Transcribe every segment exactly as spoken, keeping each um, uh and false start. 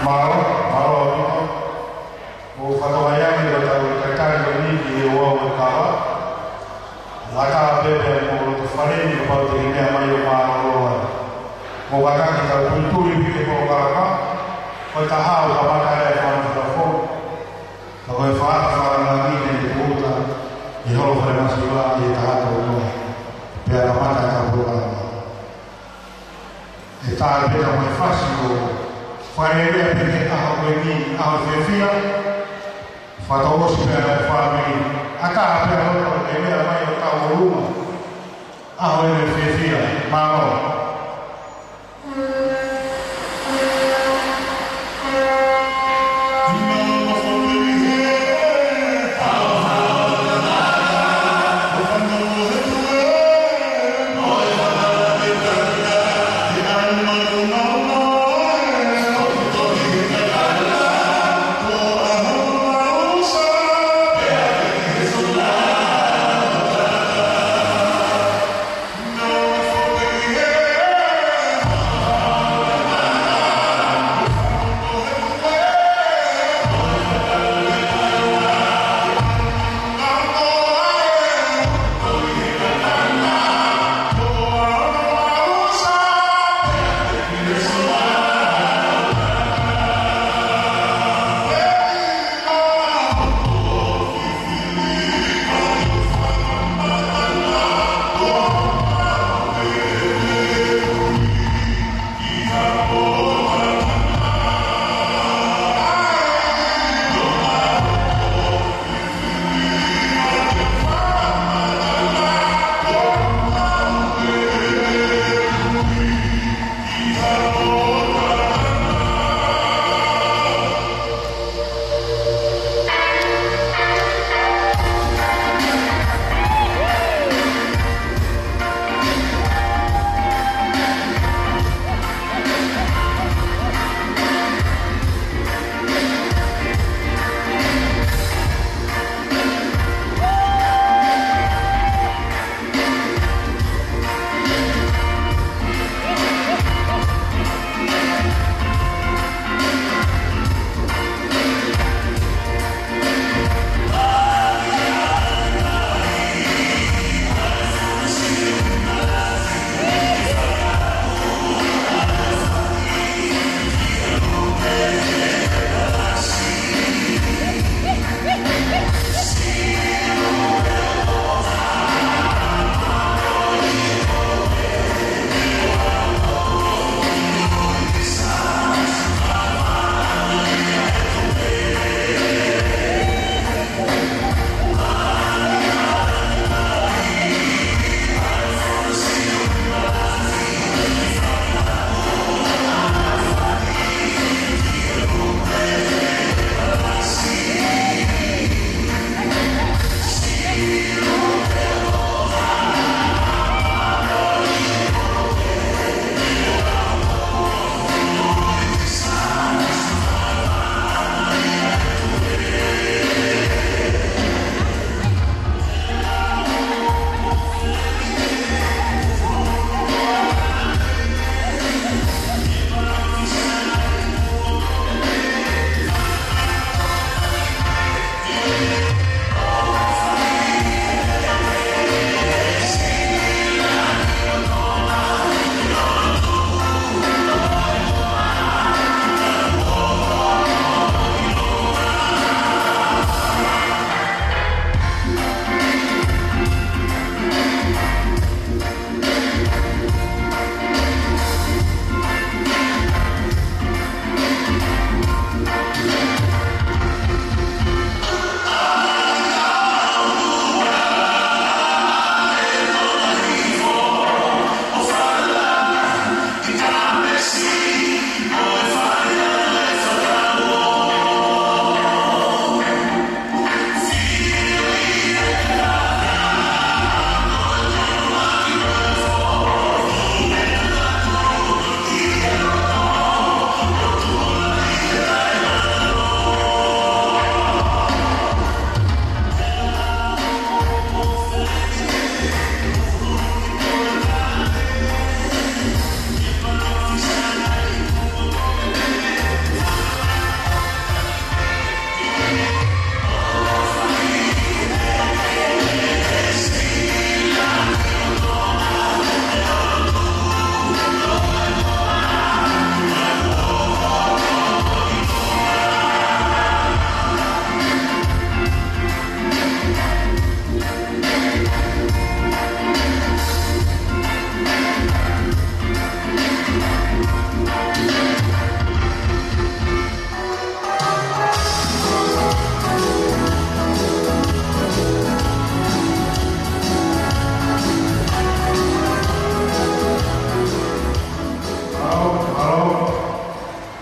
Mālō, mālō ʻaupito. ʻOku fakahā ange ʻetau talitali ko eni ki he ouau ʻo e kava. Ngata pē pea mo e loto fale ni kapau te ke meʻa mai ʻo mālōlō ai. Mou kātaki ke tau tulituli pē ki he polokalama. Ko e taha ʻoku kamata ai e fānau fakafou. Ka ko e faʻahinga fakalāngilangi ʻe tūʻuta ʻi he holo falemasiva ʻi he taha tolu noa. Pea kamata ʻetau polokalama. ʻE tā pē ka mo e fasi ʻo fai ʻa e pē ke ʻaho ko eni, ʻaho fiefia. Fakatouʻosi pē ʻa e fāmili. ʻAtā pē ʻa e loto ke meʻa mai ʻo tau ʻolunga. ʻAho ʻeni fiefia. Mālō.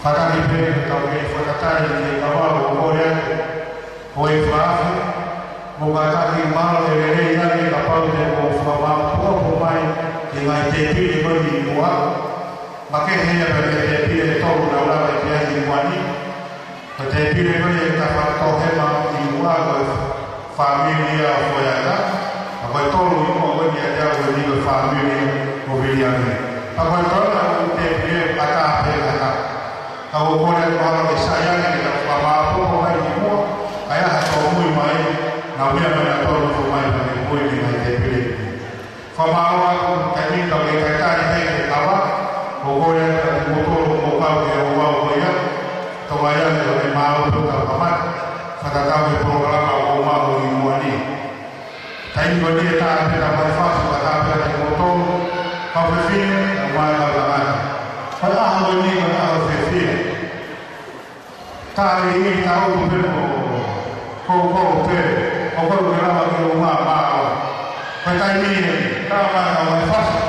Kātaki pē, tau kei fakatali ki he kava, ʻoku ou kole atu, ko e faafe, mo kātaki, mahalo ʻe lelei ange kapau te mou fakamāʻopoʻopo mai ki he ngaahi tēpile ko eni ʻi muʻa. Makehe ia pē mei he tēpile ʻe tolu naʻa ku lave ki ai ʻi muʻa ni. Ko e tēpile ko eni ʻe taha fakatohema ʻi muʻa ko e fāmili ia ʻo Foeata. Ka ko e tolu ʻi muʻa ko eni ʻiate au ko eni ko e fāmili ʻo Viliami. Ka ko e tolu ʻa e tēpile ʻe taha pē ʻe taha. Ka ʻoku ou kole atu mahalo ʻe sai ange ke tau fakamāʻopoʻopo mai ʻi muʻa, kae ʻai ha tōmui mai, nau meʻa mai nautolu ʻo nofo mai pea mei mui mei he ngaahi tēpile. Fakamālō atu, taimi ni tau kei talitali hake he kava, ʻoku ou kole atu kiate kimoutolu ʻoku mou kau ki he ouau ko ia, Tonga ia ne ʻoku ne maʻu pē ʻo tau kamata, fakatatau ki he polokalama ʻoku mou maʻu ʻi muʻa ni. Taimi ko eni ʻe taha pē tau mai fasi, fakatatau pē kiate kimoutolu, kau fefine, kau mai kau tangata. Ko e ʻaho ko eni, ko e ʻaho fefine. Ka ʻi he taʻu pē mo, ko, ko, pē, ʻoku ou kole ke lava ke u maʻu. Ko e taimi eni, tau mai kau mai fasi.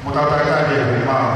Mo tau talitali ʻe maʻu.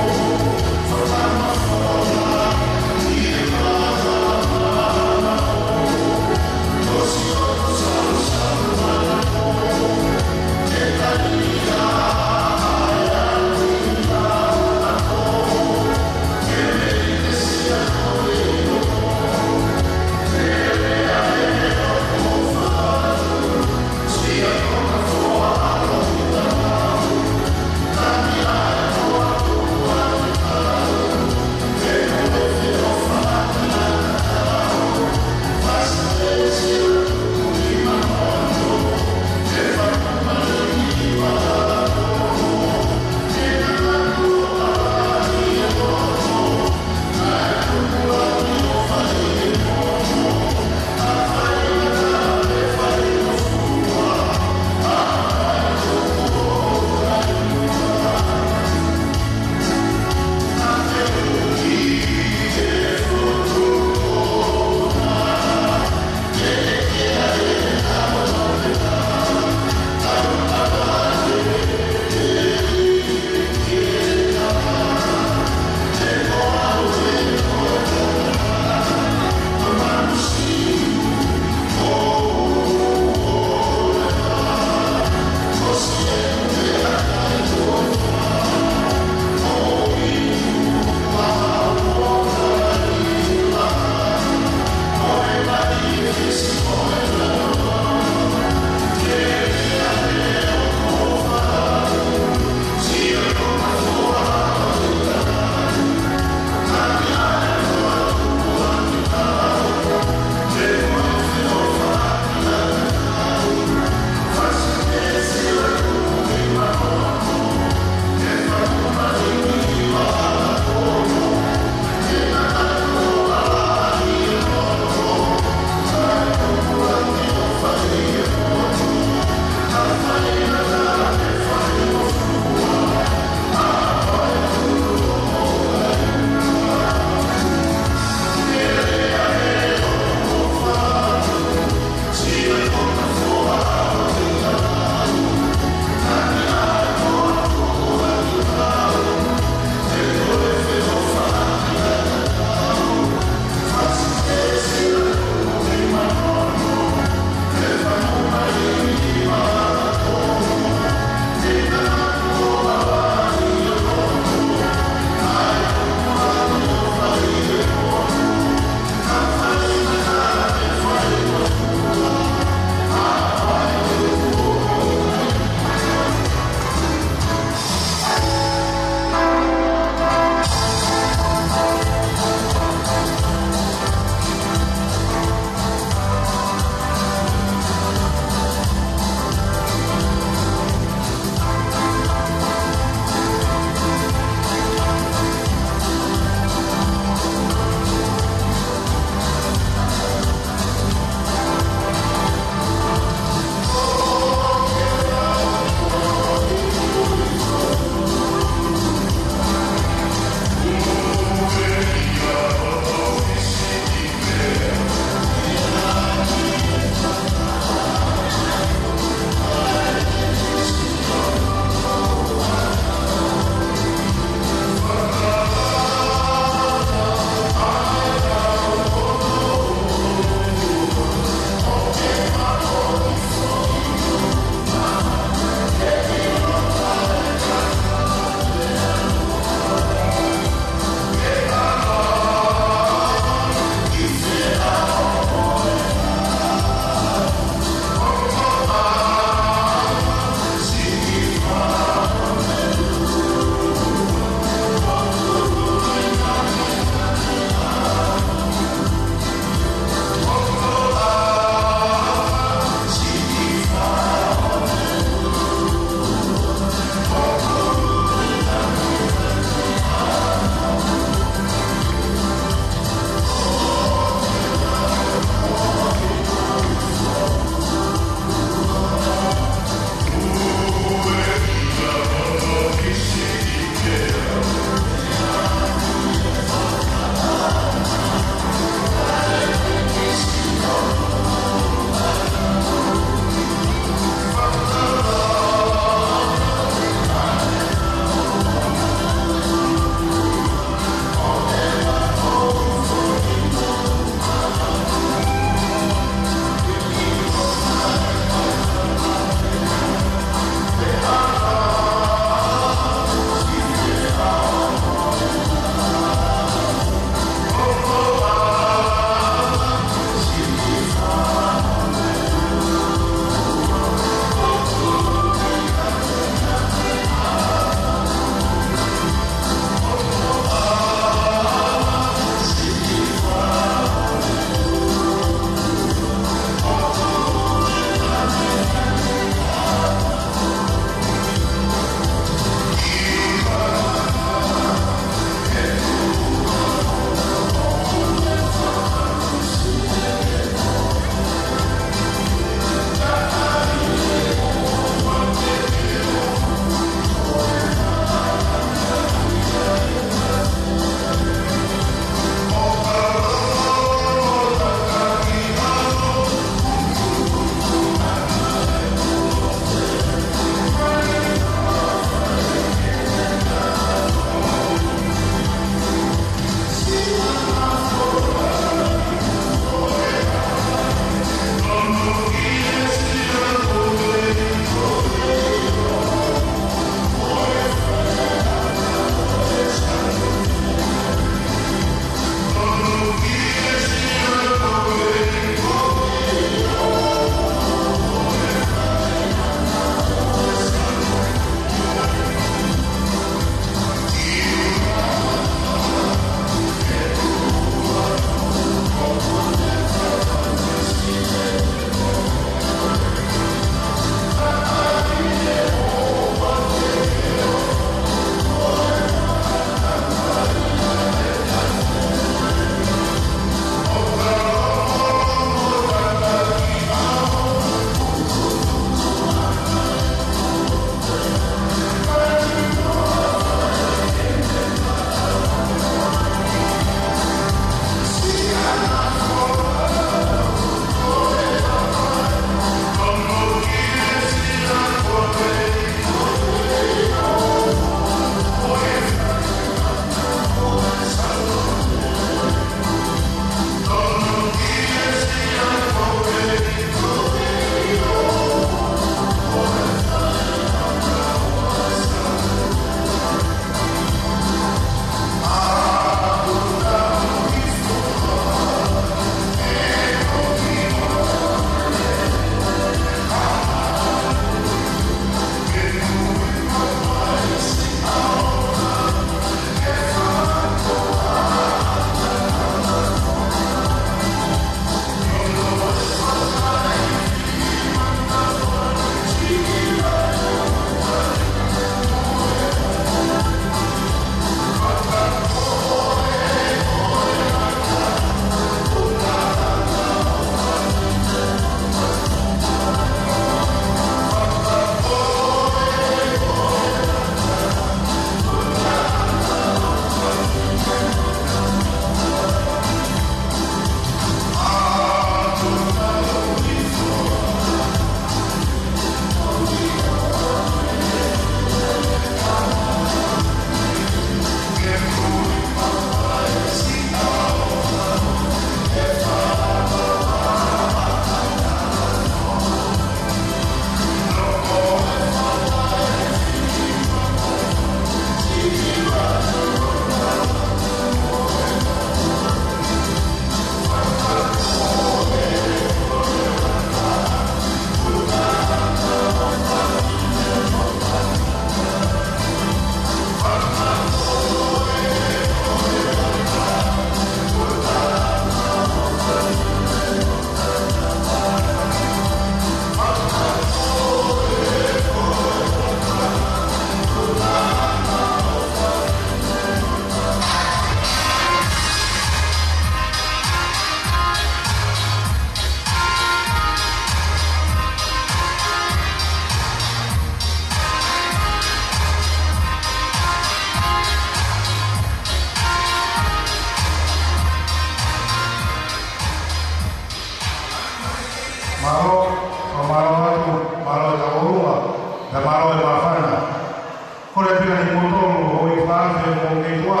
Kimoutolu ʻoku ʻi fafine mo kei tuʻa,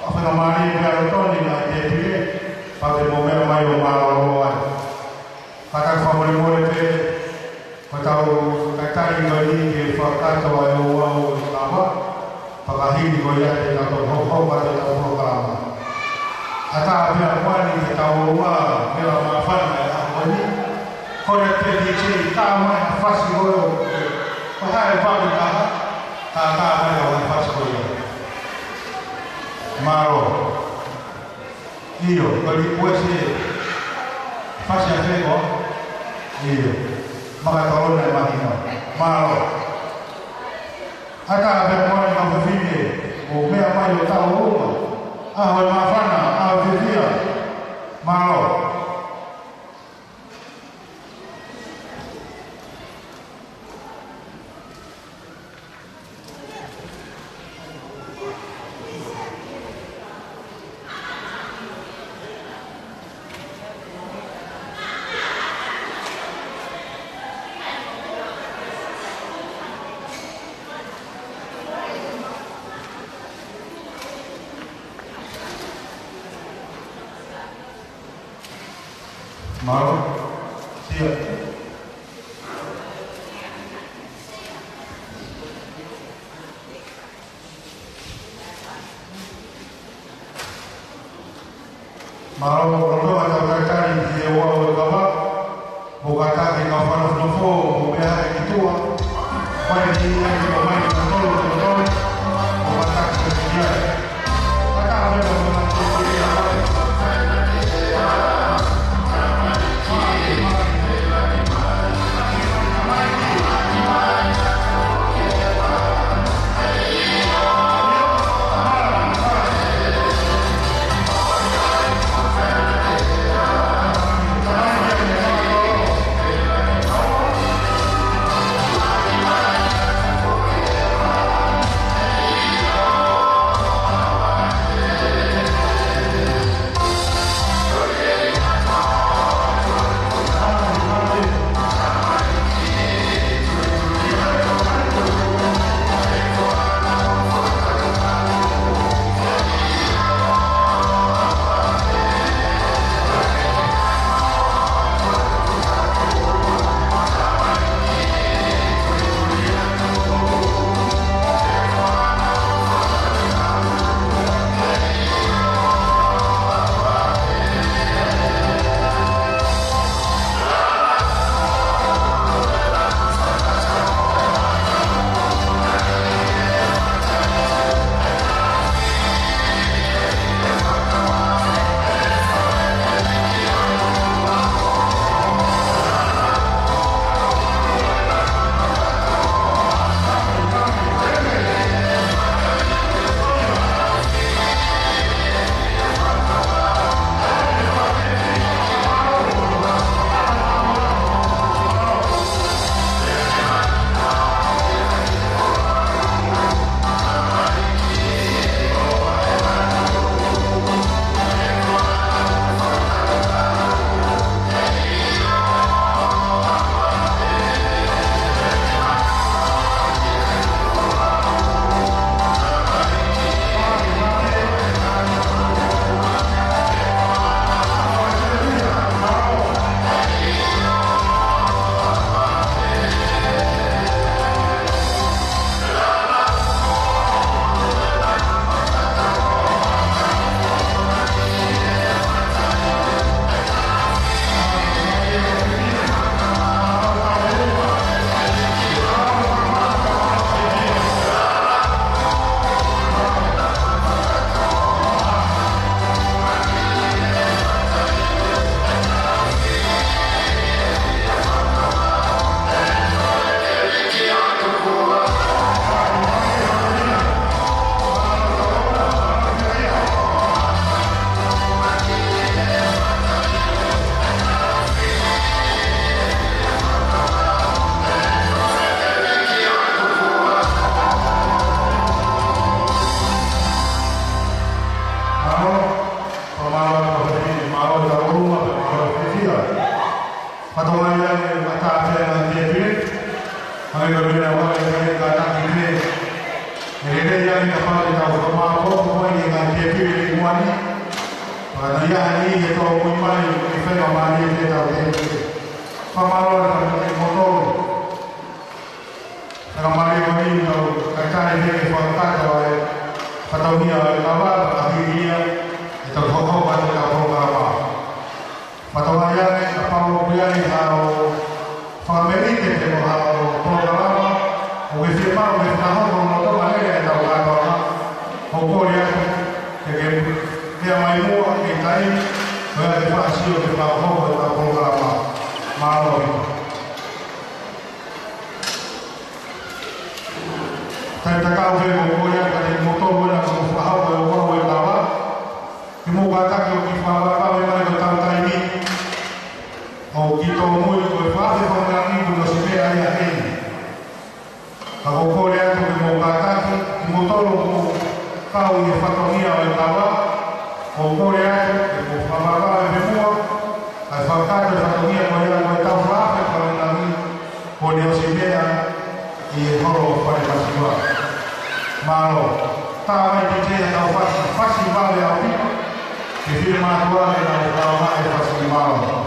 ʻa e faingamālie pē ʻa Lotoni naʻe tēpile, pea te mou meʻa mai ʻo mālōlō ai. Ka tau fakamolemole pē, ko ʻetau talitali ko eni ke fakakakato ʻa e ouau ʻo e kava, pea ka hili ko ia te tau toki hoko atu ʻetau polokalama. ʻAtā pē ʻa Kuani ke tau ō ʻo vela māfana he ʻaho ni. Ko e pē D J, tā mai ha fasi ko ē, ko hai e fale taha, tā tā mai ha fasi ko ia. Mālō. ʻIo, ko e request ē. Fasi ʻa fē koā? ʻIo. Makatolona e mahino. Mālō. ʻAtā pē Kuani mo e fefine, mou meʻa mai ʻo tau ō ʻo uma. ʻAho ʻo e māfana, ʻaho fiefia. Mālō. Mālō. Sia. Mālō, ʻoku tau talitali ki he ouau ʻo e kava, mo kātaki ke fakafanongo, mo meʻa hake ki tuʻa, mai ki ai, mo mai ki totonu, totonu, mo kātaki ke ki ai. Lelei ange kapau te tau fakamālō ko ia ʻi he ngaahi tēpile ʻi muʻa ni. Pea ʻi he ʻaho ni ʻe tōmui mai ʻa e faingamālie ke tau tēpile. Fakamālō atu kiate kimoutolu. Fakamālō atu kiate kimoutolu, kae tali ke fakakakato ʻa e fatongia ʻo e kava, pea ka hili ia, ʻe tau hokohoko atu ʻetau polokalama. Fakatauange kapau ʻoku ʻi ai haʻo fakamelite pe ko haʻo polokalama ʻoku ke fiemaʻu ke fakahoko lolotonga ʻetau kātoanga, ʻoku kole atu ke ke meʻa mai muʻa ke tai, ko ia ke fakasio ke fakahoko ʻetau polokalama. Mālō. Talitali atu pē ʻoku kole atu kiate kimoutolu ena kuo fakahoko ʻe oukou e kava. Ke mou kātaki ʻo kiʻi fakavavevave mai ko e tau taimi. ʻOku kiʻi tōmui ko e fakafe fakalangi kuo ne ʻosi meʻa ia heni. Ka ʻoku kole atu ke mou kātaki, kimoutolu ʻoku mou kau ʻi he fatongia ʻo e kava. ʻOku kole atu ke mou fakavavevave pē muʻa, kae fakakakato e fatongia ko ia ko e tau fakafe fakalangi kuo ne ʻosi meʻa ʻi he holo ʻo e fale masiva. Mālō. Tā mai ki he tau fasi, fasi vale ʻaupito. Ke fiemātuʻa ke tau kau mai e fasi, mālō.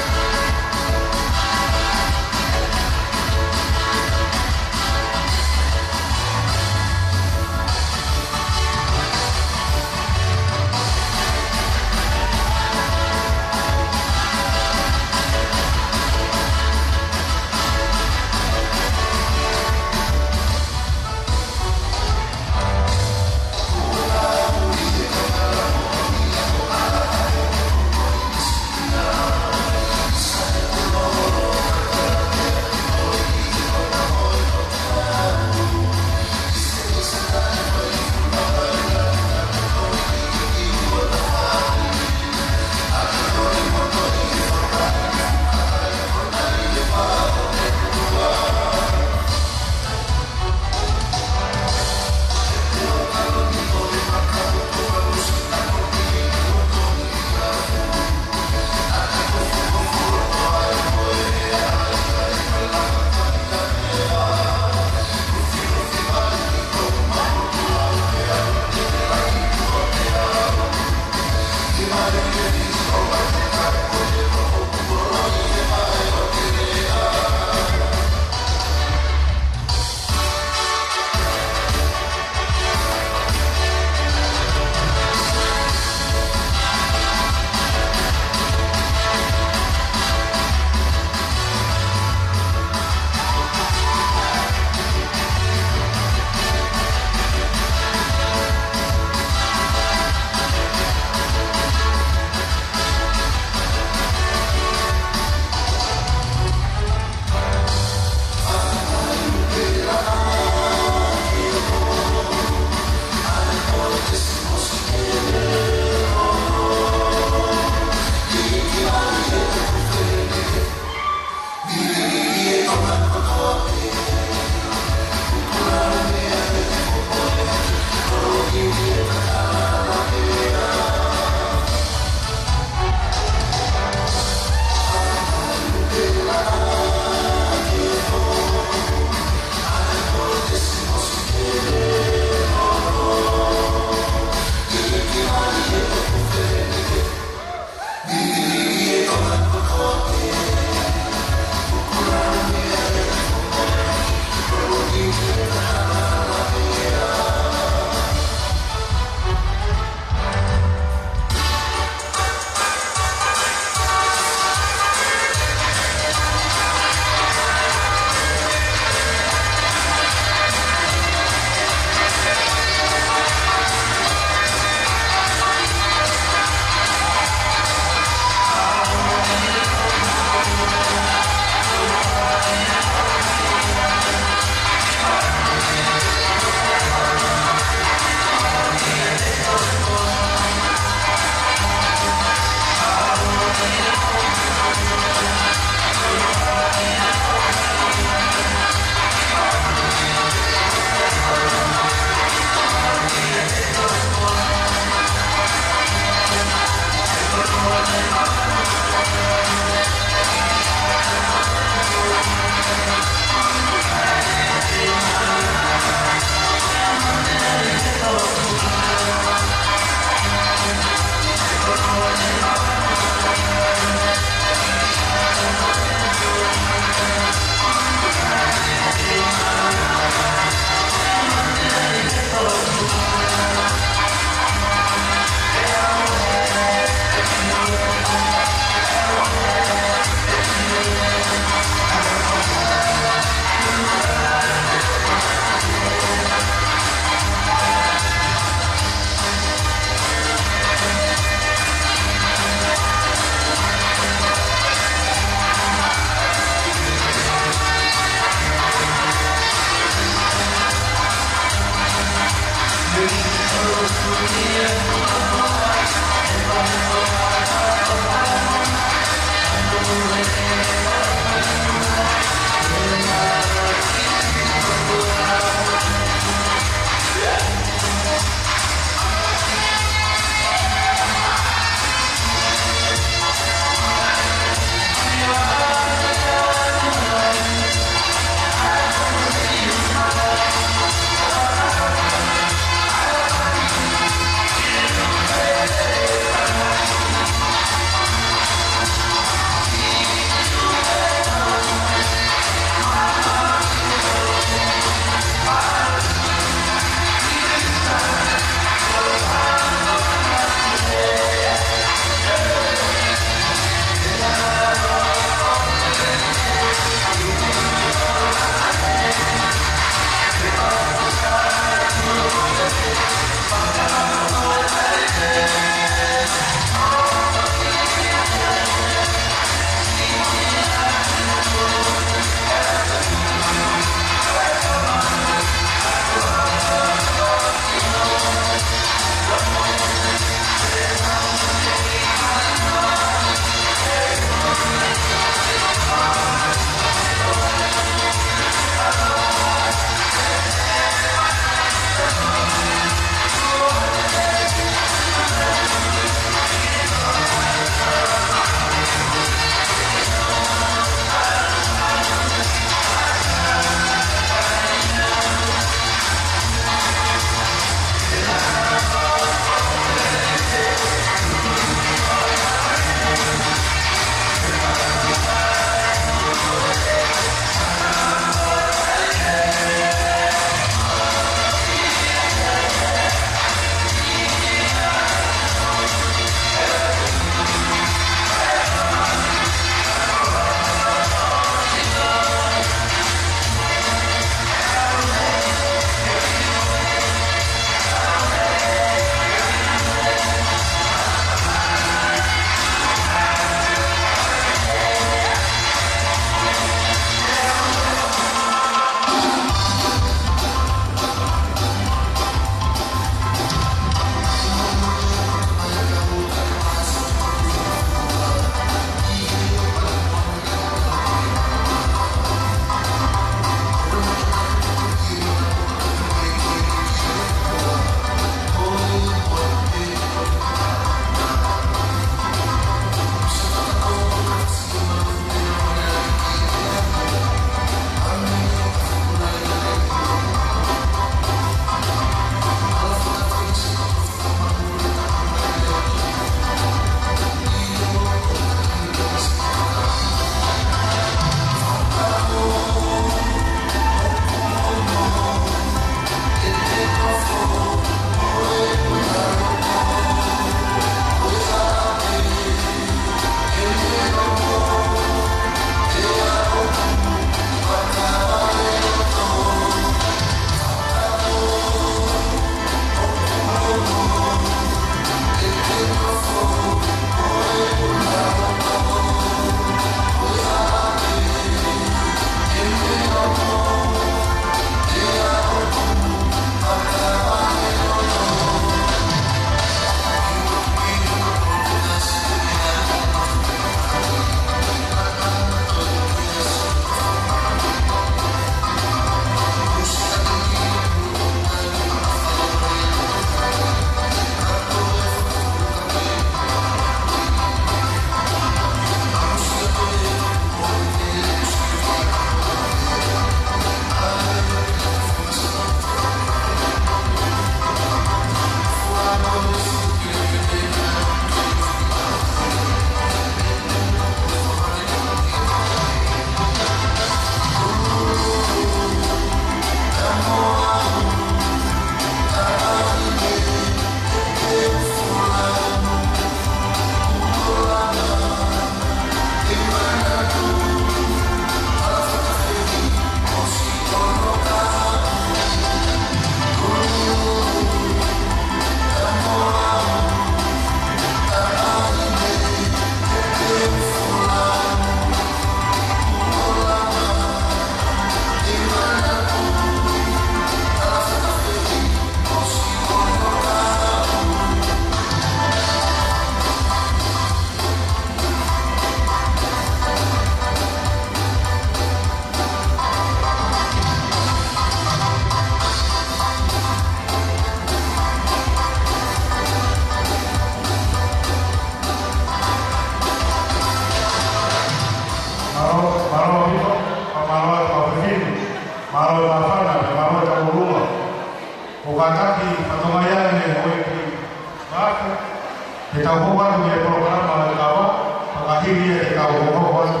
Ke kau hokohoko atu.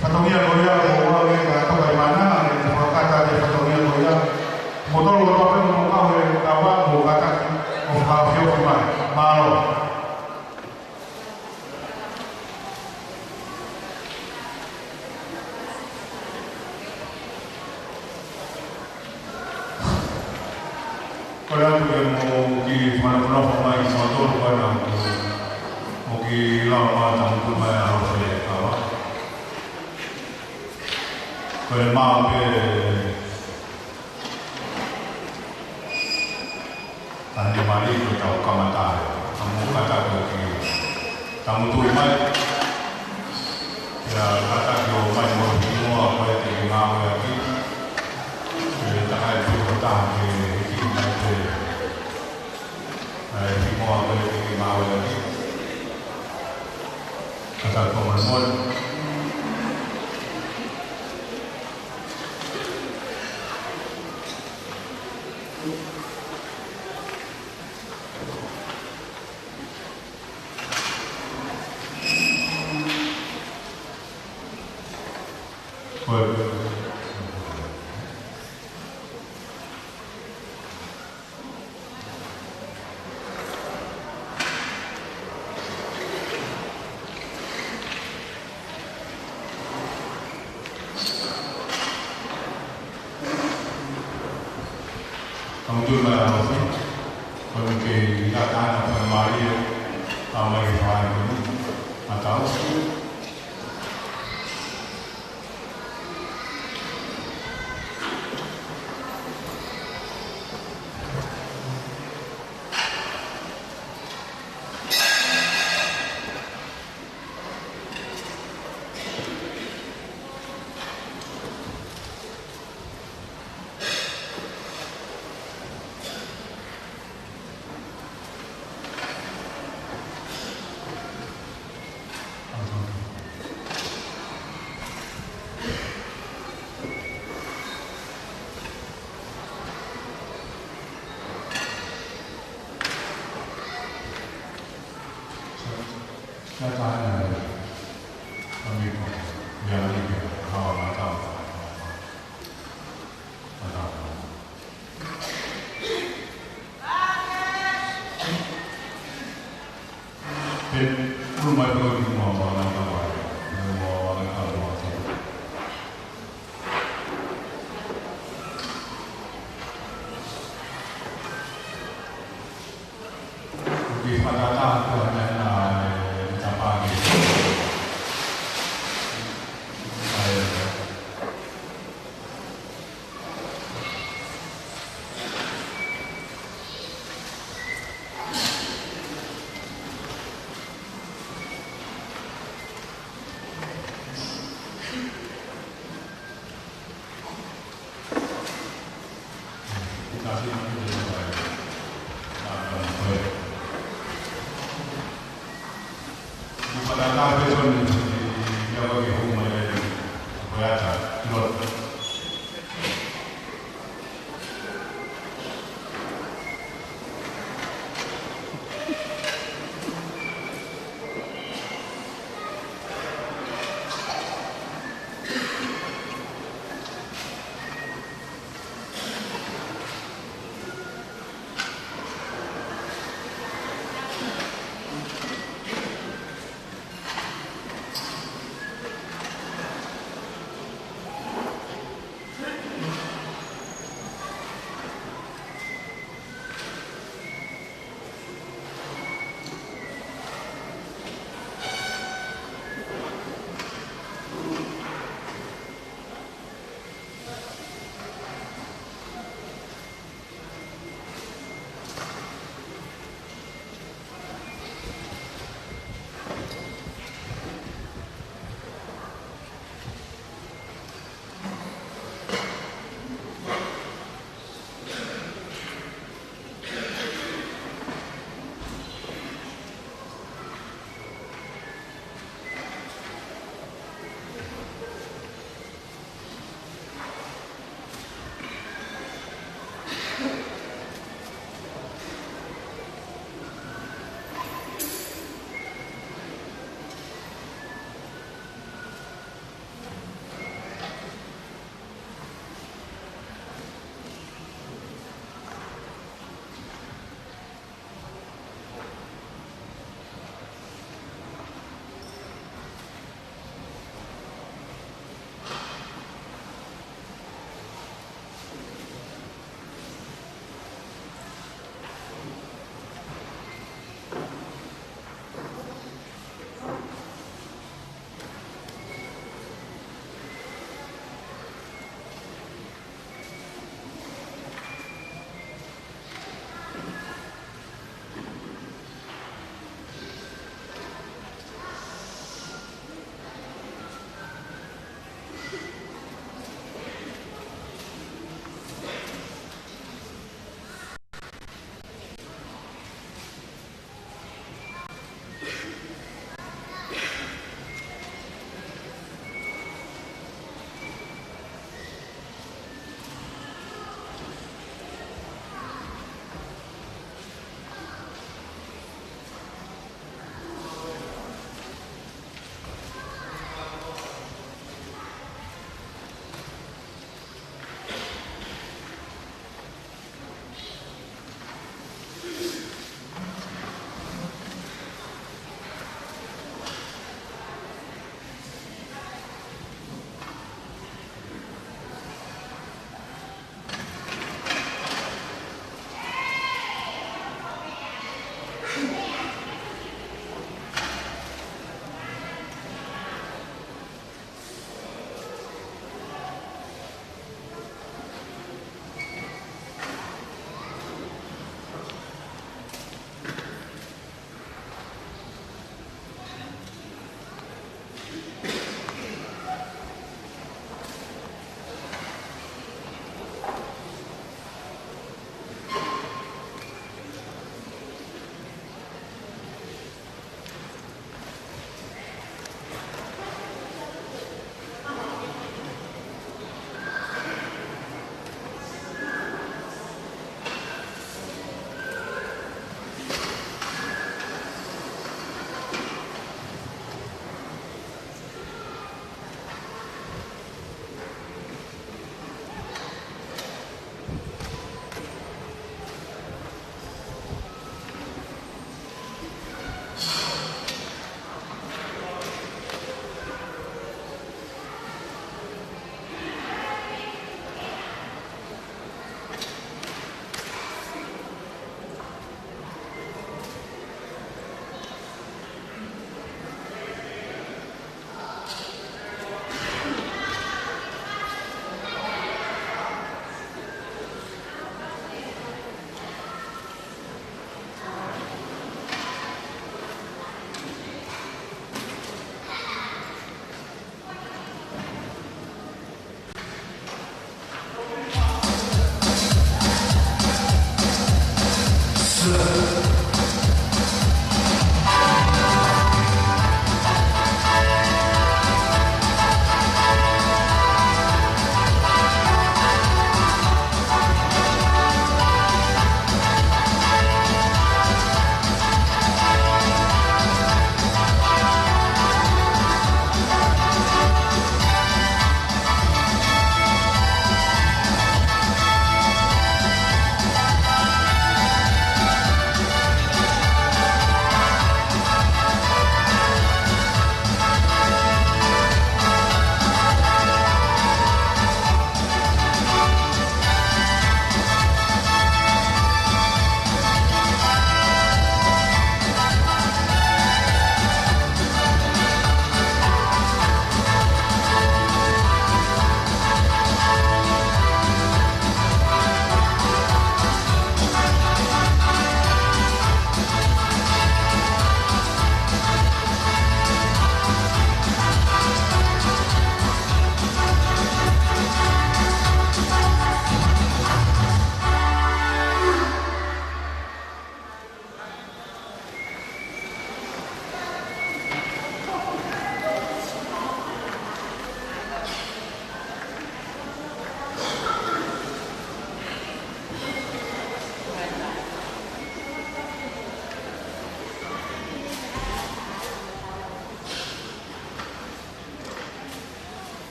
Fatongia ko ia, ko ua ke ka toka i mana, ke fakakata ke fatongia ko ia. Mo tolu ko toka mo kau he kava, mo kātaki, mo fakaofiofi mai. Mālō. Kole atu ke mou kiʻi fanofanofo mai ki Sotolo ko ena mo kiʻi lau mai tangutu mai ʻa Lose Kava. Ko e mau pē Tani mali ko tau kamata. Tamu kata ko ki. Tamu tui mai. Ia kata ki o mai mo ki mo a ko e te ki ngāue aki. E takai tu ko taha ke hiki mai te. Ai ki mo a ko e te ki ngāue aki. Kata ko mo mo. Tamu tui mai ʻa Lose, ko e ke i kata ana ko e mali, ʻa mai ki fai ko ni, ʻa tau.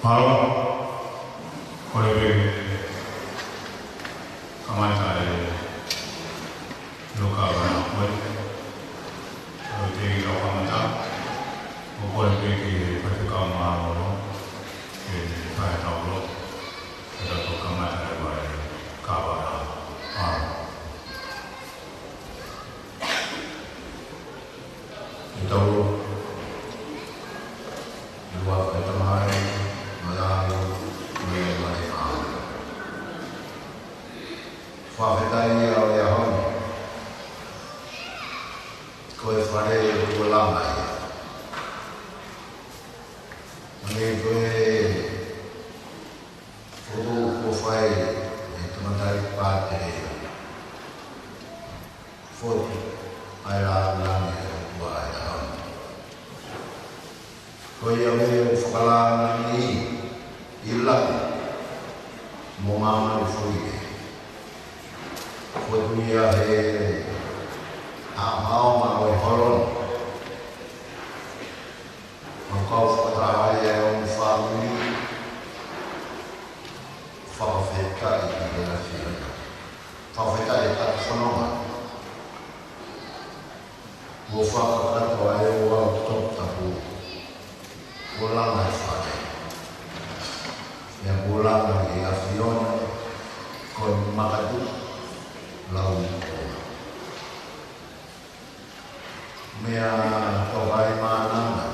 Mālō, kole pē ke kamata e loka ʻa e kole. ʻOku teʻeki ke kamata, ʻo kole pē ki he faifekau mālōlō ke fai ha taulo, ke tau kamata e kaveinga. Mālō. Ke tau lotu. ʻE ʻOtua, ko e Tamai, mo e ʻAlo, mo e Laumālie Māʻoniʻoni. Fakafetaʻi ʻi he ʻaho ni. Ko e fale ʻoku langa ia. Mo e ko e fokotuʻu kuo fai ʻe he tangataʻeiki pātele. Fotu ʻa e lāngilangi ʻa e ʻOtua ʻi he ʻaho ni. Ko ia ʻoku fakalāngilangiʻi ʻi langi mo māmani foki. Fotu ia he haʻamaʻonga ʻo e holo ni. Mo e kau fakataha ʻi he ongo fāmili, fakafetaʻi ki he ʻAfiona. Fakafetaʻi ʻi he fononga. Kuo fakakakato ʻa e ouau toputapu. Kuo langa e fale. Meʻa kuo langa ʻe he ʻAfiona, ko e makatuʻu lau ni koa. Meʻa ko hai mānanga,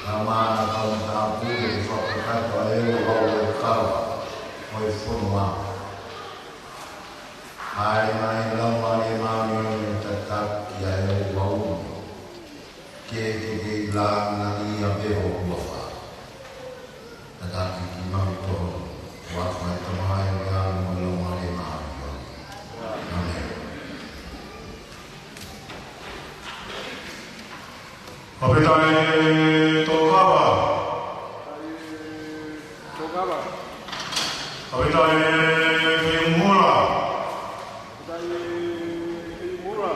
ka mana kau matāpule ke fakakakato ʻa e ouau ʻo e kava ʻo e fonua. ʻAi mai Laumālie Māʻoniʻoni ʻo tataki ʻa e ouau ni ke, ke, ke lāngilangiʻia pē ho huafa. Tataki kimautolu, ʻofa ʻa e Tamai, mo e ʻAlo, mo e Laumālie Māʻoniʻoni. ʻĀmeni. Fakafetaʻi Tokava. Tokava. Fakafetaʻi Feimula. Fakafetaʻi Feimula.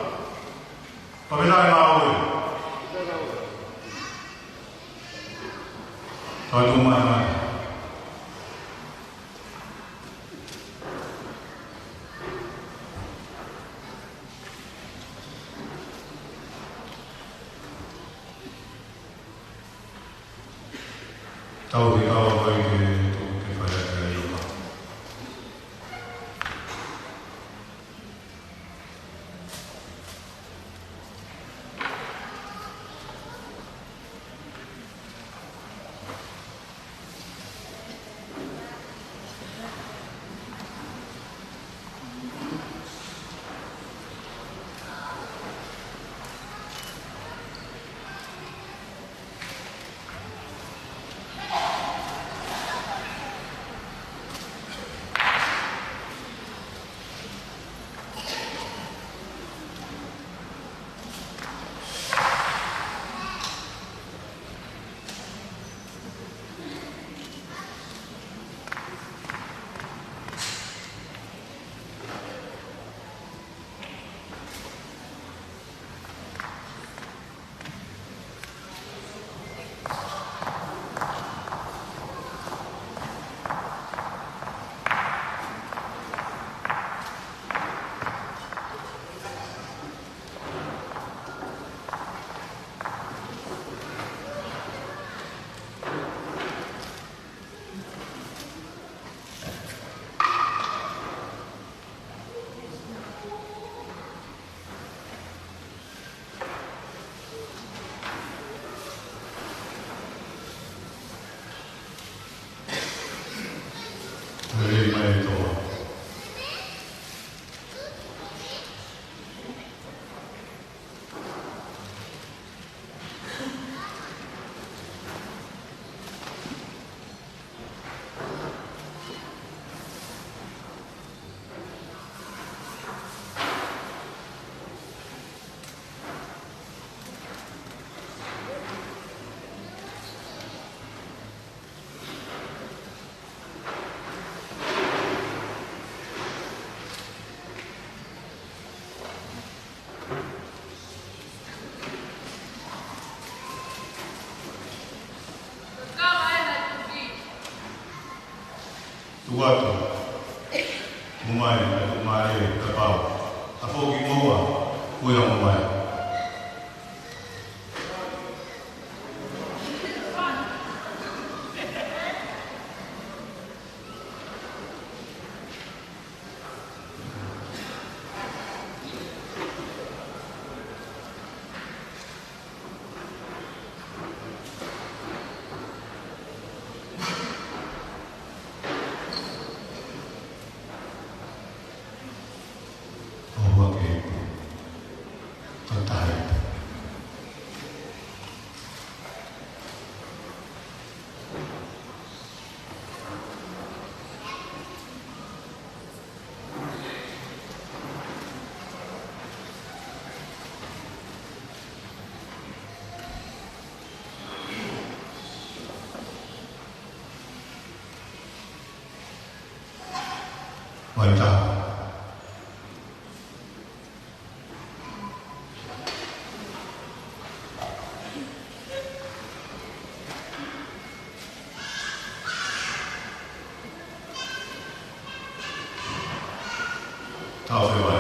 Fakafetaʻi Maui. Tau tuʻu mai mai. Tau ki kau mai ke tau ke fai ake ai ʻo ka. atu. Mou mai, ʻa e tuʻumālie, kapau. ʻA foki moua, kuia mou mai. ʻOua ke ipu. Fakataha ipu. Vaitaha. Tau fēfē?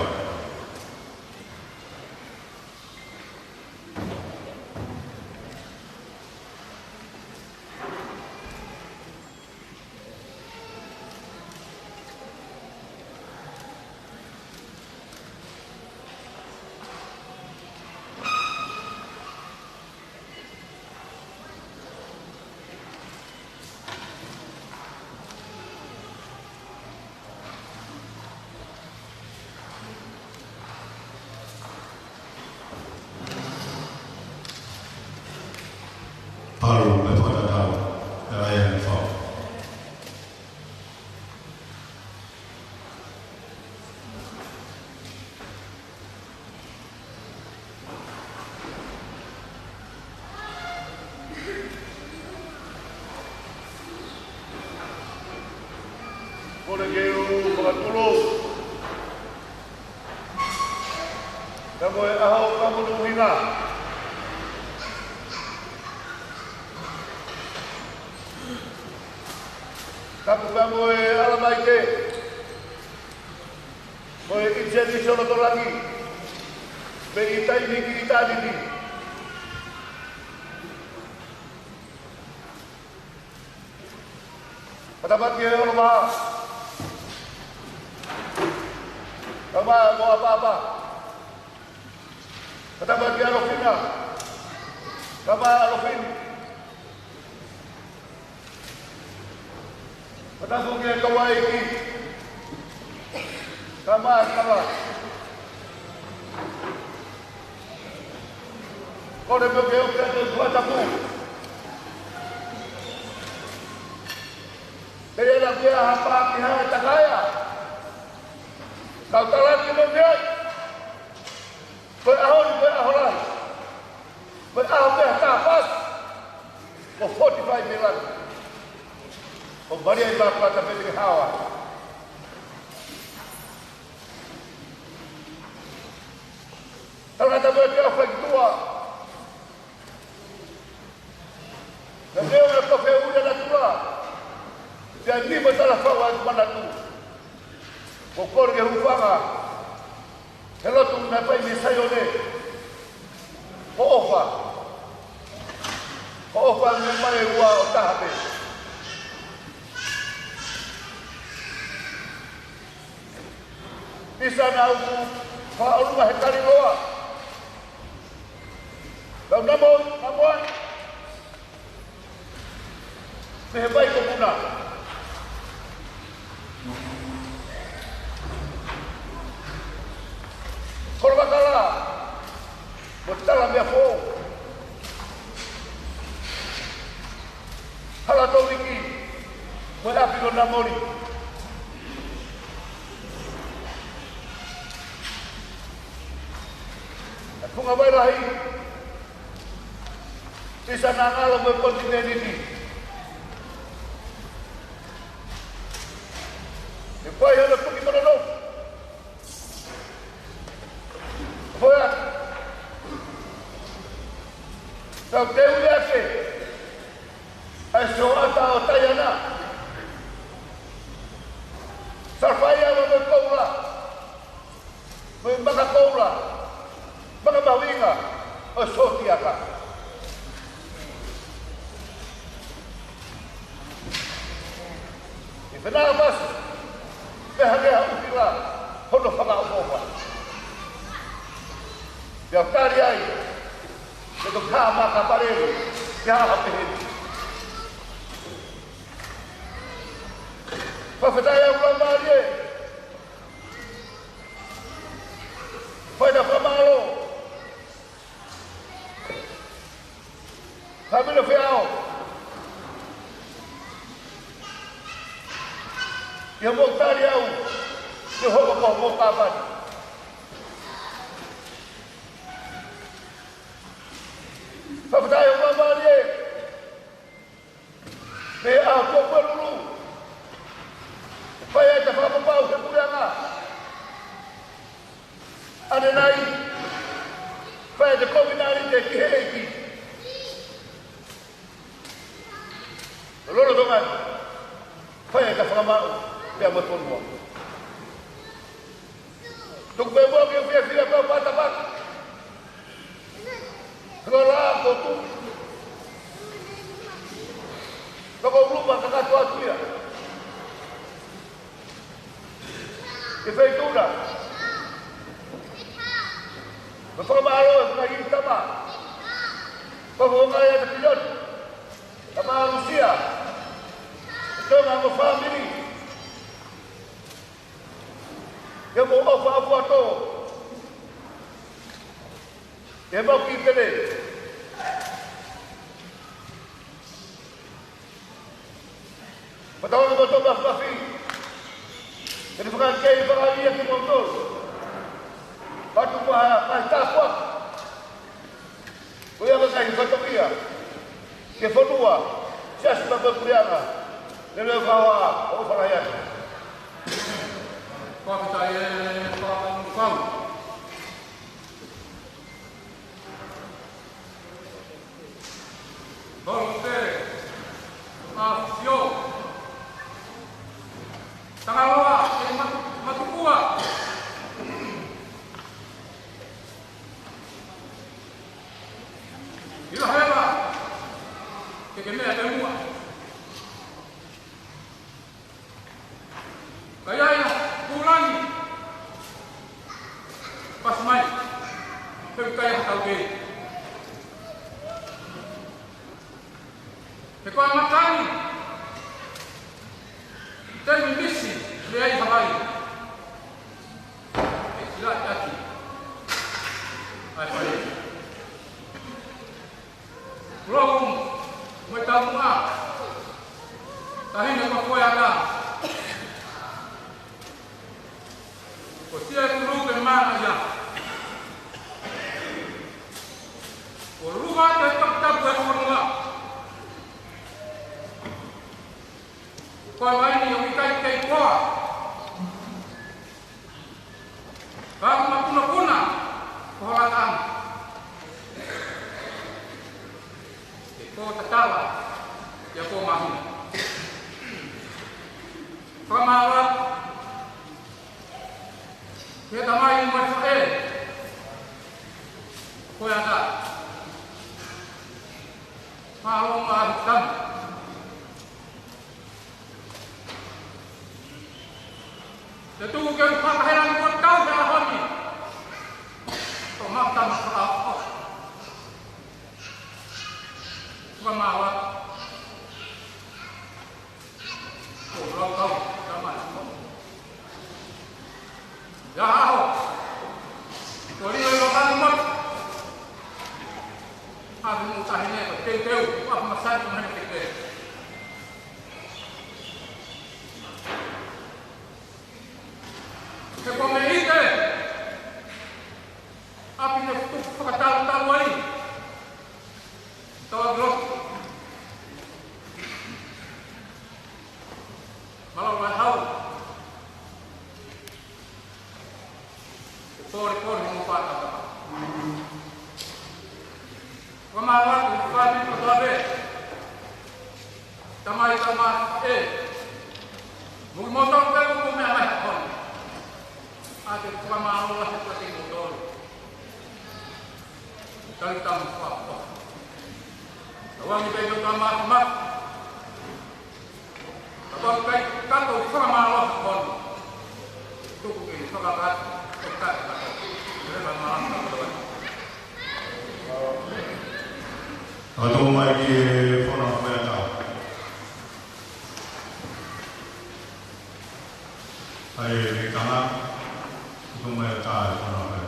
Palu, mo e fakatatau, ʻa ia ʻe fau. Kole ke u fakatulou pea mo e ʻaho fakamoʻoni ʻuhinga. Tapu pea mo e ʻalamaite, mo e ʻiniseni ʻi he lotolahi, pea ʻi taimi ki ʻitāniti. Fakatapu ki he ʻOtua, kae ʻumaʻā mo ʻApapa. Fakatapu ki he ʻAlofina, kae ʻumaʻā ʻAlofini. Fakatapu ki he kau ʻeiki, kae ʻumaʻā e kava. Kole pē ke u pehē atu e fakatapu. Pea ʻi he ʻaho ko ia, ha pā ki ha e takaea, kau talaki mo meʻa. Ko e ʻaho ni, ko e ʻaho lahi. Ko e ʻaho pē ha tāpasi. Ko e forty-five e lani. Ko Malia ʻi Māpata pē te ke haoa. Tangata mo e ke au fai ki tuʻa. Naʻe ʻikai ke u ʻilo ʻa e kofe ʻuli ʻa natula. Pea ni mo tala fau ʻa e manatu. Ko e kole ke hūfanga he lotu naʻe fai mei Saione. Ko e ʻofa. Ko e ʻofa naʻe mai ʻe ua ʻo taha pē. ʻIsa naʻa ku fakaʻolunga he kaliloa. Tau namo, namo ai. Mei he vai ko Puna. Kolo Vakala. Mo Tala Meʻafoʻou. Hala Toliki. Mo e ʻapi ko Namoli. ʻA e Funga Vai Lahi. ʻIsa naʻa ngalo mo e konitinēniti. ʻE fai hano tuki monono. Hoi a. Tau te ui ake. ʻA e sioʻata ʻo Taiana. Maka koula, maka mahuʻinga ʻo e sōtiaka. ʻI he fenāpasi, pea hangē ha ʻuhila hono fakaʻofoʻofa. Pea u tali ai, ʻe toki hā maka palelu, ke hā ha pehē ni. Fakafetaʻi ʻaupito mālie. Fai ʻa e fakamālō. Fāmili ʻo Feao. ʻI hoʻomou tali au, ke hoko ko hoʻomou kāpani. Fakafetaʻi ʻaupito mālie. Pea ʻoku ou lulu. Fai ai ʻa e fakapapau he puleʻanga ʻanenai. Fai ʻa e kovinānite ki he ʻEiki. Lolotonga ni, fai ʻa e fakamaau pea mo e fonua. Tuku pē muʻa ke u fiefia pea u fakatapaki. Ko e lā ko tu. Toko ʻuluaki kakato atu ia. Ke feituʻu na. Ke fakamālō e ngaahi tama. Ko e ngaahi ata pilot. Tama Lusia. Tonga mo e fāmili. Ke mo ʻofa ʻaupito. Ke mau ki pele. Matau mo tō mafimafi. Ke ne fakakei fakahia kimoutolu. Patu mo ha, ha tāpuaki. Ko ia ka kai fatongia. Ke fonua. Siasi mo e puleʻanga. Ke leo fahoa. ʻO falahi atu. Fakafetaʻi e Fakamoʻui. Holo pē, ʻAfio. Tangaloa, ʻe Matu-, Matuʻua. ʻIlo hela, ke ke meʻa pē muʻa. Ka ʻi ai ha kūlangi, pasi mai, he ʻikai ha taukei. He ko e makani, te mi misi, le ai ha vai. ʻE sila ʻaki, ʻa e fale. Kulo mo e taumuʻa. Taʻahine ko Koeata. Ko Sia Kulu ke mana ia. Ko Luva te taputapu e fonua. Ko e vaini ʻoku ʻikai kei koa. Ka ʻoku makunakuna ko hola taʻanga. Ke ko tatala, ia ko mahina. Fakamālō atu ki he tamai mo e faʻē. Koeata. Mālō mo e ʻaho tama. Te tuku ke u fakahela ni ko tau he ʻaho ni. Ko mata ma fa o. Ko ma wa. Ko lau kau, ka mai. Ia ʻaho. Ko lilo i lo kani mo. Ave mo tahine, ko teuteu, ʻapi masani, mahina ke te. He ko e meʻa ʻi he ʻapi ne tuku fakatalutau ai. Tau ʻapi lotu. Mālō mai hau. Ko e pōlepole mo e fakatapua. Ko e mālō atu, ko e fāmili kotoa pē. Tamai, tamai, ē. Mo kimoutolu pē ʻoku mou meʻa mai he ʻaho ni. ʻA Ke fakamālō lahi atu kiate kimoutolu. Talitama fakaʻofoʻofa. Tauange pē ʻetau matamata. Tauange kae kato fakamālō atu. Tuku ke fakakakato, ke kato kato. Ke leva malanga kato. Kato mai ki he fono ko ia ta. ʻAi e tama, tuku mai e tā e fānau pē.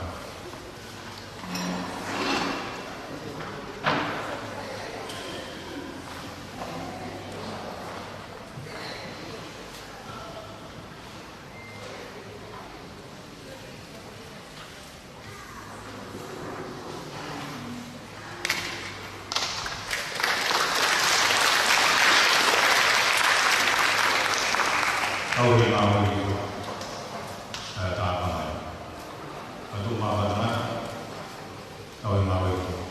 Tauhi ngāue ki tua. ʻA e tāpangai. Atu mā whanangata. Tauhi ngāue ki tua.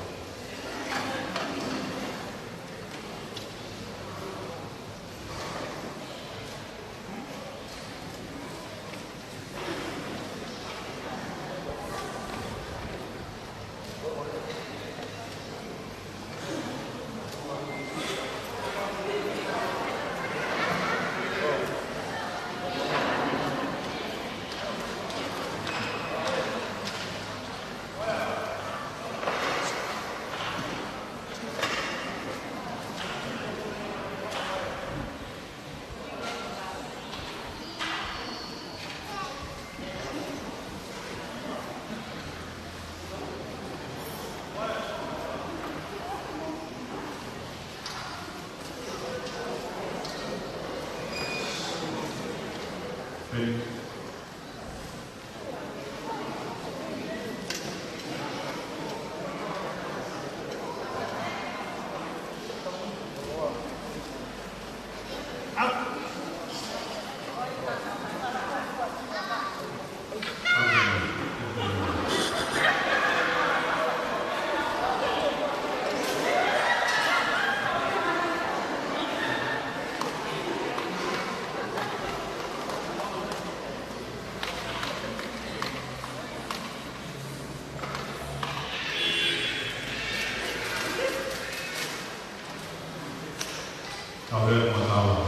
Tauhi mo tauhi.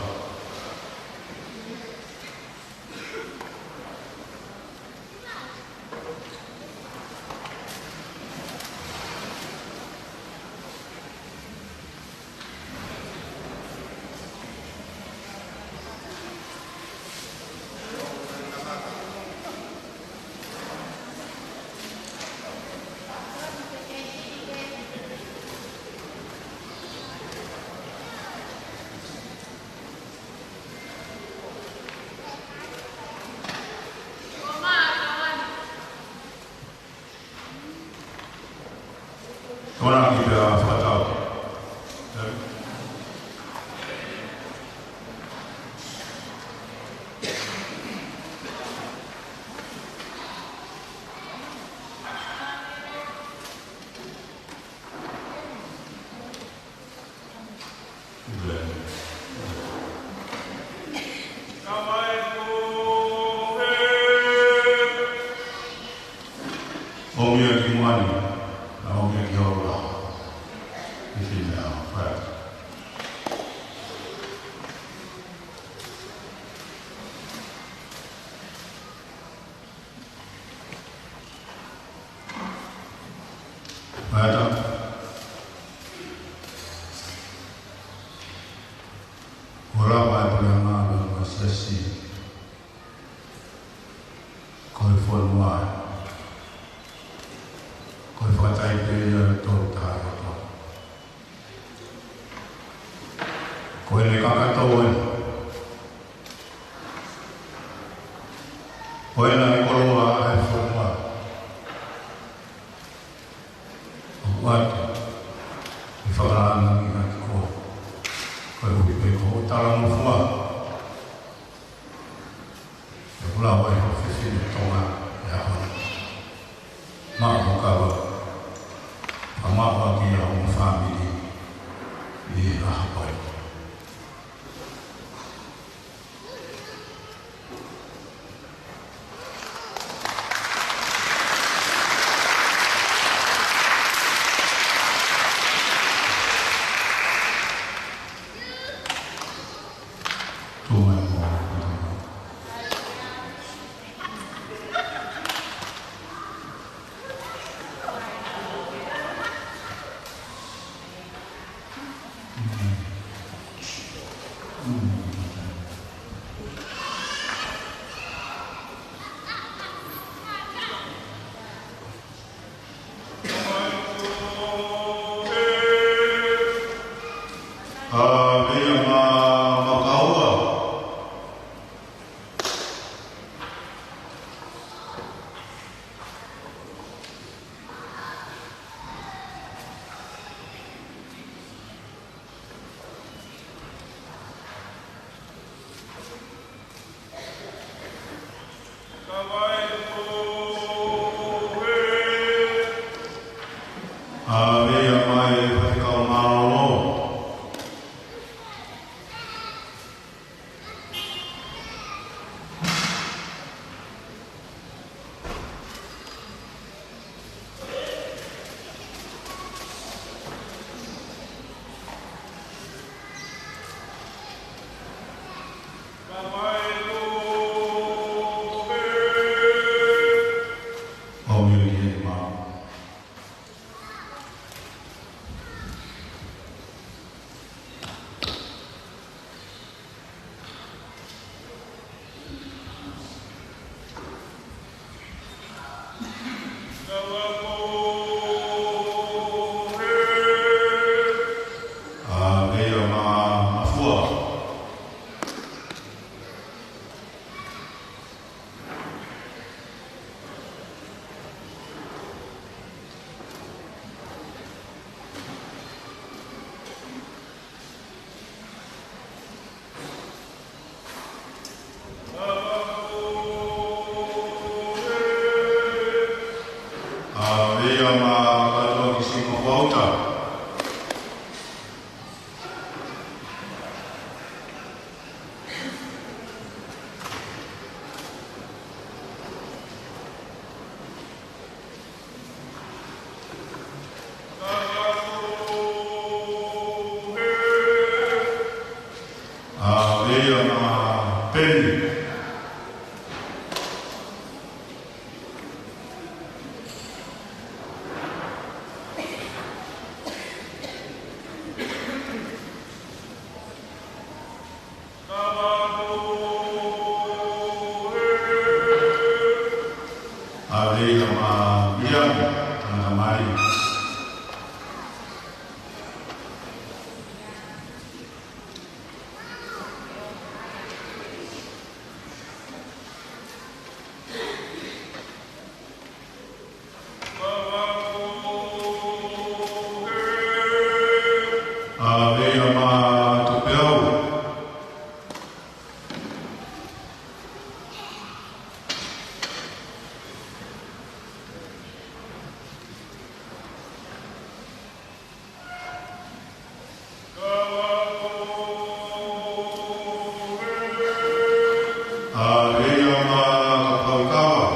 Tōnaki pea fakatau. ʻOmai ki muʻa ni, ʻomai ki hola. Fifine ʻa fai. Mata. Hola mai pule ma ma sesi. Ko e fonua. Ko e fakataipe ia tolu taha kotoa. Ko ʻene kakato ē. Ko ʻene koloa ʻa e fonua. ʻOku ʻoatu ʻi he fakalāngilangi ʻaki koe. Ko e ʻuhi pē ko hoʻo talangofua. ʻOku lava ʻe hoʻo fefine Tonga ʻi he ʻaho ni. Maʻu ho kava. Ka maʻu ʻaki ia homo fāmili ʻi he ʻaho ko eni. ʻAve ia mai e faifekau mālōlō. ʻOmi ʻo ʻi he mau. ʻAve ia ma mafua. ʻAve ia ma katoa ki sima fauta. ʻAve ia ma peni. ʻAve ia ma Miriam, tangata mali. ʻAve ia ma Tupeau. ʻAve ia ma Kapaukava.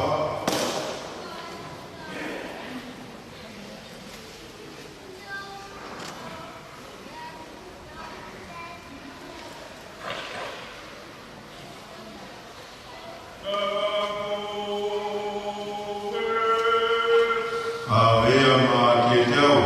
ʻAve ia ma Kietau.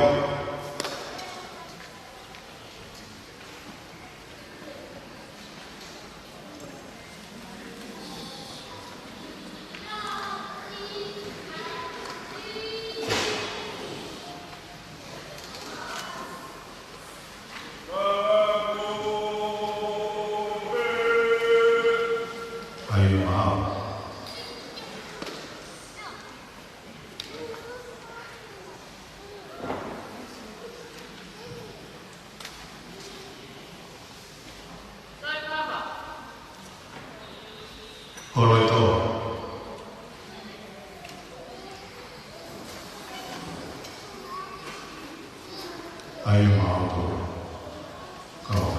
ʻAve ia ma au. Holo e toa. ʻAve ia ma au. Kau.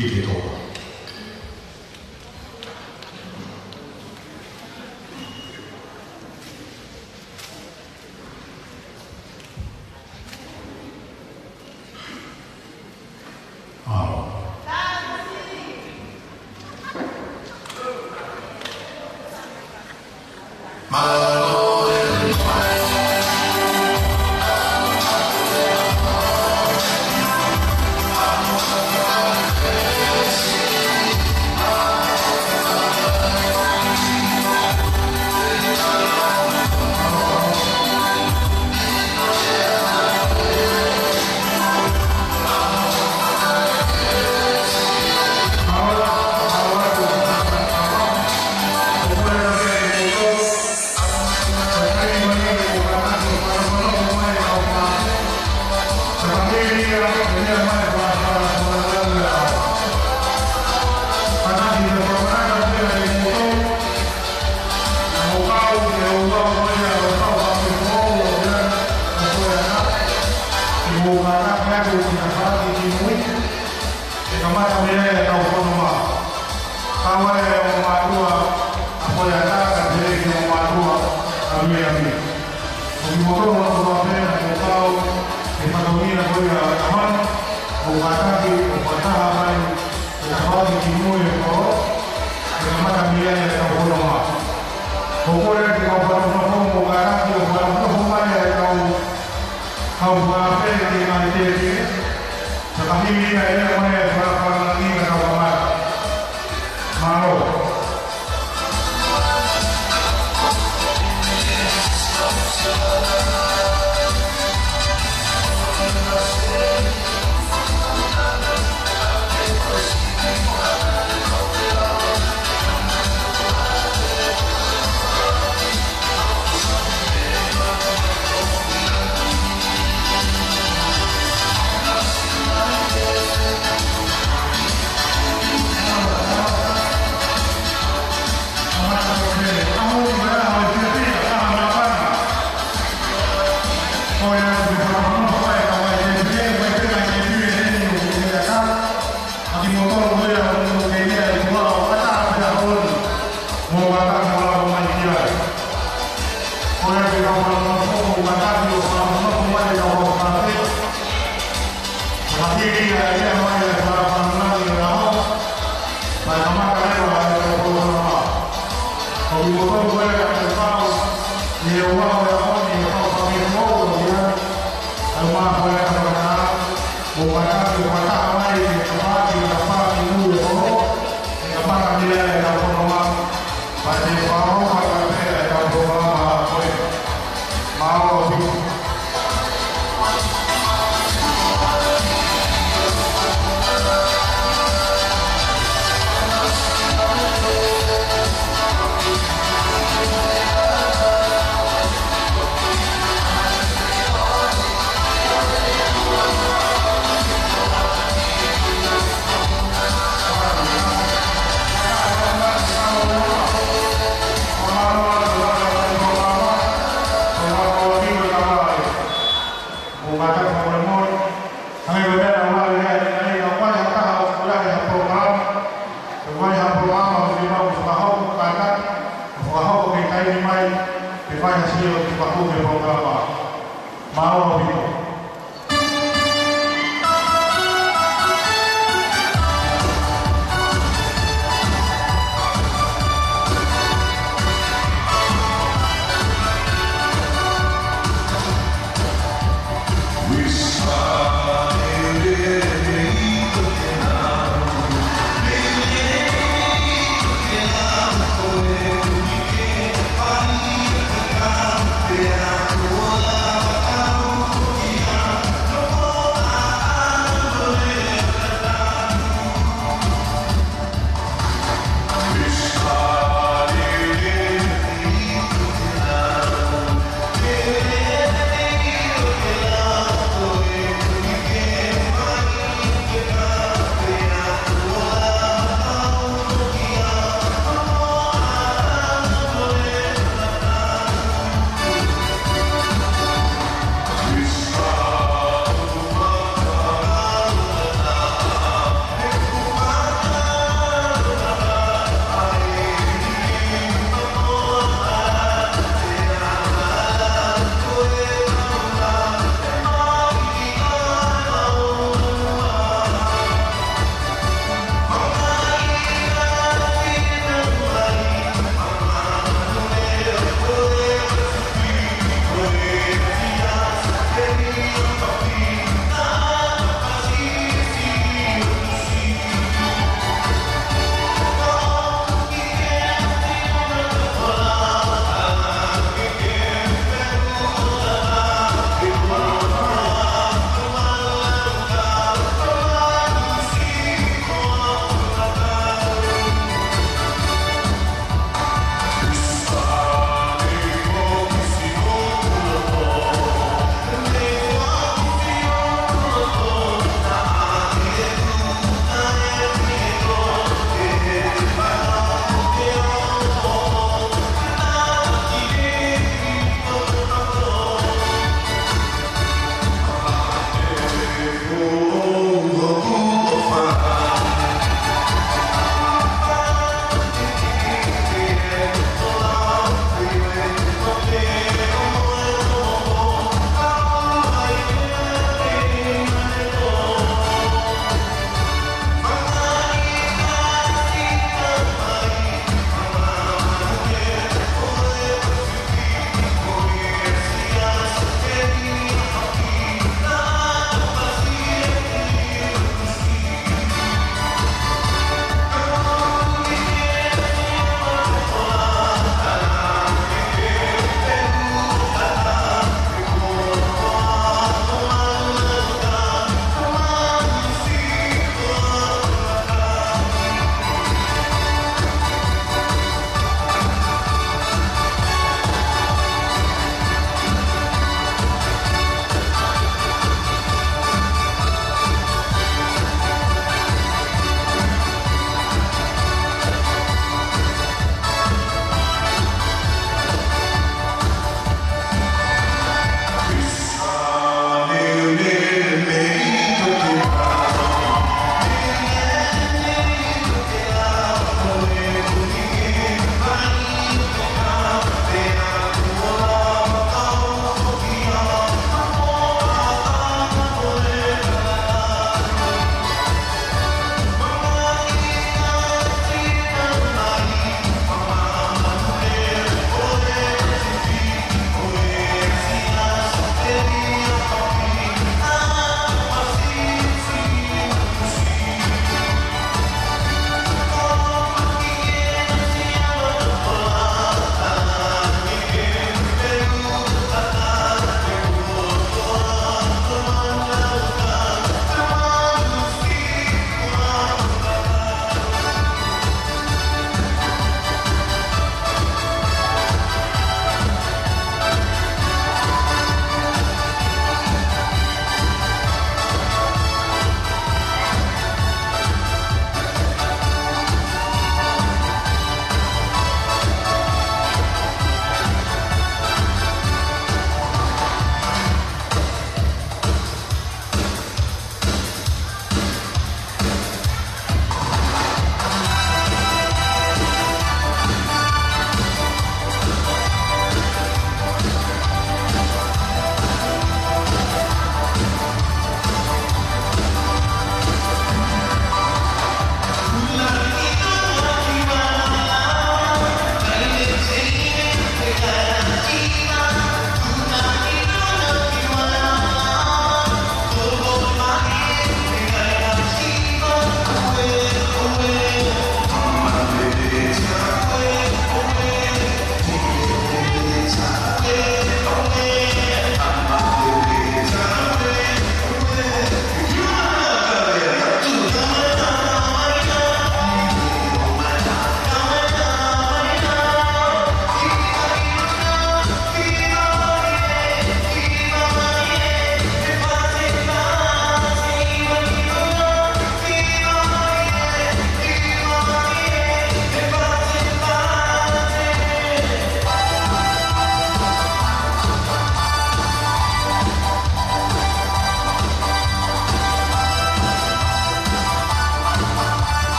Ki he toka. ʻAo. ʻE kamata mei ai ʻetau fononga. Kau ai ʻa e ongo mātuʻa ʻa Poiata, kae pehē ki he ongo mātuʻa ʻa Viliami. Ko kimoutolu kotoa pē naʻa mou kau he fatongia ko ia ʻo e ʻaho ni, ʻoku kātaki ʻo fakataha mai e tafaʻaki ki mui ʻo e kolo, ʻe kamata mei ai ʻetau fononga. Ko e kole atu ki he kau fānau foʻou, mou kātaki ʻo fānau foʻou mai ʻetau kau fakaafe ki he ngaahi tēpile, ka ka hili ia ʻe lea mai e fakafanangi ka tau kamata. Mālō. Mālō ʻaupito.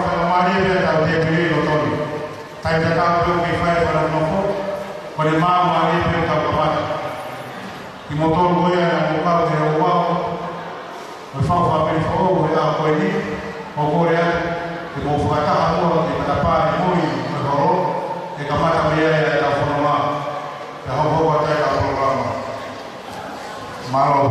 Faingamālie pē ʻetau tēpile ʻi loto ni. Taimi tatau pē ʻoku kei fai e fakanofo, ko ʻene maau mālie pē ʻetau kamata. Kimoutolu ko ia naʻa mou kau ki he ouau ʻo e fāmili foʻou he ʻaho ko eni, ʻoku ou kole atu ke mou fakataha muʻa ki he matapā ʻi muʻa ʻi he holo, ke kamata mei ai ʻetau fononga, pea hokohoko atu ai ʻetau polokalama. Mālō.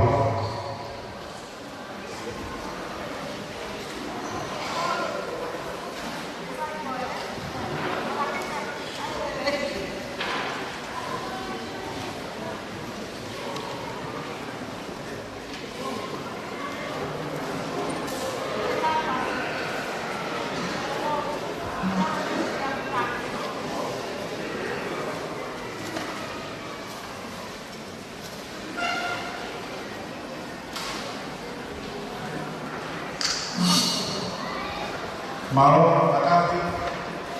Mālō, kātaki,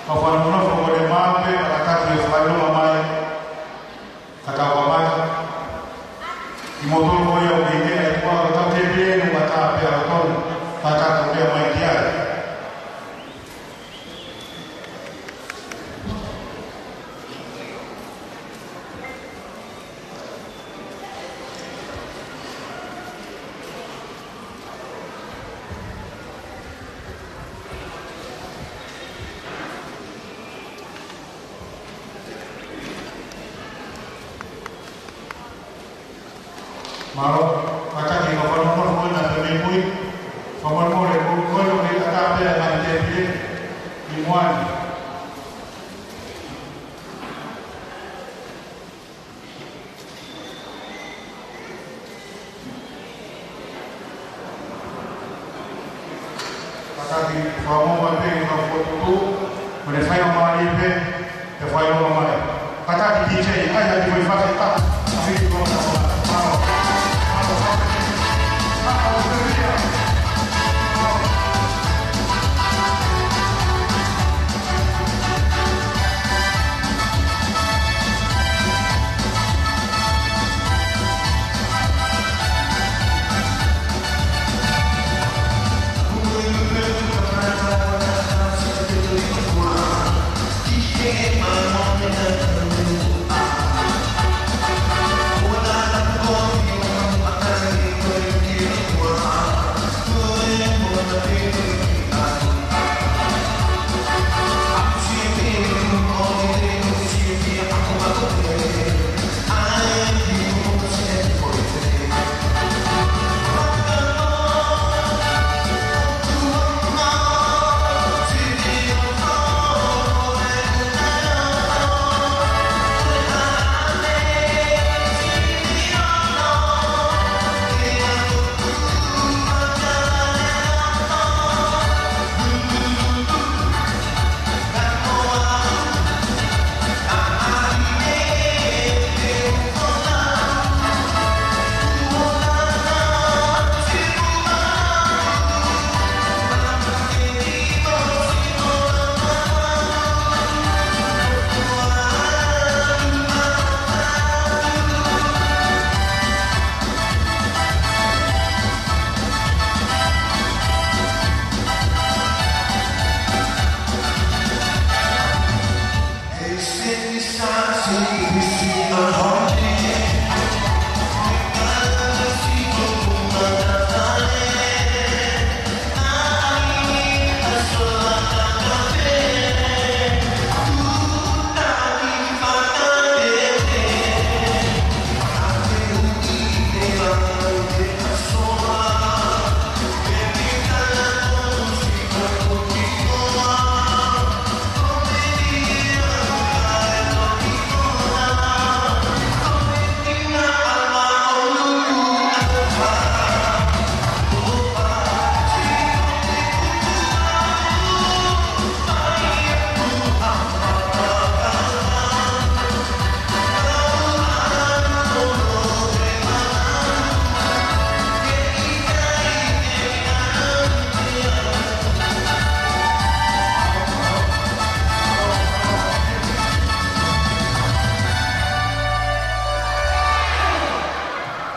kau fakanofo, kole maʻu pē, kātaki e fakaʻilonga mai, ka tau kamata. Kimoutolu ko ia ʻoku kei meʻa ʻi he kuo ʻoatu ʻetau tēpile, ʻoku kātaki pē ʻa e tonu, kātaki ʻo meʻa mai ki ai. Mālō, kātaki kau fakanofo ʻi he meʻa ko eni. Fakamolemole, ko e kole ʻoku kātaki pē ʻa e tēpile ʻi muʻa ni. Kātaki fakamolemole pē ki he kau fokotuʻutuʻu, mo e faingamālie pē, ke fai ʻo mai. Kātaki D J, ʻai ha kiʻi foʻi fasi ʻe taha, ʻa e hiki ko ena. Mālō. Mālō. Mālō.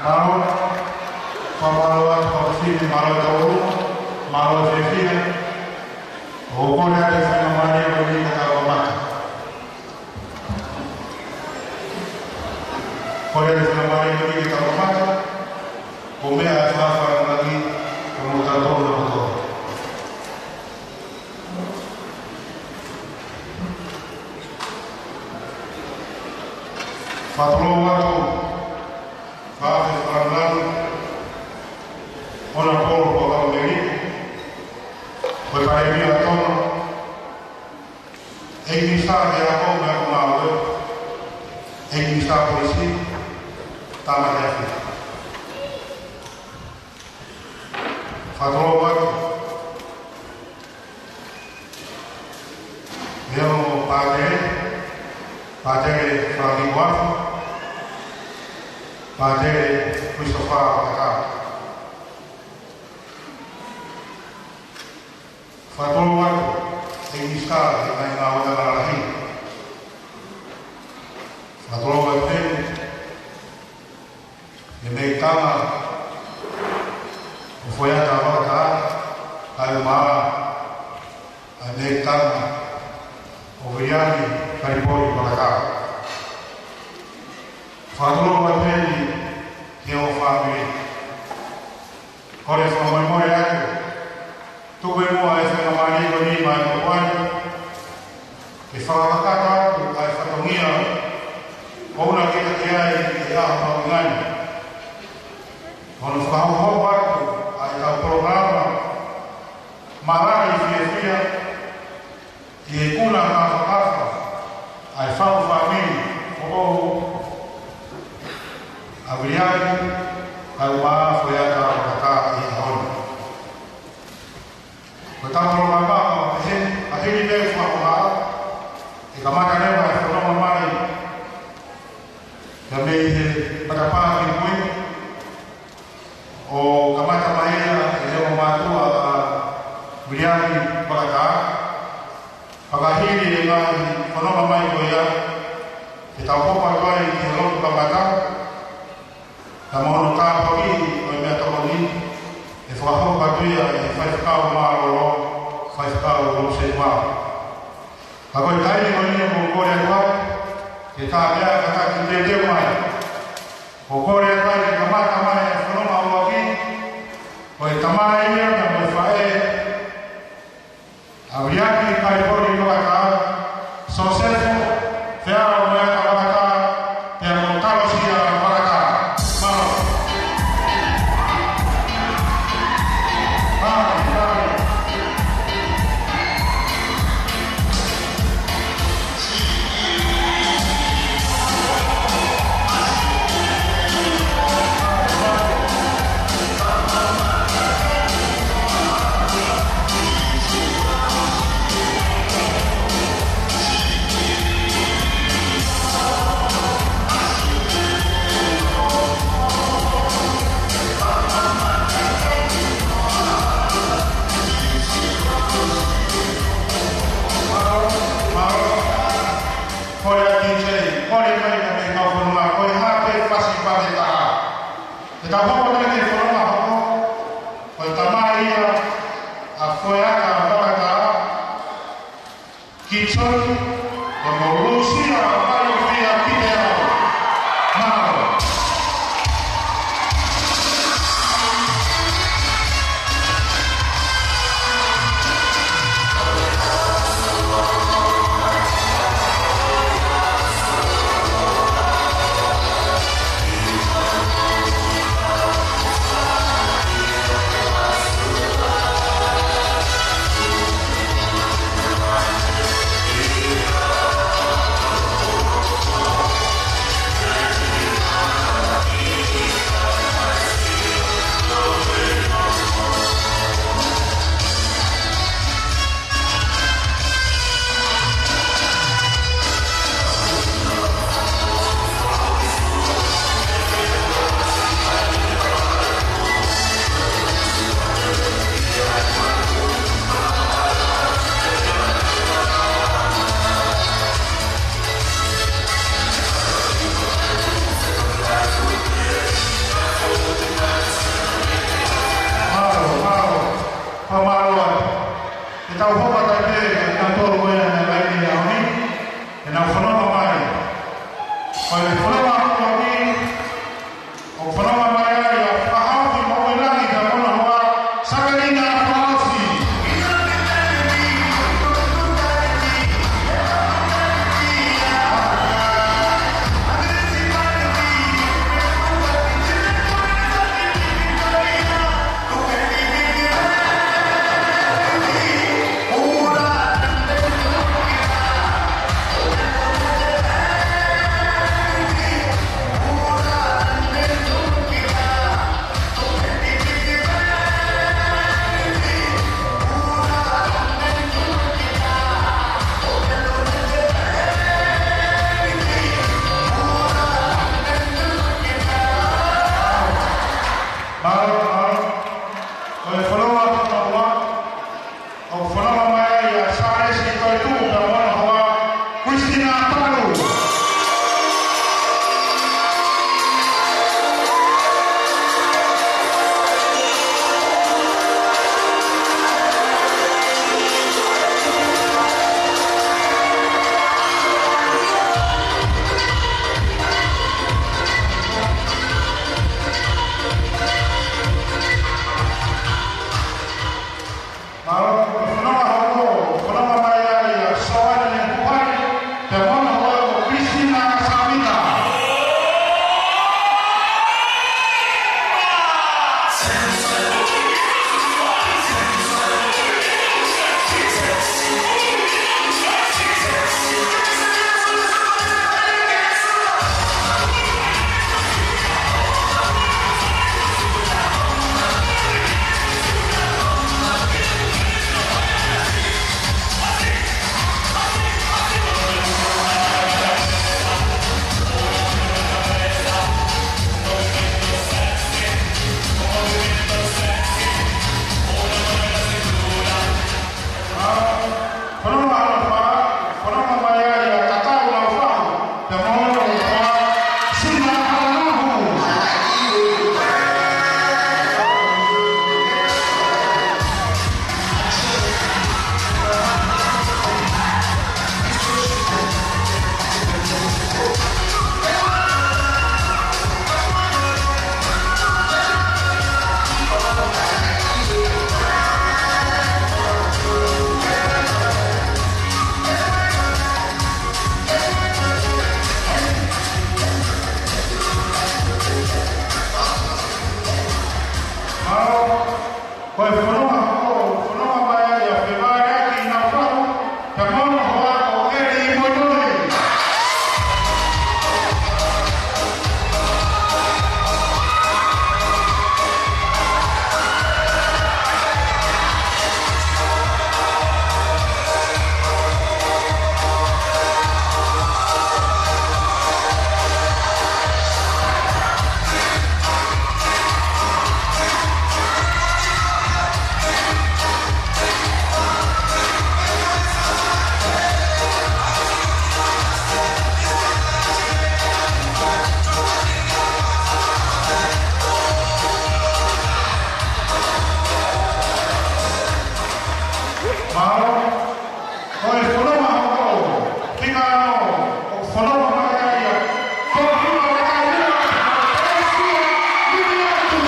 Mālō, fakamālō atu, fakamālō atu, mālō e tau, mālō e fiefia. ʻOku ou kole atu e faingamālie ko eni ke tau kamata. Kole atu e faingamālie ko eni ke tau kamata, ko e meʻa ʻa e fakalangi, ko mo tau tau na kotoa. Fakatulou atu, fakafe fakalanu, ʻOnapolo Polo Kalamelike, ko e Palēmia ʻo Tonga, ʻEiki Minisitā ʻo e Ako mo e Ako Māʻolunga, ʻEiki Minisitā Polisi, Tāmate Afi. Fakatulou atu, ʻEiki Pātele, Pātele Falaki Kuafa, Pātele Christopher Vakatā. Fakatulou atu, ʻEiki Minisitā ʻo e Ngaahi Ngāue Lalahi. Fakatulou atu, ʻEiki Meʻitama ʻo Foiata Vakatā, kae ʻumaʻā ʻa e Meʻitama ʻo Viliami Kalipoli Vakatā. Fakatulou atu heni ki ho fāmili. Kole fakamolemole atu, tuku muʻa e faingamālie ko eni mai ko wai, ke fakakakato atu ʻa e fatongia ʻoku na kei taki ai ʻi he ʻaho mahuʻinga ni. Hono fakahohaʻa atu ʻa e kau polokalama, mālō e fiefia, ʻi he ikuna kāfakafa ʻa e faʻu fāmili ʻo ʻAviliani, kae ʻumaʻā Foiata Vakatā ʻi he ʻaho ni. Ko e tau polokalama ʻoku pehē, ʻa heni pē fakahohaʻa, ʻe kamata leva e fononga mai, ka mei he matapā kimui, ʻo kamata mai ia ʻe he ongo mātuʻa ʻa Viliami Vakatā. Fakahili e ngaahi fononga mai ko ia, ke tau hoko atu ai ki he lotu kamata, ka mo hono tāpuakiʻi ʻo e meʻatokoni, ʻe fakahoko atu ia ʻe he faifekau mālōlō, Faifekau Lūseni Vao. Ka ko e taimi ko eni ʻoku ou kole atu ai, ke tāpea ka taki teuteu mai. ʻOku ou kole atu ai ke kamata mai e fononga ʻuluaki, ko e tamai ia mo e faʻē ʻa ʻAviliani Kalipoli Vakatā, Sosefo Fealo Meata Vakatā, pea mo Talosia Vakatā. Mālō. Mālō, mālō. Mālō, mālō. Kole atu D J, kole mai ka mei kau fononga, ko e hā pē fasi pake taha. Ke tau hoko atu ki he fononga hoko, ko e tamai ia ʻa Foiata Vakatā, Kitson, ko mo Lūsia Vaiofia Kiteao. Mālō. Mālō, mālō. Fakamālō atu. Ke tau hoko atu ai pē Ko e laine ʻo e ʻaho ni, ʻenau fononga mai. Ko e fononga ʻaho ni, ʻoku fononga mai ai ʻa Fakahaofi Moʻuilangi pea mo hona hoa, Savelina Fakaʻosi. Mālō, mālō. Ko e fononga hono ua, ʻoku fononga mai ai ʻa Sālesi Toetuʻu pea mo hona hoa, Christina Palu. Mālō, ko e fononga hono, fononga mai ai ʻa Soane Hupani, pea mo hona hoa ko Christina Samita. Fononga hono fā, fononga mai ai ʻa Tatau Laufahu, pea mo hona hoa, Sina Alanahu. Mālō. Ko e fononga, ko e fononga mai ai ʻa Fevaleaki Naufahu, pea mo hona hoa ko ʻEli Moinoi. Mālō. Ko e fononga hono fika ono, ʻoku fononga mai ai ʻa Tō Hua Lakaua, Pelesia Liliatu.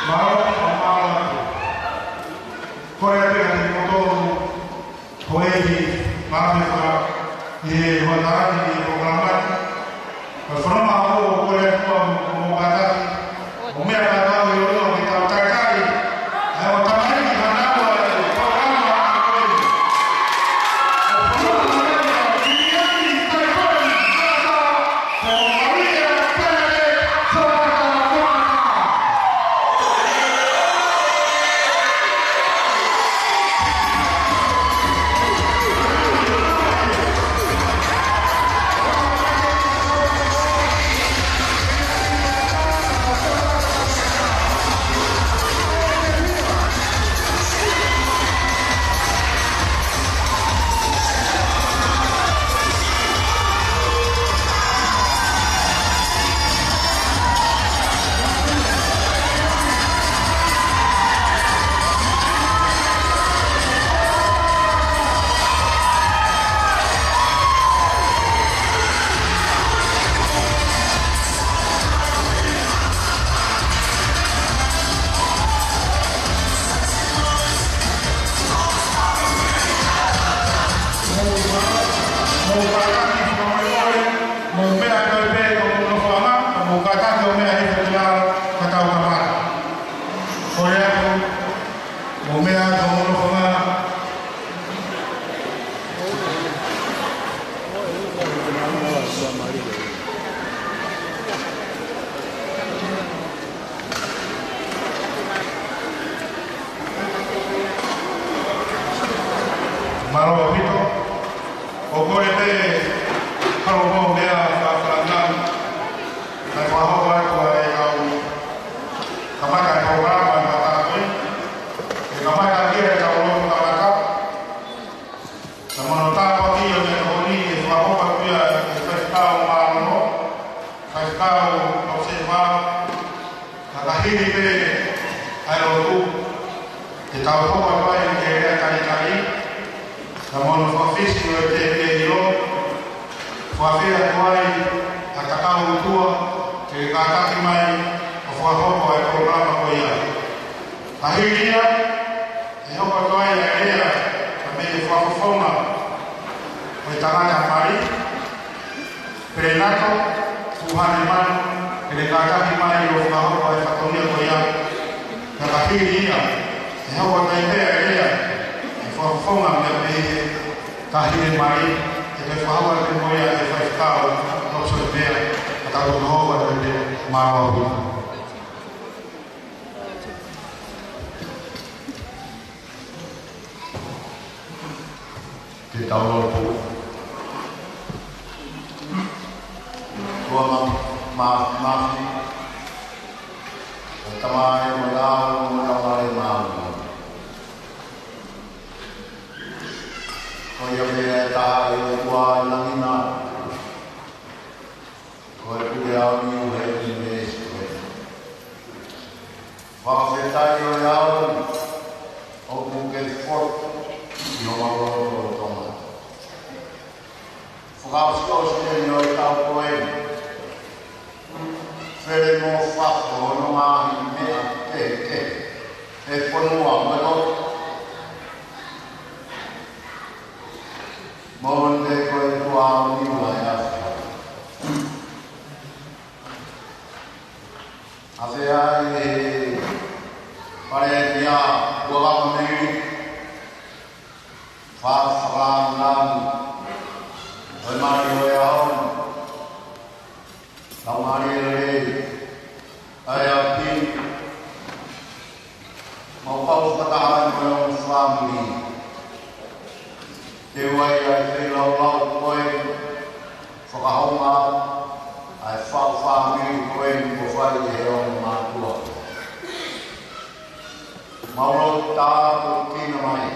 Mālō, mālō. Kole atu kiate kimoutolu, houʻeiki, mālō e faka-, ʻi he hoʻatā ʻi he polokalama ni. Ko e fononga ʻoku kole atu ʻa mo, mo kātaki, ʻo meʻa kātaki ʻo ʻilo ke tau talitali ʻa e ongo tamaiki fānau ʻa e polokalama ko eni. ʻO fononga mai ʻa Viliami Taifoni Mata, Mou kātaki, mou kātaki, mou meʻa ʻo pehē ko hoʻomou nofoʻanga, mou kātaki ʻo meʻa ʻi he fetulalo, ka tau kamata. Kole atu, mou meʻa ʻo pehē ko hoʻomou nofoʻanga. Mālō ʻaupito. ʻOku ou kole pē, haʻu mo e meʻa fakafanau, kae fakahoko atu ʻa e kau kamata e polokalama ʻi he māhina ko eni. ʻE kamata ʻaki ʻetau lotu kamata. Ka mou tāpuakiʻi ʻo meʻa ko eni ke fakahoko atu ia ʻe he faifekau mālōlō, faifekau ʻoku se vā, ka ka hili pē ʻa e lotu, te tau hoko atu ai ki he lea talitali, ka mou fakafisi ʻo e tēpile ʻilo, fakafeʻao atu ai ʻa e kakai ʻoku tō, ke kātaki mai ʻo fakahoko ʻa e polokalama ko ia. Ka hili ia, ʻe hoko atu ai ʻa e lea mei he fakafofonga ʻo e tangata mali, Pelenato Fuhanemanu, ke ne kātaki mai ʻo fakahoko ʻa e fatongia ko ia. Ka ka hili ia, ʻe hoko atu ai pē ʻa e lea ʻi he fakafofonga mei he taʻahine mali, ʻe toe fakahoko atu mo ia ʻe he faifekau, Lopson Pea, ka tau toki hoko atu ai pē. Mālō ʻaupito. Ke tau lotu. ʻOtua ma-, ma-, mafimafi, ʻo e Tamai, ʻo e Laumālie Māʻoniʻoni. Ko ia pē ʻa e taha ʻi he ʻOtua ʻi langi na. Ko e pule aoniu ʻi he ʻunivēsi ko eni. Fakafetaʻi ʻo e ʻaho ni ʻoku ke fotu ʻi homau lotolotonga. Fakaʻosiʻosi eni ʻo e taʻu ko eni. Fele mo fafo hono ngaahi meʻa kehekehe ʻi he fonua mo e lotu. Moʻoni pē ko e ʻOtua aoniu ʻa e ʻAfiona. ʻA Pea ʻi he palēmia ʻo Amerika, fakalangilangi ʻo e mali ʻo e ʻaho ni, Laumālie Lelei, ʻa e ʻapi, mau kau fakataha mo e ongo fāmili. Ke ʻoua ʻe feilaulau ko e fakahounga ʻa e faʻu fāmili ko eni kuo fai ʻe he ongo mātuʻa. Mau lotu tāpuekina mai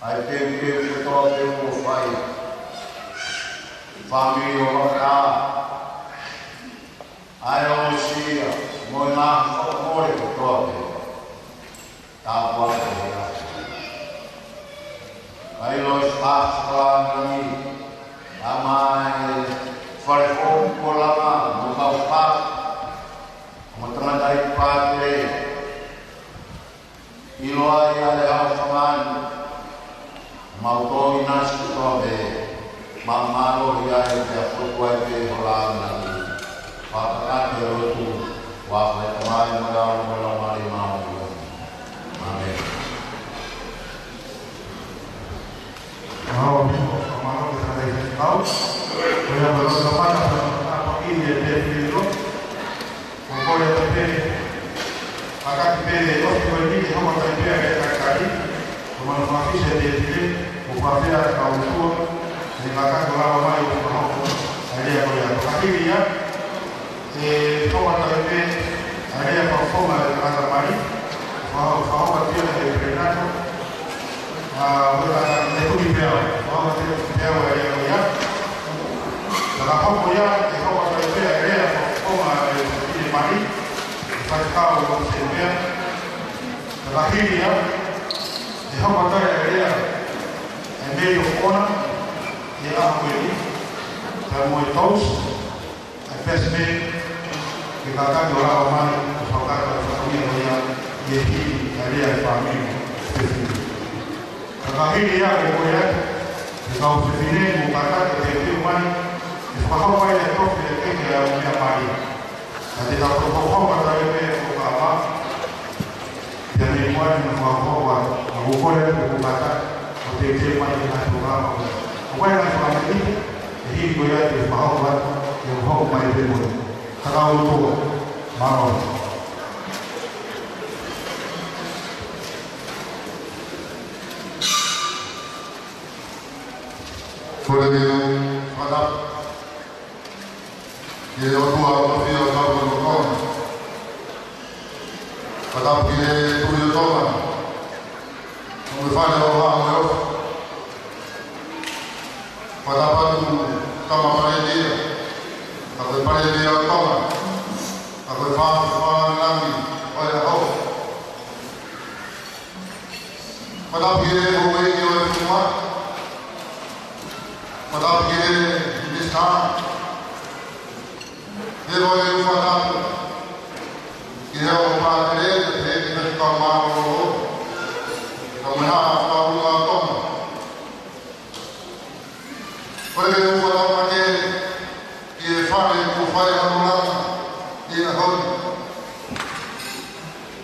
ʻa e teuteu kotoa pē kuo fai. Fāmili ʻo Vaʻa, ʻa e ʻosi ia mo e ngaahi fakamole kotoa pē. Tāpuaki ʻa e ʻaho. ʻA e ʻilo ʻa e fakalangilangi, ʻa mai fale foʻou kuo langa mo kau fā, mo tangata i pātele. ʻIlo ai ʻa e hau fangani, mau tō ʻinasi kotoa pē, mau mālō ia e te afotu ai pē ho langilangi. Fakataha ki he lotu, ʻofa ʻa e Tamai mo e ʻAlo mo e Laumālie Māʻoniʻoni. ʻĀmeni. Mālō, mālō, mālō, mālō, mālō. Ko ia, mālō, mālō, mālō, mālō, mālō, mālō, mālō, mālō. Ko e kole atu pē, ʻa e kaki pē, ʻosi ko eni, ʻe hoko atu pē ʻa e kakai, ko e manu fakafisi ʻa e tēpile, ko e fakafeʻao ʻa e kau ʻOtua, ʻe ngata ko e lava mai ʻo fakahoko ʻa e lea ko ia. Fakafili ia, ʻe hoko atu pē ʻa e lea fakafofonga ʻa e tangata mali, faka-, fakahoko atu ia ʻe he Peretiteni, ʻa, ʻo e tangata mali, Tui Peau, ʻo e tangata mali, Tui Peau ʻa e lea ko ia. Fakahoko ia, ʻe hoko atu pē ʻa e lea fakafofonga ʻa e fefine mali, ʻe Faifekau Lopeseni Meʻa. Fakafili ia, ʻe hoko atu ʻa e lea ʻa e Maid of Honour ʻi he ʻaho ko eni, pea mo e toast, ʻa e best man, ke kātaki ʻo lava mai ʻo fakakakato ʻa e fatongia ko ia ʻi he hili ʻa e lea ʻa e fāmili fefine. Fakafili ia, ʻe kole atu ki he kau fefine mo kātaki ʻo teuteu mai, ʻe fakahoko ai ʻa e tofi ʻa e keke ʻa e ongo meʻa mali. Ka te tau fakahoko atu pē ʻo kama, pea mei muʻa ni mo fakahoko atu, ʻa ʻoku kole atu ʻo kātaki ʻo teuteu mai ki he ngaahi polokalama ko ia. ʻOku ʻi ai e ngaahi fakamālō, ʻe hili ko ia te u fakahoko atu, ʻe hoko mai pē mo ia. Ka tau lotu. Mālō. Kole ke u fakatapu ki he ʻOtua ʻoku ʻafio ʻi he taupotu. Fakatapu ki he Tuʻi ʻo Tonga, mo e fale ʻo Haʻa Moheofo. Fakatapu atu Tama Palēmia, ka ko e Palēmia ʻo Tonga, ka ko e Faʻu Fakalangilangi ʻo e ʻaho. Fakatapu ki he houʻeiki ʻo e fonua. Fakatapu ki he Minisitā. Pea mo e fakatapu ki he ongo pātele, ʻa e Faifekau Mālōlō, ka mo e Haʻa Fakafofonga ʻo Tonga. Kole ke u fakatapu makehe ki he fale kuo fai hono langa ʻi he ʻaho ni.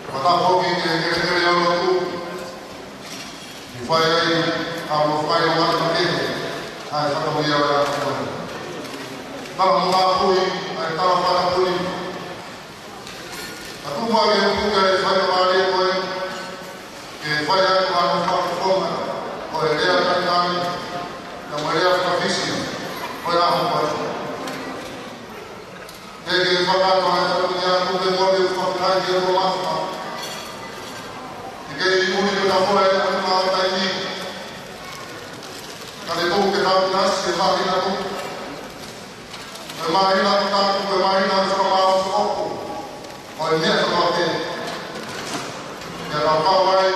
Fakatapu foki ki he kelekele ʻo e lotu, kuo fai ai ʻa hono fai ʻo makehe ʻa e fatongia ʻo e ʻaho ni. Tala mo e ngaahi pui, ʻa e tala fakapui. Ka tuku muʻa ke u puke ʻa e faingamālie ko ē, ke fai atu ʻa hono fakafofonga ʻo e lea talitali, pea mo e lea fakafisi ʻo e ʻaho ko ē. Ke ke fakakātoa ʻa e fatongia, tuku ke mole ʻo fakafeʻao ki he ʻOtua Māfimafi. Ke ke ʻuli pea mo e ʻaho ni mo e taimi. Ka te tuku ke tau ʻinasi he māhina tuku. Ko e māhina ʻoku tapu, ko e māhina ʻoku fakamāʻopoʻopo ʻo e meʻa kotoa pē. Pea tau kau ai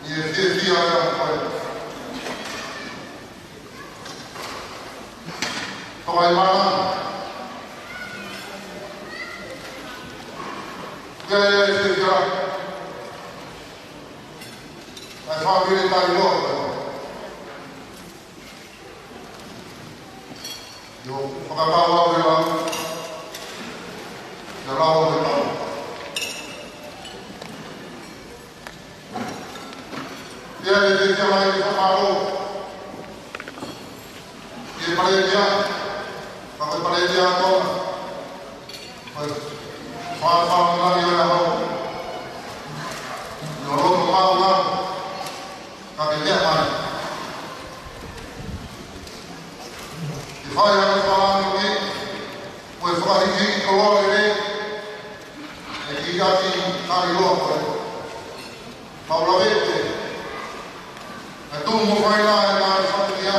ʻi he fiefia ʻo e ʻaho ko ē. Tokaimaʻananga. Ke fiefia ʻa e fāmili Tailoa. ʻIo, fakapapauʻi ʻe au, Ia lau ʻo e kau. Ia e te kia mai ki whakamālō. Ia pale ia. Ka ko e pale ia kona. Ko e whā whā ngā ia hau. Ia loto mau ngā. Ka ke mea mai. Ke fai ana whānau ni, ko e whakahiki ki koloa lele, e ki ati kari loa koe. Mau lave te, e tū mo fai la e ngā whakakia.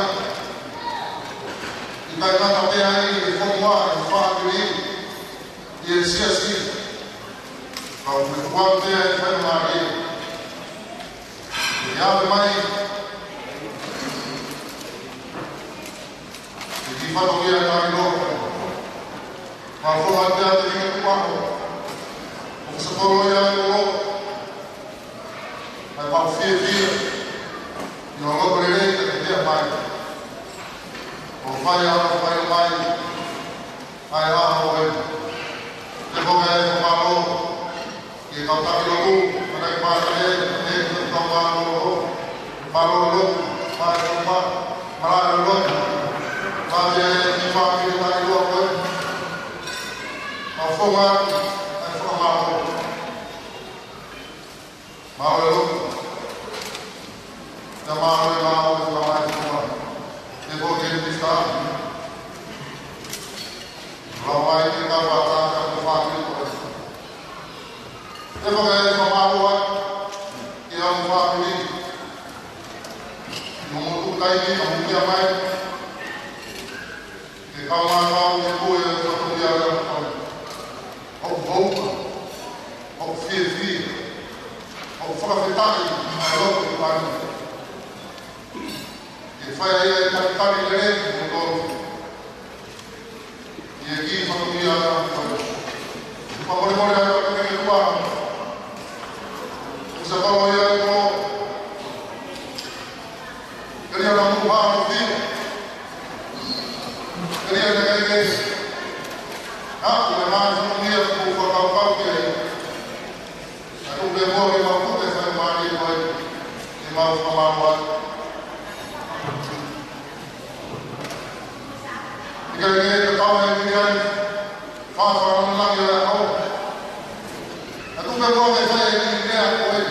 I kai ngata pea i e whomua e whākiri, i e siasi. Kau me kuau te e whai mārie. Ia te mai. Te ki whatu ia e tari loa. Mau whonga te ate ki te kuaho. O ka sapolo ia e kolo. Ai mau fie fie. Ia loto lelei ka te mea mai. O fai a o fai mai. Ai a o e. Te koke e whakamālō. Ke kau taki lotu, mana i pātane, e kau mālō, mālō lotu, mālō lotu, mālō lotu, mālō e ki pā ki taki loa koe. Mau whonga, ai whakamālō. Mālō lotu. Ia mālō e mālō e whakamālō. E kō ke mista. Lau mai ke kau pātane, kau pātane koe. Te whakae whakamālō atu ki au fāmili. Mo motu kai ni ka mukia mai. Ke kau ngā kau ke kue e whakamuia le au kau. Hoku houka. Hoku fiefia. Hoku fakafetaʻi. Ai loto ki pani. Ke fai ai e takitaki lelei mo tolu. Ia ki whakamuia atu. Fakamolemole atu ki te kua. Usa kau ia e kolo. Kelia na muha o fia. Kelia na kei kei. Aku e mai whakamuia ku whakaukau ki ai. Ka tuku pē mua ke mau kute fai mālie mai, ke mau fakamālō atu. ʻIkai ke te kau e mini ai, fāfā langilangi ʻo e ʻaho. Ka tuku pē mua ke fai e kiʻi meʻa ko ē.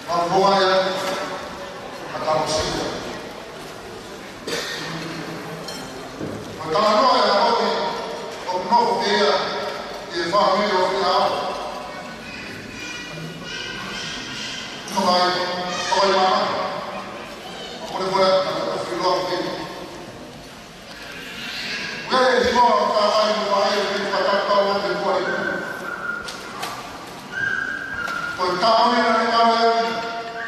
Mau foa ia, ka tau sio. Ko e talanoa e ʻaho ni, ʻoku nofo pē ia ʻi he fāmili ʻo Fineʻao. Nofo ai, ʻo ai māmani. ʻOku ne kore atu ka filoa ki. Ue e himo ʻo ka ai mo ai e pili fakatau atu e kuari. Ko e tau ni naʻe kau ai,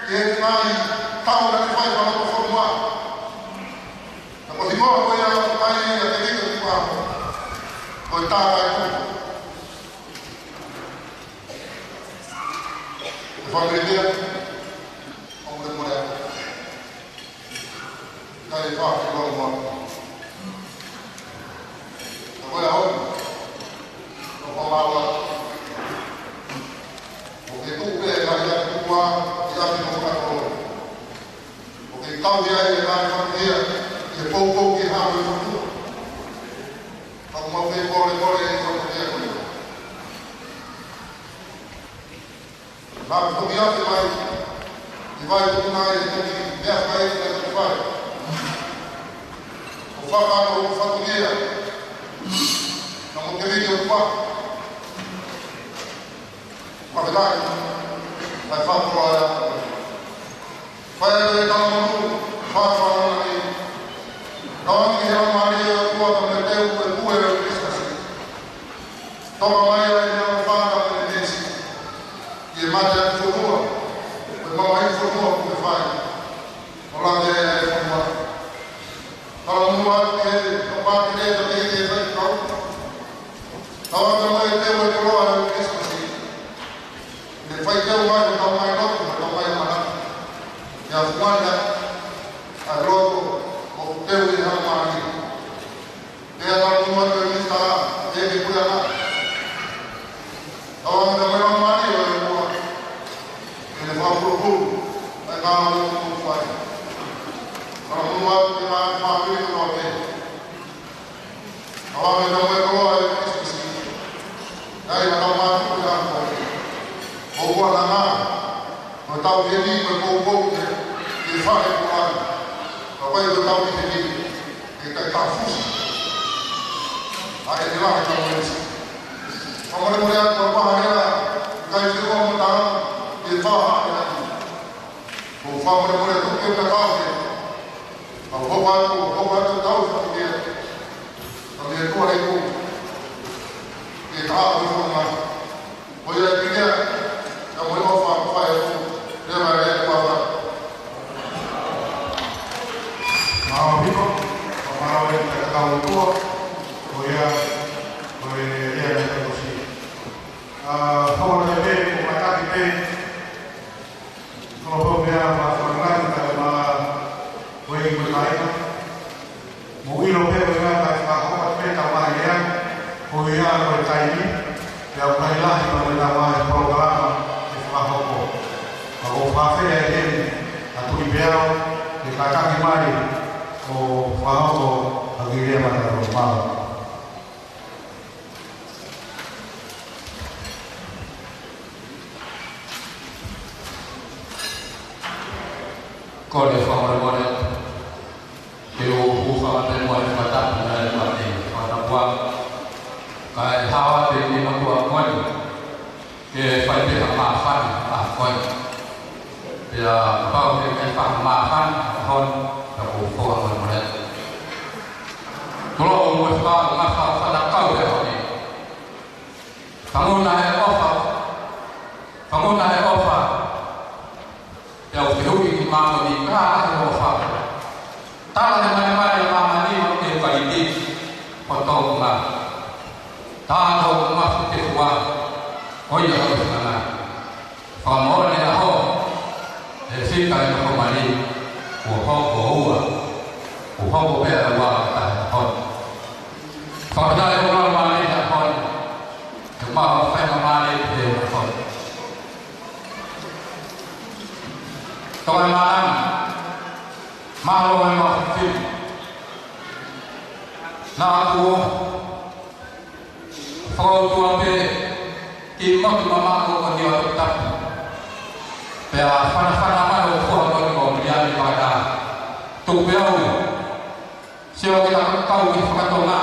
ke ngai tau naʻe fai pala ko fonua. Ka ko himo ko ia ʻoku ʻai ia ke vika ki pā. Ko e tā kai ko. Ko e fāmili ia, ʻoku ne mole atu. Kai fā ki loa moa. Ka ko e ʻaho ni, ʻoku māua. ʻOku ke tuku pē kai atu kua, i ʻapi mo whakatolo. ʻOku ke kau ia i e kai whakamuia, i e poupou ki he hao e whakua. Ka ko mau ke kole kole e whakamuia ko ia. Mau toki ake mai, i vai tukuna e toki mea fai e toki fai. ʻO faka ʻo fatuia, na mo ke viki o kua. Kua ke lai, kai fakapoloa ia. Fai atu e tala monu, fai fai ana ni. Tau angi he ʻaho mālie ʻo e kua ka me teu e kue ʻo Christmas. Toka mai ai e meʻa ʻo fānau e meesi. ʻI he mate ʻa e fonua, ko e mamahi fonua ko e fai. ʻO lave ai e fonua. Tala monu atu ke, ʻo pākele ka te te fai kau. Tau atu mai e teu e koloa e Christmas. Ne fai teu mai ko tau mai lotu, ko tau mai mana. Ia fuana, a loto, ʻo teu e hau mani. Pea tau mua te mista, e ke pule ana, Fakamolemole atu ʻa Paharela, ʻikai ke ʻoua mo taha, ke faha e atu. Ko fakamolemole atu ke ta kau ke. Ka hoko atu, hoko atu tau sa ke. Ka me tua le ku. Ke ta au ko ma. Ko ia ke ia, ka mo ʻofa ko fai atu. Leva le atu ʻofa. Mālō ʻaupito, mālō e kakai ʻotua, ko ia, ko e lea ʻa e kakai ʻosi. ʻA, hoko atu pē, ko e kātaki pē, ko e pō pē ʻa e fakalangi ka ma, ko e i ko e kāinga. Mou ʻilo pē ko e ngata e fakahoko atu pē tau mai lea, ko ia ko e taimi, pea ʻoku ʻikai lahi pea ko e tau mai polokalama e fakahoko. Ka ʻoku ou fakafeʻiloaki heni, ʻa Tuʻipeau, ke kātaki mai, ʻo fakahoko, ʻa e kiʻi lea mai ʻa e mālō. Kole fakamolemole atu. Ke u hūfanga pē mo e fakatapu naʻe ʻoatu ʻe he fakatapu. Kae ʻoua pē ke mātuʻa ko eni. Ke fai pē ha māfana ʻa ko eni. Pea kapau he ʻikai ha māfana ʻa hon, pea ko u fakamolemole atu. Kolo o mo e faka, ngaahi faka, fakatapu pē honi. Fanguna he ʻofa. Fanguna he ʻofa. Pea u fehuʻi ki māmani, ko e hā e ʻofa? Tala he malimali ʻa māmani ʻo e ʻeukalipitū, ko e tōʻonga. Tā ko e mafu ke fua, ko ia ko e fanga. Fakamoʻoni ʻa ho, ʻe fika e mafu mali, kuo hoko ua, kuo hoko pē ʻa e ua ka taha ho. Fakafetaʻi ko māmani ʻa ho, ke mau fai māmani ʻe ho. Tau e mālama, mālō e mafu fili. Naʻa ku fakaʻotua pē ki motu mamaʻo ʻo Niuatoputapu. Pea fanafana mai ʻo fua motu ʻo Miriami Pakata. Tuku pē au, sio ki he kakai faka-Tonga,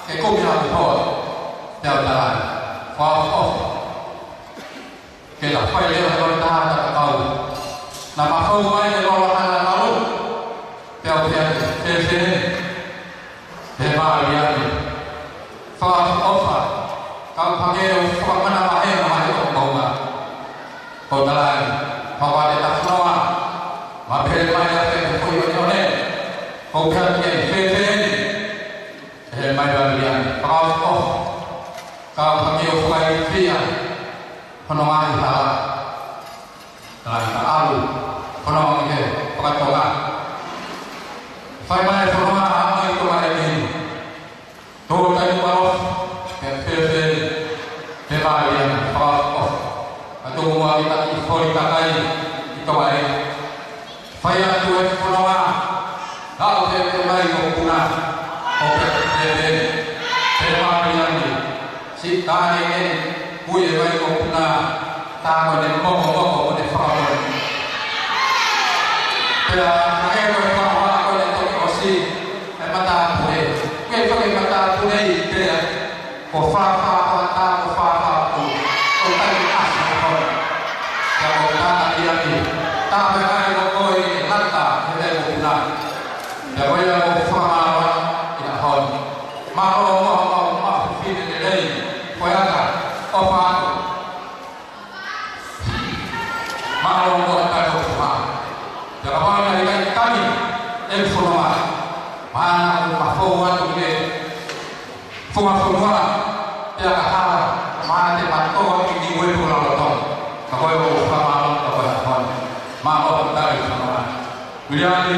ke kumi ʻa e hoa, pea u talaange. Fakaʻofoʻofa. Ke ta fai leva ʻa e taha ta kau. Naʻa ma fou mai e lola hana malu. Pea u pehē, fēfē, pehē mai Miriami. Fakaʻofoʻofa, kau hake ʻo fakamanavahē mai ʻo maua. Ko e talaange, fakavale ta fua, ma pehē mai ʻa e foʻi ʻoneʻone. Ko u pehē ke fēfē, pehē mai Miriami. Fakaʻofoʻofa, kau hake ʻo fakaifia. Hono ngaahi hala. Talaange ka ʻalu, hono ngaahi he faka-Tonga. Fai mai fononga ʻa mai Tonga e kini. Tō tai palo, ke fēfē, ke mālie, fakaʻofoʻofa. Ka tō mua ki taki foli takai, ki Tonga e. Fai atu e fononga, ka ʻoku pehē mai ʻo Puna, ʻoku pehē, pehē mai ange, siʻi taʻane ʻeni, ui mai ʻo Puna, tā ko ʻene mokomoko mo ʻene fakamoʻoni. Pea, naʻe ko e fakamoʻoni ko ʻene toki ʻosi, e matāpule. Ko e toki matāpule ʻi pea, ko fāfā, ko tā, ko fāfā, ko, ko tai ʻasi ko hona. Pea ko tā ia ki, tā me ai ko koe e lata, he tai ko Puna. Pea ko ia ko fakamālō, ʻi na hon. Mālō mo, mo, mo, fine lelei, ko ia ka, ʻofa atu. Mālō mo, ka, ʻofa. Pea ka mau na i kai kami, e fononga. Mana ko ka fou atu ke, Funga fonua, pea ka hala, mā te matoa ki ni ue pula lotong. Ka koe o fakamālō, ka koe hafon. Mālō, ka kai fonua. Miriani,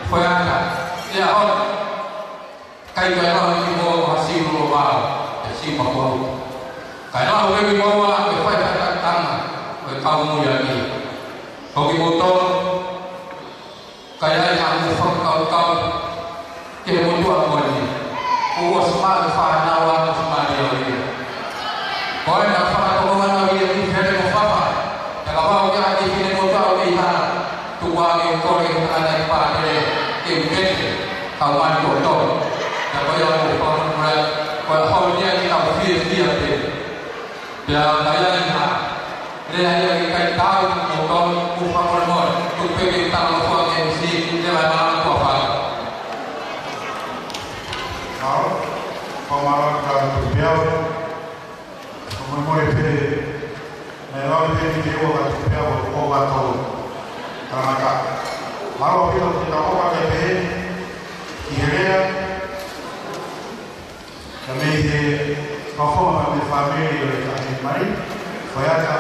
foeata, ia hon. Kai koe lau ki mo hasi ulo vao, e si ma kolu. Kai lau e ki mo ua, e fai fai ka tanga, e kau mo ia ki. Ko ki mo tolo, Ka ʻi ai haʻamou fakakaukau ki he motuʻa ko eni, kuo ʻosi maʻu fānau ʻa ʻosi maʻu ia. Ko ena fakatokanga ʻa ia ki Fele mo Fafa, pea ka vau ki ai ki he motuʻa ʻo ʻi hana, tuku ange ʻo kole ki he tangata ʻi Pātele, ke u peke, kau mai ko tolo. Pea ko ia ʻoku ou fakamolemole, ko e holi ia ki tau fiefia pē. Pea ʻoku ʻi ai ha lea ia ʻe ʻikai tau mo tau mo fakamolemole, tuku pē ke tau fua ke M C, lea mai mālō kuo fai. Mālō, fakamālō atu ki he peau. Fakamolemole pē, naʻe lava pē ke ua ka tuku peau ʻo ua tolu. Tangata. Mālō ʻaupito ki he tau fakamolemole pē, ki he lea, ka mei he fakafofonga mei he fāmili ʻo e Taʻahine Mali, Foiata,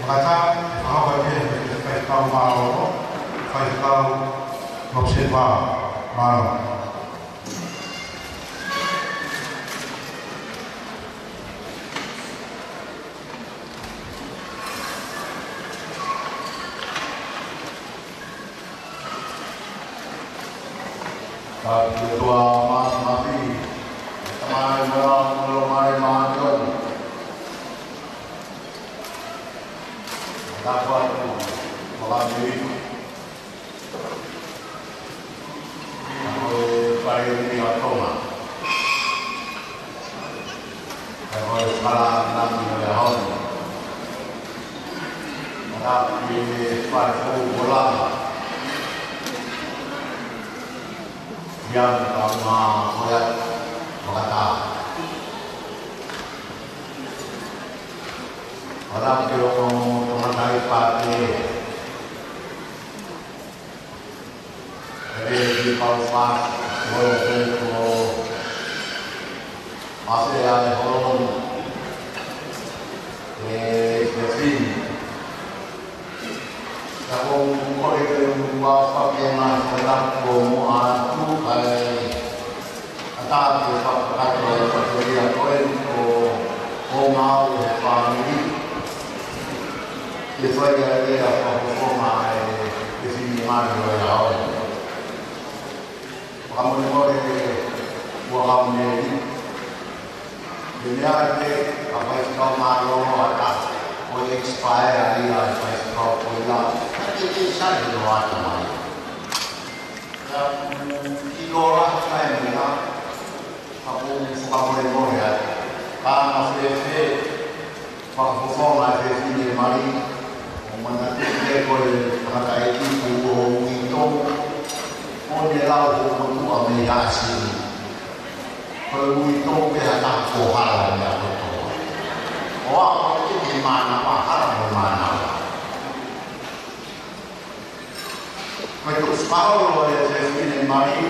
Makata, fakahoko atu pē ki he faifekau mālōlō, faifekau Lopseva, mālō. Ka ʻoku ʻOtua Māfimafi, Tamai, Moʻui, Laumālie Māʻoniʻoni. Tapu atu, mo la miri. Ko e Palioni ʻa Tonga. Ko e Palēmia ʻo e ʻaho ni. Tapu ki he Faifekau Kolanga. Ia ka ma ko ia Makata. Tapu ki he ongo tamaiki pātele. Pele ki Paufasi, Uelofeko, Mafea e Holoni, e Fefini. Ka ko e kole ke u ua fake na fakaku mo atu kai. Ata ke fakakakato e fakelia ko e ko, ko mau e fāmili. Ke fai ai e fakafofonga e, e Fefine Mali ʻo e ʻaho ni. Fakamolemole ua kau meli. Ke meʻa ke a faifekau mālōlō ʻa ta, ko e expire ia e faifekau ko ia. Ka ke ke sai no ata mai. Ka, mm, ʻilo lahi mai mena, ka ʻoku ou fakamolemole atu. Ka na fēfē, fakafofonga e Fefine Mali, ʻo manatuʻi ko e tangataʻeiki kuo uitou, ʻo ne lau hoʻo motuʻa mei ʻAsini. Ko e uitou pē ha taha kuo hala mei he kotoa. ʻO aʻu ki he mānava, hala mo mānava. Ko e tuʻu fakaholo e Fefine Mali,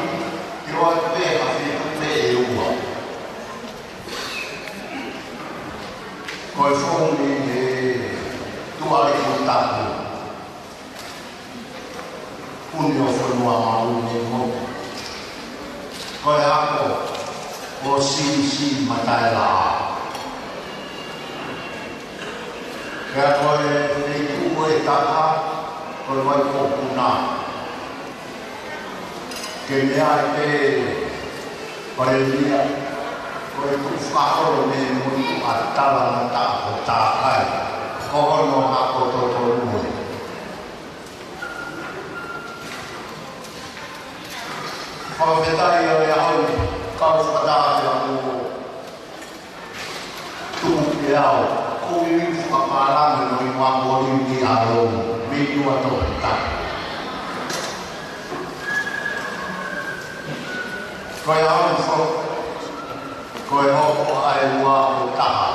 ke ʻoatu pē ha feituʻu pē ʻe ua. Ko e founga ʻi he Tuʻa Leʻo Tapu, Puni ʻo Fonua Maʻuli mo ko e hako ʻo Sisi Mataela. Pea ko e feituʻu ʻe taha, ko e Vaipōpuna. Ke meʻa ai pē Palēmia, ko e tuʻu fakaholo mei he motuʻa talangataʻa ko Takai, ko hono hako totonu ē. Fakafetaʻi ʻa e ʻaho ni, kau fakataha ʻa e ʻaho. Tuku ke au, ko e iwi fakapālangi ʻo e ʻIuakoli ni ʻa Lou, mei Nuatoputapu. Ko e ʻaho ni foki, ko e hoko ʻa e ua ʻo taha.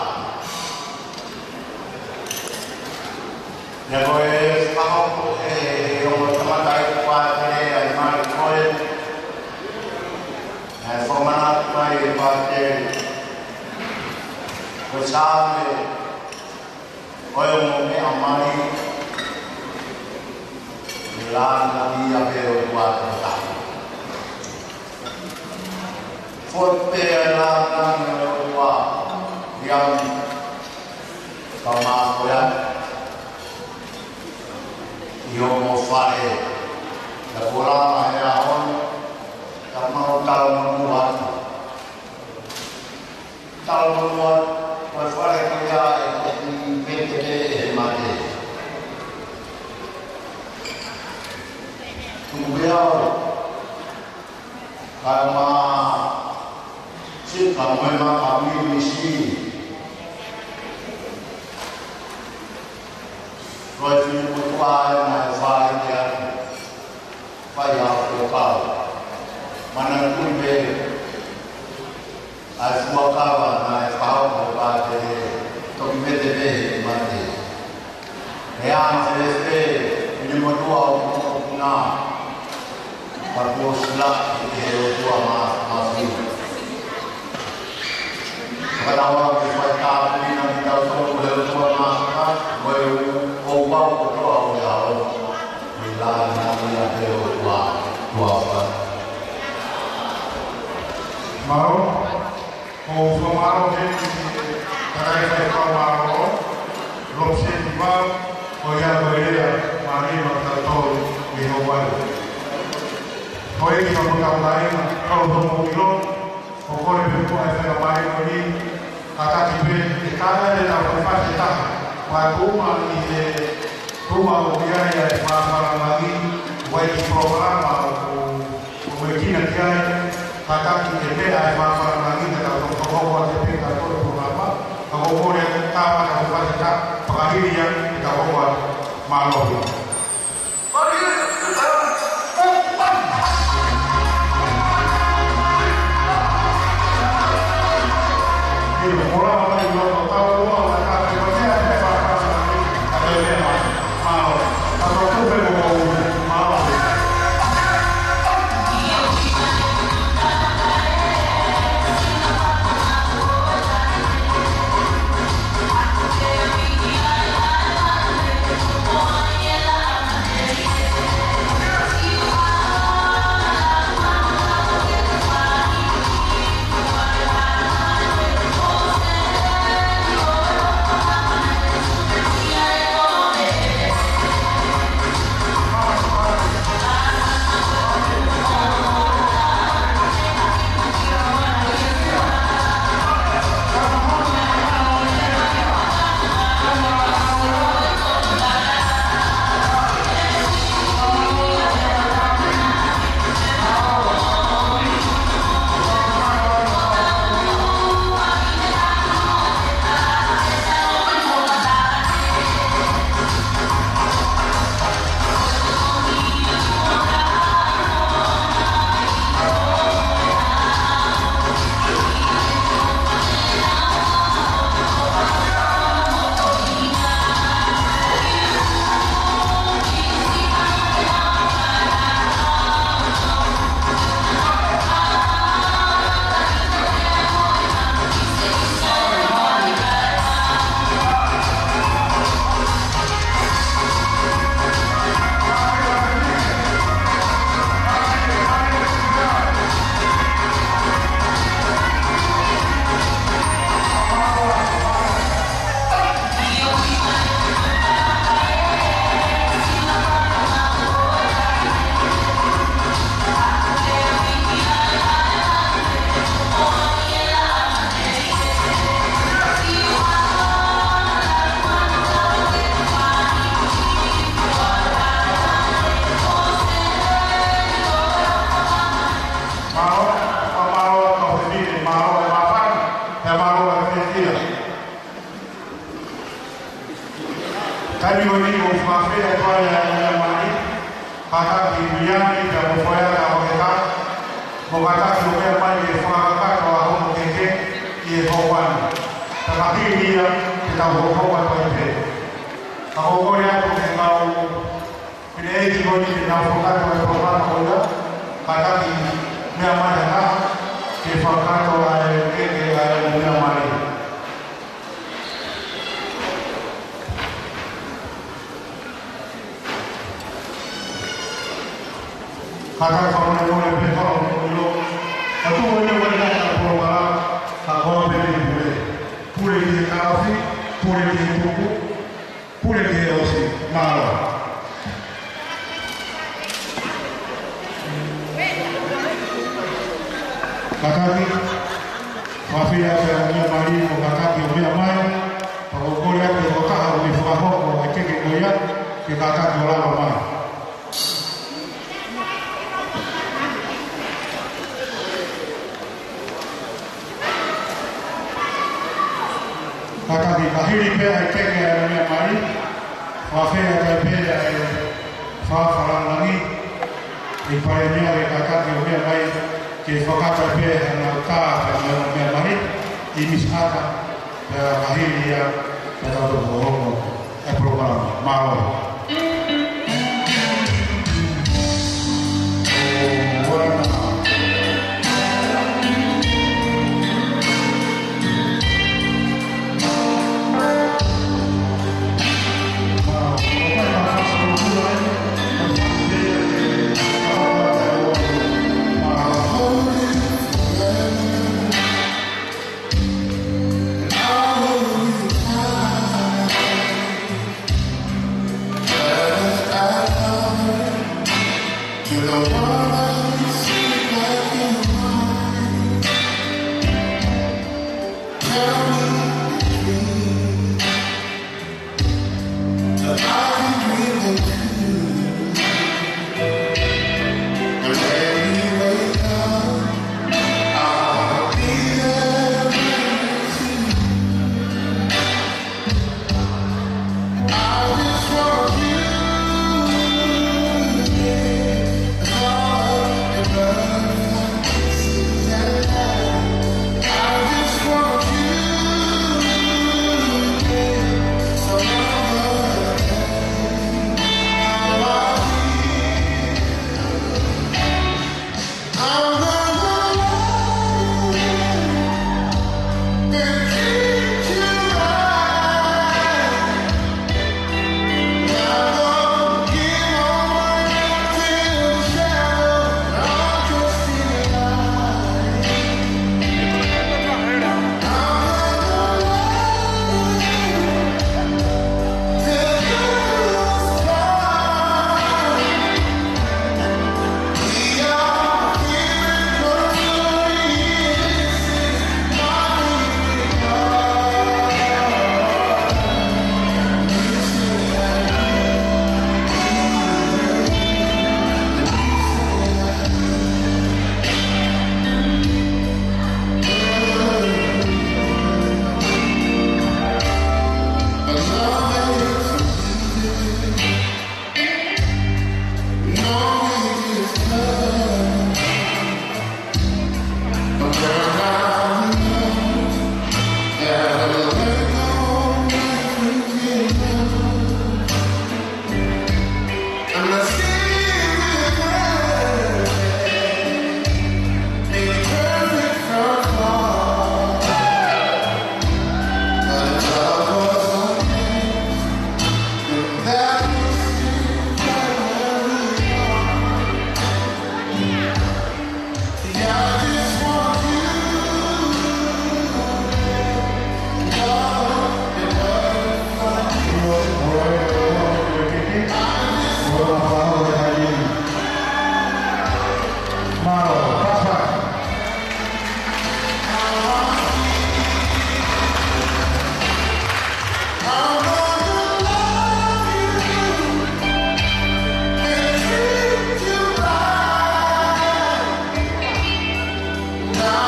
Ia ko e fakahoko ʻe he ongo tamaiki pātele ʻa e mali ko ē, ʻa e fakamanatu mai ʻe he pātele, ko e Saame, ko e ongo meʻa mali, ʻe langa ia pē ʻo ua tata. Foʻi pē ʻa e langa ʻo ua, ia mi, ka mā ko ia. ʻI hoʻomo fale, ka ko la ma he ʻaho ni, ka mau talamonū atu. Talamonū atu, ko e fale ko ia ʻe toki pētele ʻe he mate. Tuku pē au, ka ma sika mo e maka mimisi. Ko e finemotuʻa ʻa e naʻe fai ki ai, fai ʻa e fuakava. Manatuʻi pē ʻa e fuakava naʻe fakahoko ʻe he pātele, toki vete pē he mate. ʻE ʻa e fefē finemotuʻa ʻoku mokopuna, ka kuo silaʻi ʻe he ʻOtua Mā-, Māfimafi. Fakatauange ke fai tāpuekina kitautolu ʻe he ʻOtua Mā-, Mā-, mo e ouau kotoa ʻo e ʻaho ni. Ko e lāngilangi ʻa e ʻOtua, ʻOtua Faka. Mālō. ʻOku ou fakamālō heni ki he kakai faifekau mālōlō, Lopeseti Vau, ko ia ko e lea mālie maʻatautolu ʻi he houa ni. Ko e kiʻi fakatapu lahi, kau homo ilo, ʻoku ou kole pē muʻa ʻa e faingamālie ko eni, kātaki pē, ʻe kātaki pē ʻetau fai fasi ʻe taha, ʻo tuʻu mai ʻi he tuʻu mai ʻoku ʻi ai ʻa e fakafalangi, ʻoku ʻi ai e kiʻi polokalama ʻoku, ʻoku ʻi ai e kiʻi nā ki ai, kātaki ke meʻa ʻa e fakafalangi, ka tau toki hoko atu pē ka ko e polokalama, ka ʻoku ou kole atu, tā mai ka ko e fasi ʻe taha, fakahili ia, ke tau hoko atu, mālō. Mālō, mālō, mālō, mālō, mālō, mālō, mālō, mālō. Taimi ko eni ʻoku ou fakaafeʻi atu ai ʻa e meʻa mai, kātaki Viviani, pea mo Foea, ka mo Keka, mo kātaki ʻo meʻa mai ke fakakakato ʻa hono keke ʻi he houa ni. Ka ka pili ia, ke tau hokohoko atu ai pē. Ka ʻoku ou kole atu ke kau pili ʻeiki ko eni ke nau fakakakato ʻa e polokalama ko ia, kātaki meʻa mai ha taha, ke fakakakato ʻa e keke ʻa e meʻa mai. Kātaki fakamolemole pē kau ʻoku ʻilo. ʻOku tuʻu ʻi he ʻaho ni ʻa e polokalama, ka ko e pule pule. Pule ki he taofi, pule ki he tuku, pule ki he ʻosi. Mālō. Kātaki, fafia pea mo Mali, ko kātaki ʻo meʻa mai, pea ʻoku ou kole atu ki he tokotaha ʻoku ne fakahoko ʻa e keke ko ia, ke kātaki ʻo lava mai. Kātaki, ka hili pē ʻa e keke ʻa e meʻa mai, Fakafeʻiloaki pē ʻa e Fakafalangi, ʻi Palēmia ke kātaki ʻo meʻa mai, ke fakataha pē ʻa e ngaahi tā pea mo e meʻa mai, ʻi Misi Ata, pea ka hili ia, pea tau toki hokohoko ʻa e polokalama. Mālō.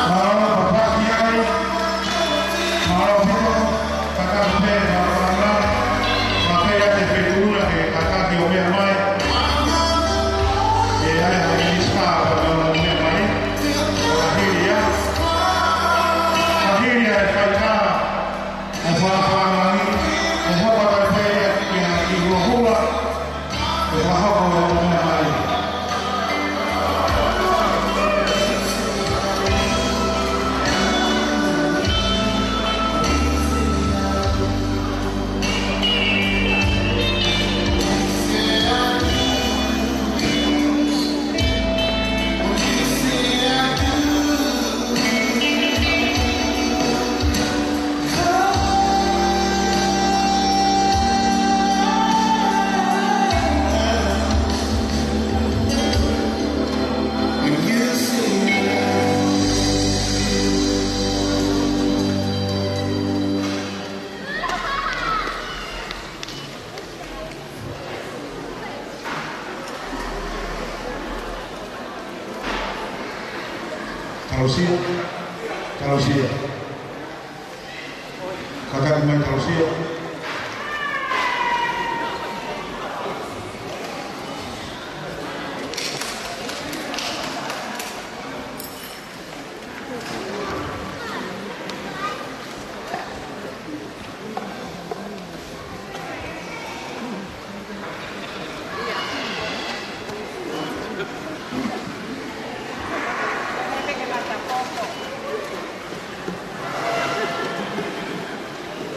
Mālō, papaki ai. Mālō ʻaupito, kātaki pē, mālō, mālō. Mafai ʻa e fetuʻu ʻuluaki ke kātaki ʻo meʻa mai. ʻE ʻi ai ha minisitā pea mo e meʻa mai. Ka hili ia. Ka hili ia e faitā. ʻE Fakafalangi, ʻe hoko atu pē ia ki ha kiʻi huahua, ʻe fakahoko ʻa e meʻa mai. Talosia, talosia. Kātaki mai, talosia.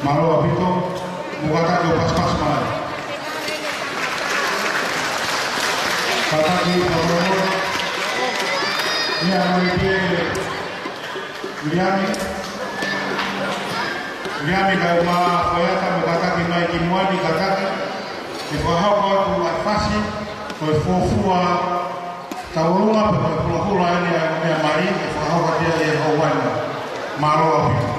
Mālō ʻaupito, mo kātaki ʻo pasipasi mai. Kātaki, mālō. Ia, mai pē, Viliami. Viliami kae ʻumaʻā Foeata mo kātaki mai ki muʻa ni, kātaki. ʻE fakahoko atu ʻa e fasi, ko e fuofua tauʻolunga pe ko e hulahula eni ʻa e meʻa mali, ʻe fakahoko atu ia ʻi he houa ni. Mālō ʻaupito.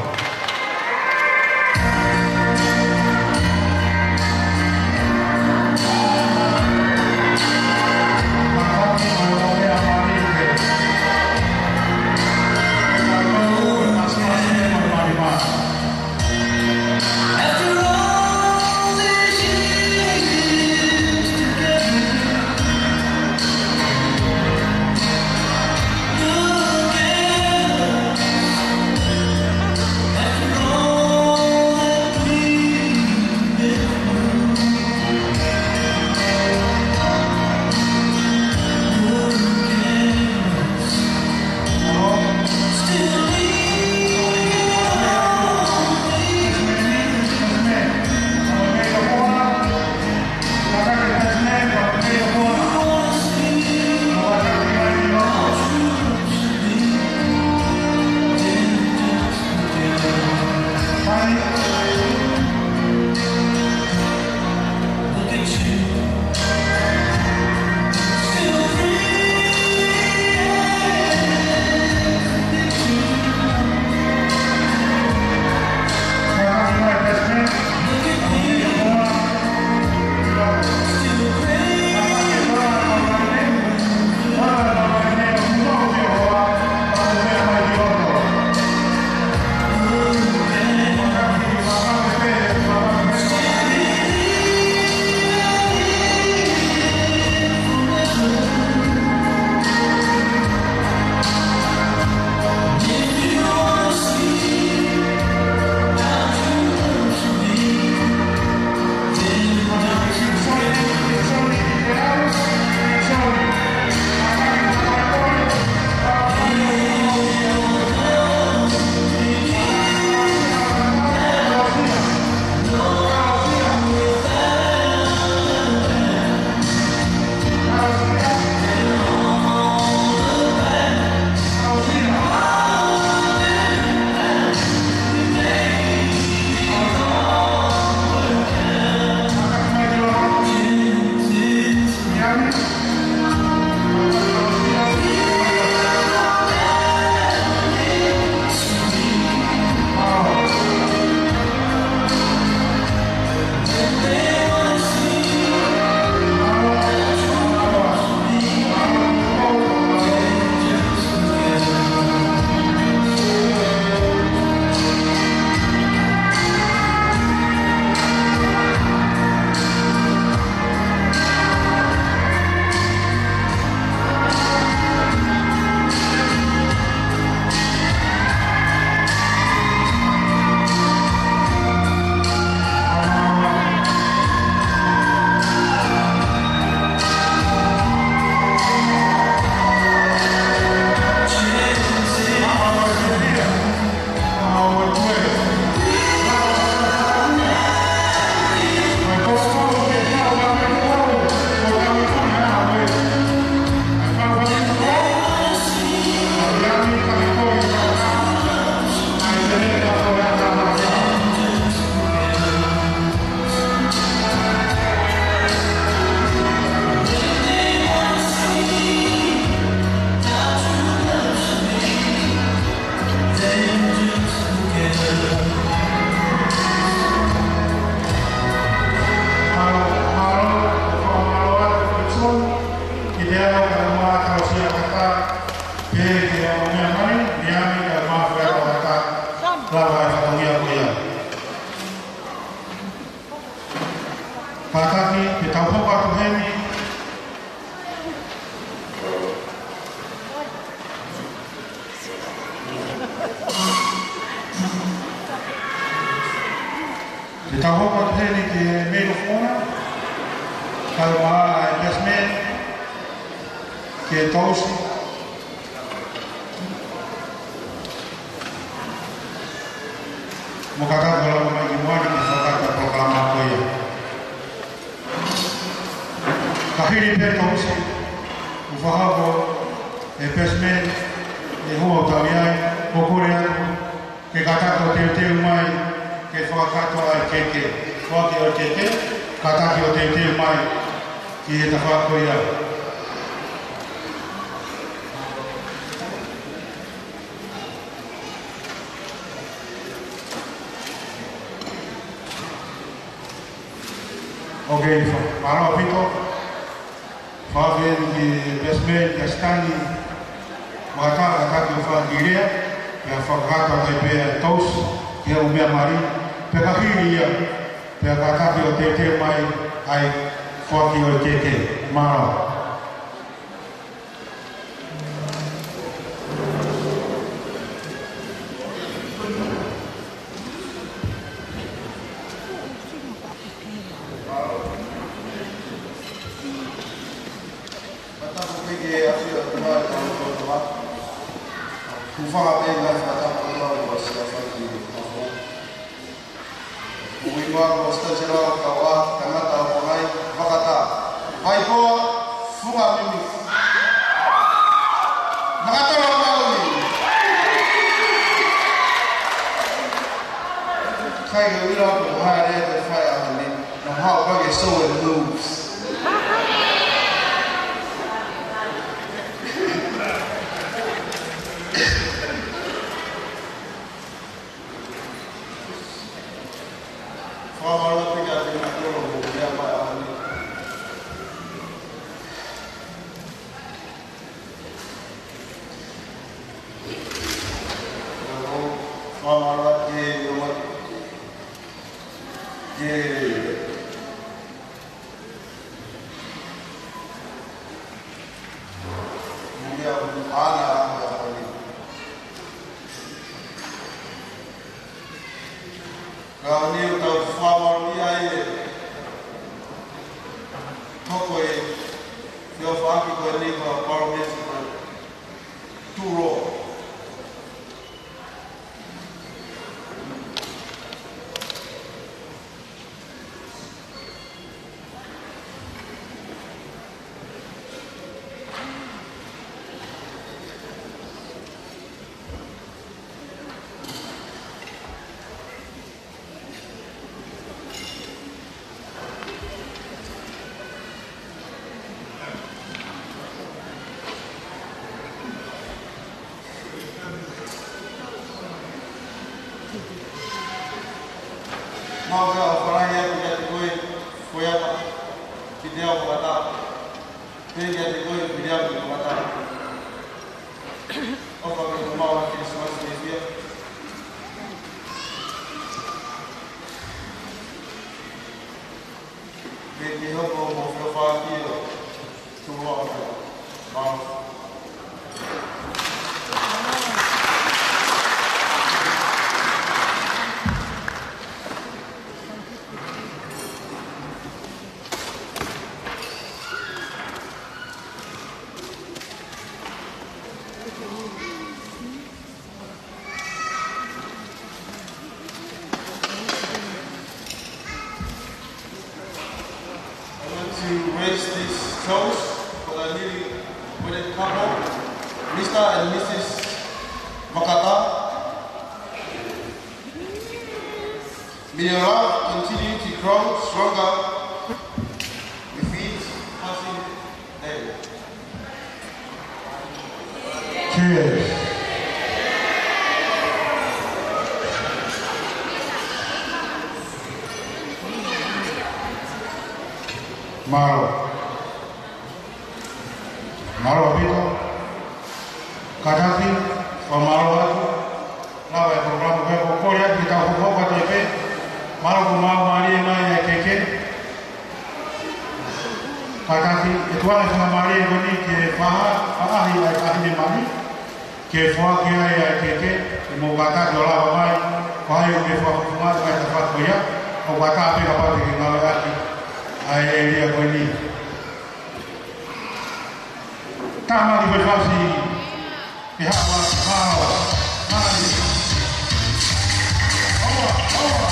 Kātaki, te tau hoko atu heni. Te tau hoko atu heni ki he maid of honour, kae ʻumaʻā e best man, ki he tousi. Mo kātaki ʻo lava mai ki muʻa. Pili pē Tausi, ʻoku fakahoko ʻe he best man ʻi he ʻaho ʻo e taʻu ni, ʻoku ou kole atu ke kātaki ʻo teuteu mai ke fakakakato ai e keke. Foaki ʻo e keke, kātaki ʻo teuteu mai ki he tafaʻaki ko ia. Ok, fa-, mālō ʻaupito. Fakafetaʻi ki he best man, kia Sitani. Mālō, kātaki ʻo fakakilea, pea fakakakato atu pē ʻa e Tausi ki he ʻū meʻa mali, pea ka hili ia, pea kātaki ʻo teuteu mai ʻa e foaki ʻo e keke. Mālō. Fakatapu pē ki he ʻafio ʻa e ʻOtua ʻi hotau lotolotonga. Hūfanga pē ʻi he ngaahi fakatapu ʻa e ʻOtua ʻi he ʻaho ni. ʻOku ʻi muʻa ko Sitani Sela ʻo Kaua, tangata ʻo Pangai, Vakata, Vaipoa, Funga Mimi. Makatolo Maui. Kai ke ʻilo ko e hā e lea ke fai ʻaho ni, naʻa ku haʻu pē ke show and moves. Fakamālō atu ki he ʻAfiona ʻi hoʻomou meʻa mai ʻaho ni. Fakamālō atu ki he, ki he Ia, ana, ana, ana. Ka ʻoku ou tau fakamālō ai ʻa e hoko e feʻofaʻaki ko eni ko e palōmesi ko e tūlō. Mau ka falahi atu kiate koe, Koeata, kiate au Vakata. Pea kiate koe, Viliami Vakata. ʻOfa ke mou maʻu ha Kilisimasi fiefia. Ke ke hoko mo feʻofaʻaki ʻo tūlō atu. Mālō. I want to raise this toast for the newly wedded couple, Mister and Missus Vakata. May your love continue to grow stronger with each passing day. Cheers. Mālō. Mālō ʻaupito. Kātaki, fakamālō atu. Lava e polokalama ko ē, ʻoku ou kole atu ke tau hokohoko atu ai pē. Mālō ko e maʻu mālie mai ʻa e keke. Kātaki, ʻe tuʻu ange e faingamālie ko eni ke faʻa-, faʻahi ʻa e taʻahine mali, ke foaki ai ʻa e keke, ke mou kātaki ʻo lava mai, ko hai ʻoku ke fakafofongaʻi ʻa e tafaʻaki ko ia, ʻoku ʻatā pē kapau te ke ngāueʻaki ʻa e ʻēlia ko eni. Tāmaki Faifasi, ke haʻu ʻo maʻu, maʻu. ʻOua, ʻoua.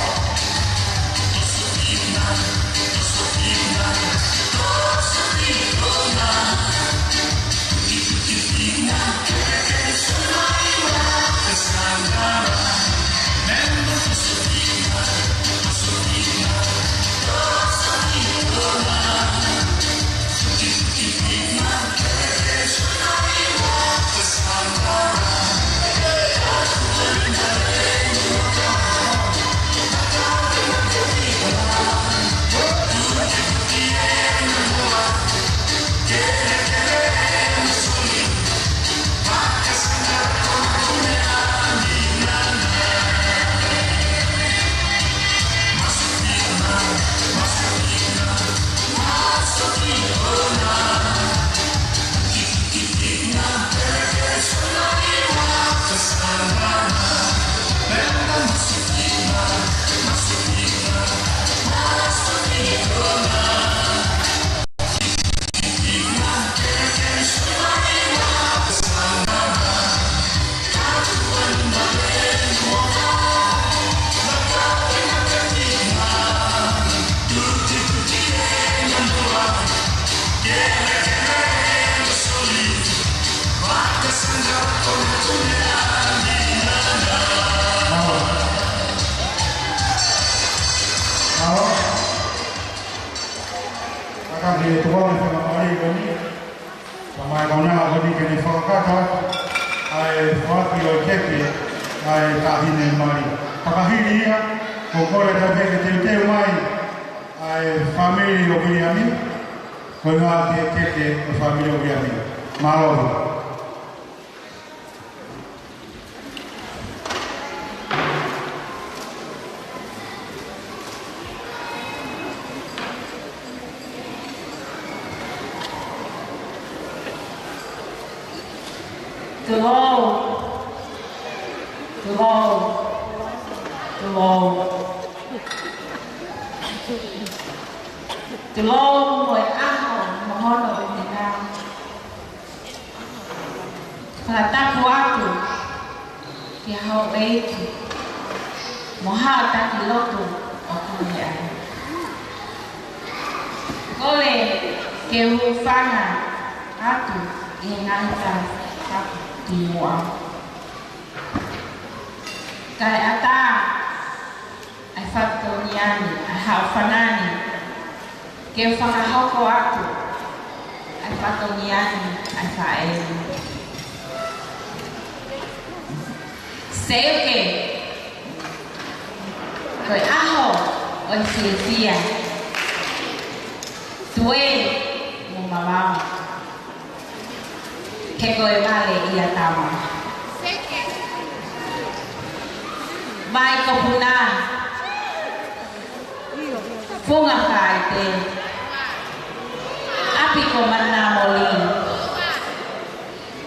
Ka ke tuku ʻa e fakamālō ko eni, ka mai kaunanga ko eni ke ne fakakakato ʻa e foaki ʻo e keke ʻa e taʻahine mali. Fakahili ia, ko e kole atu ke teuteu mai ʻa e fāmili ʻo Viliami, ko e ngaahi keke ʻo e fāmili ʻo Viliami. Mālō. Tulou. Tulou. Tulou. Tulou mo e ʻaho mo hono ʻuhinga. Fakatapu atu ki he houʻeiki mo haʻa taki lotu ʻoku ʻi ai. Kole ke u hūfanga atu ʻi he ngaahi talatapu kimuʻa. Kae ʻatā ʻa e fatongia ni, ʻa e haʻofanga ni, ke fakahoko atu ʻa e fatongia ni ʻa e faʻē ni. Seuke, ko e ʻaho ʻo e fiefia, tuē mo mavava. He ko e vale ia tama. Mai ko Puna, Funga Faite, ʻapi ko Manamoli,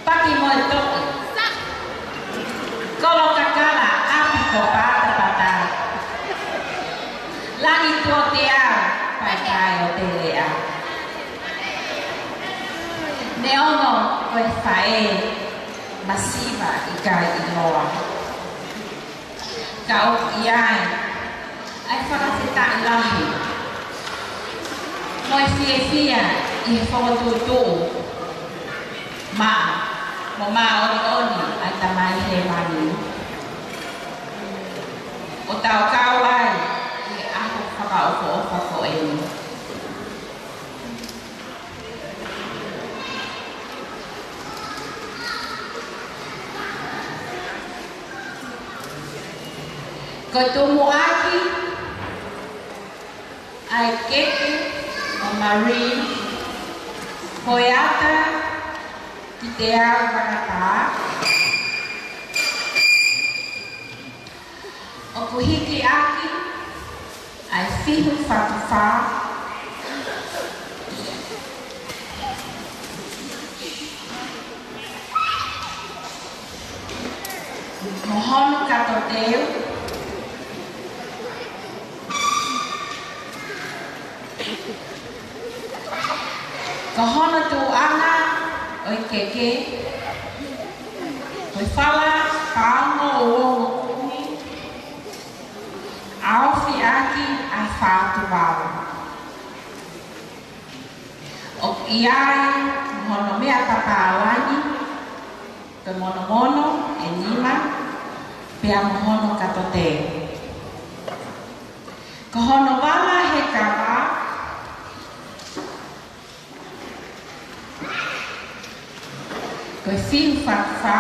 Paki mo e Toki, Kolo Kakala, ʻapi ko Patapata, Langi Tuʻa Teau, Paepae ʻo Teleʻa. Neongo ko e faʻē masiva ʻikai ʻiloa, ka ʻoku ʻi ai ʻa e fakafetaʻi lahi mo e fiefia ʻi he fokotuʻutuʻu maʻa mo māʻoniʻoni ʻa e Tamai Hēvani, ʻo tau kau ai ʻi he ʻaho fakaʻofoʻofa ko eni. Ko e tumuʻaki ʻa e keke ʻo Marie Foeata Kiteau Vakatā, ʻoku hiki ʻaki ʻa e fihu fatu fā, mo hono kato teu, ko hono tuʻunga ʻo e keke, ko e fala paongo ʻo ongo kumi, ʻaofi ʻaki ʻa e fā tuvalu. ʻOku ʻi ai mo hono meʻa papālangi, ko e monomono ʻe nima, pea mo hono kato teu. Ko hono vala he kava, ko e fihu fatu fā.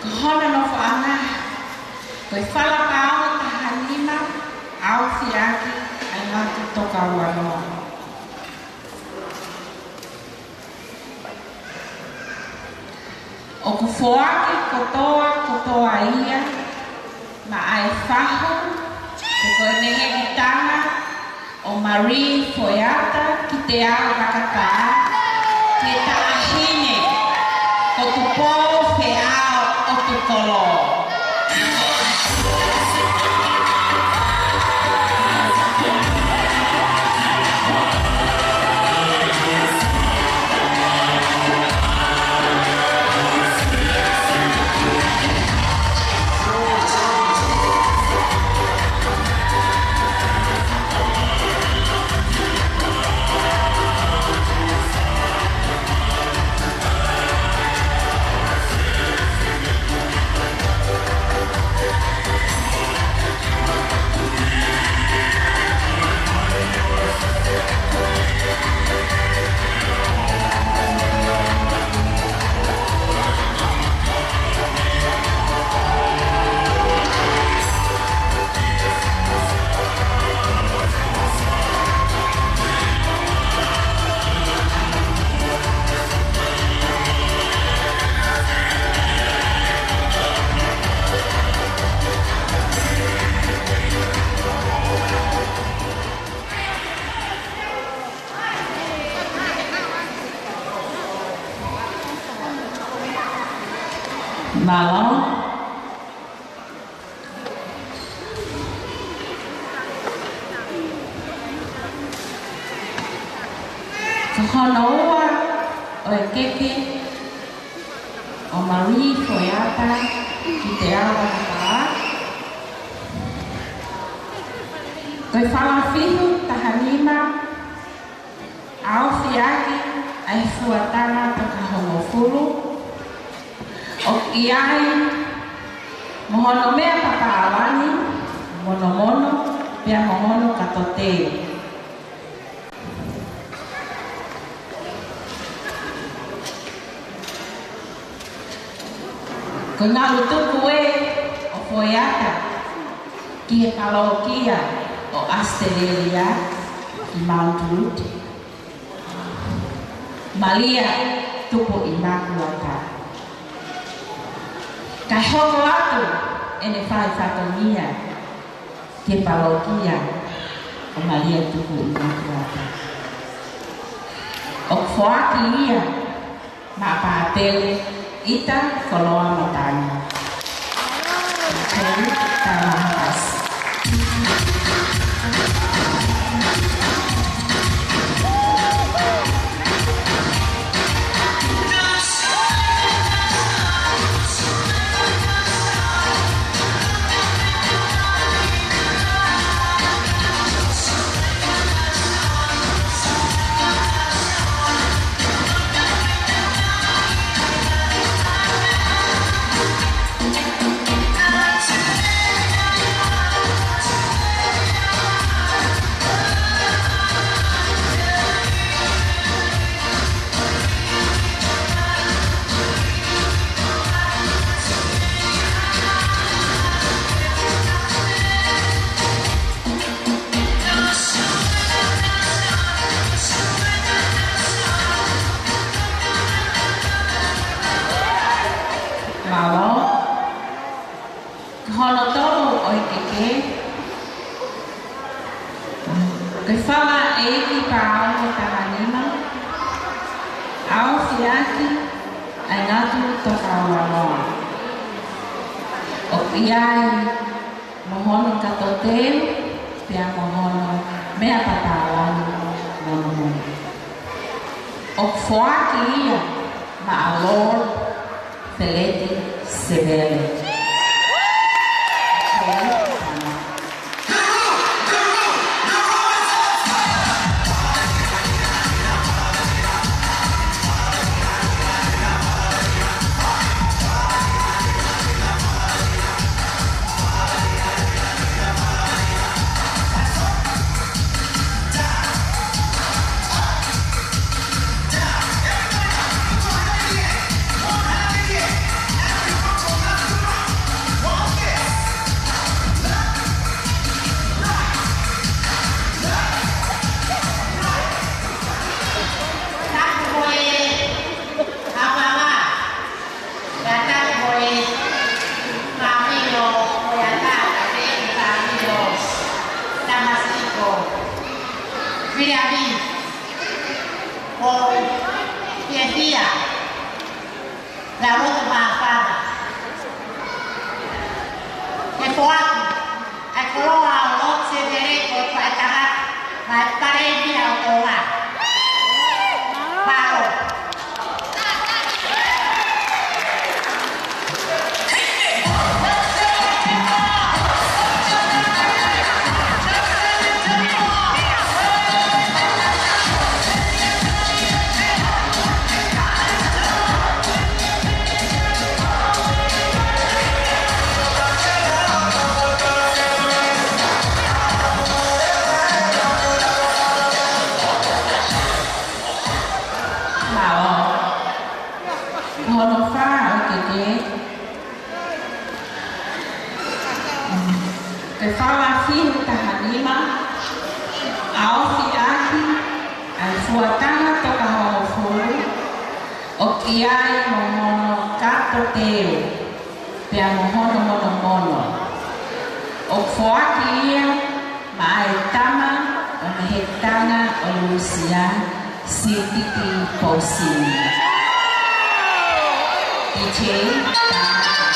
Ko hono nofoʻanga, ko e fala paongo taha nima, ʻaofi ʻaki ʻa e ngaahi toka ua noa. ʻOku foaki kotoa kotoa ia maʻa e fahu, pe ko e mehekitanga ʻo Marie Foeata Kiteau Vakatā, ki he taʻahine ko Tupou Feʻao ʻOtukolo. Mālō. Ko hono ua ʻo e keke ʻo Marie Foeata ki te ao ʻo Kapalā. Ko e fala fihu taha nima, ʻa e ʻosi ʻaki ʻa e fuataha toko hongofulu, ʻoku ʻi ai mo hono meʻa papālangi, monomono, pea mo hono kato teu. Ko e ngalutuku ē ʻo Foeata ki he palokia ʻo ʻAositelēlia ki Mount Root, Malia Tupu ʻImakulata. Kae hoko atu ʻene fai fatongia ki he palokia ʻo Malia Tupu ʻImakulata. ʻOku foaki ia maʻa Pātele ʻIta Koloa Matani. Pātele Tamahasi. Mālō. Ko hono tolu ʻo e keke, ko e fala ʻeiki paʻanga taha nima, ʻa e ʻosi ʻaki ʻa e ngatu toko ua noa. ʻOku ʻi ai mo hono kato teu, pea mo hono meʻa papālangi, monomono. ʻOku foaki ia maʻa Lord Feleti Sevele. Tapu mo e hapanga, pea tapu mo e fāmili ʻo Foeata, pea mo e fāmili ʻo Tamasiko. Viliami, ʻo fiefia. Lauloto māfana. Ke foaki ʻa e koloa ʻo Lord Sevele ko e Faʻitangata maʻa e Palēmia ʻo Tonga. Mālō. Mālō. Ko hono fā ʻo e keke, ko e fala fihu taha nima, ʻa e ʻosi ʻaki ʻa e fuataha toko hongofulu, ʻoku ʻi ai mo hono kato teu, pea mo hono monomono. ʻOku foaki ia maʻa e tama ʻo e Mehekitanga ʻo Lūsia, Sītiti Pousini. D J, tā.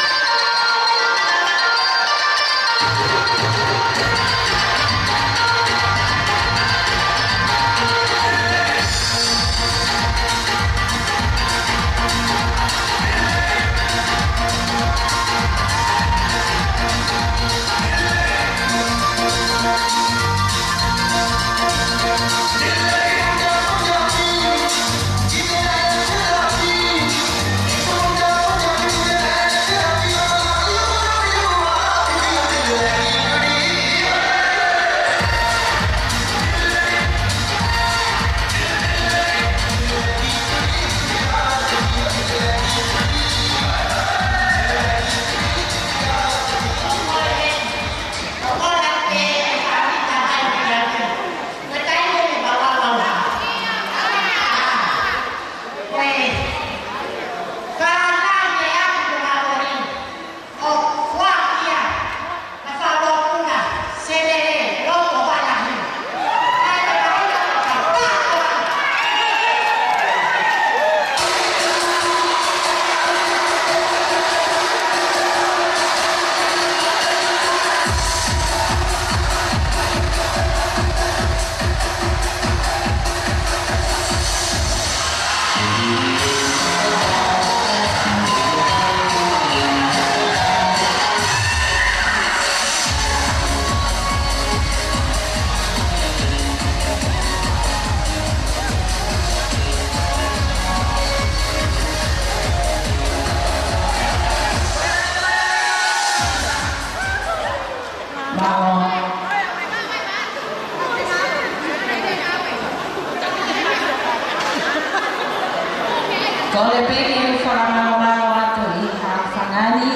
Kole pē ke u fakamalumalu atu ʻi he fanga ni,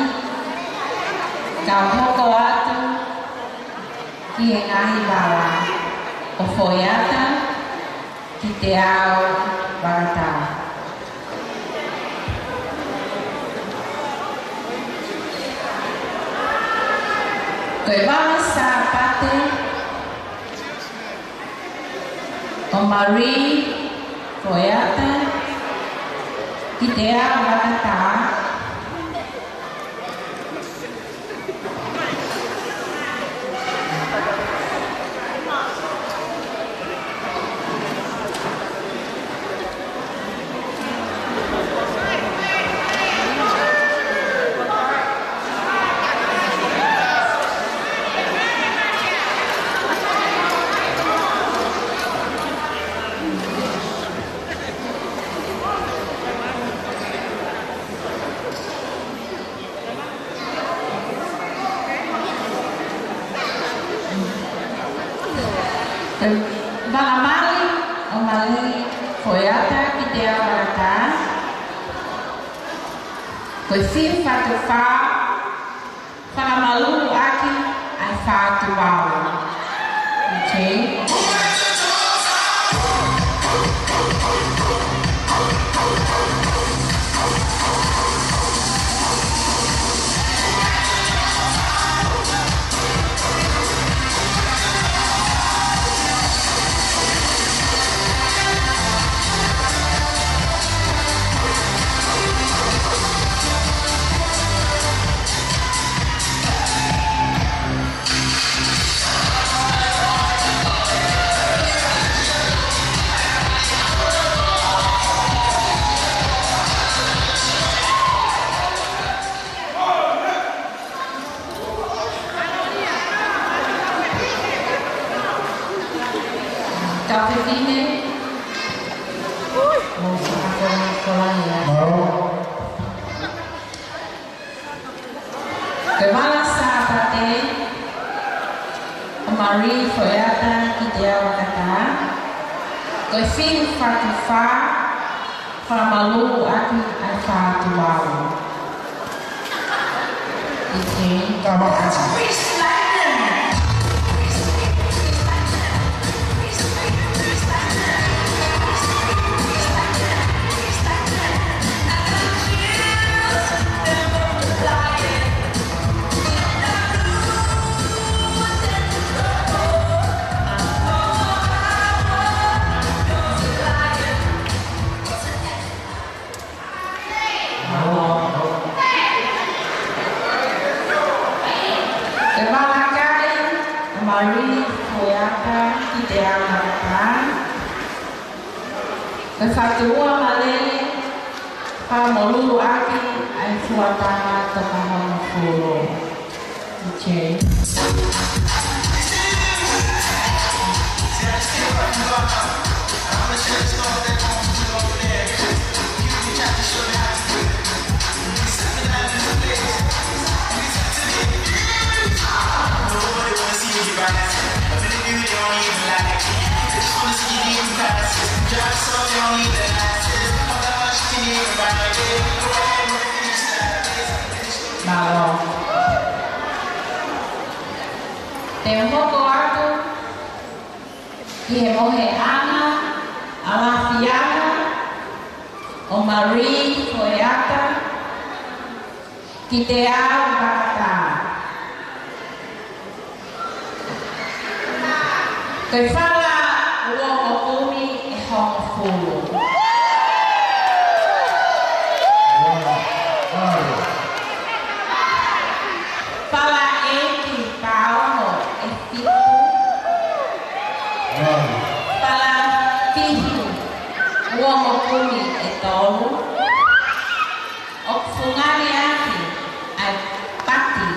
kau hoko atu ki he ngaahi vala ʻo Foʻiata ki te ao Vakatā. Ko e vala Sāpate ʻo Marie Foʻiata ki te ao Vakatā. Vala mali ʻo Marie Foʻiata ki te ao Vakatā. Ko e fihi fatu fā, fakamalulu ʻaki ʻa e fā tuvalu. Okay. Kau fefine. Mālō. Ko e vala Sāpate ʻo Marie Foʻiata ki te ao Vakatā. Ko e fihi fatu fā, fakamalulu ʻaki ʻa e fā tuvalu. Ike. Tama. Ko e vala kai ʻo Marie Foʻiata ki te ao Vakatā. Ko e fatu ua malele, fakamalulu ʻaki ʻa e fuatanga toko hongofulu. Okay. Mālō. Te u hoko atu ki he moheʻanga ʻalafiaha ʻo Marie Foʻiata ki te ao Vakatā. Ko e vala uongokumi ʻe hongofulu. Vala ʻeiki paono ʻe fitu. Vala fihi uongokumi ʻe tolu. ʻOku fungani ʻaki ʻa e pati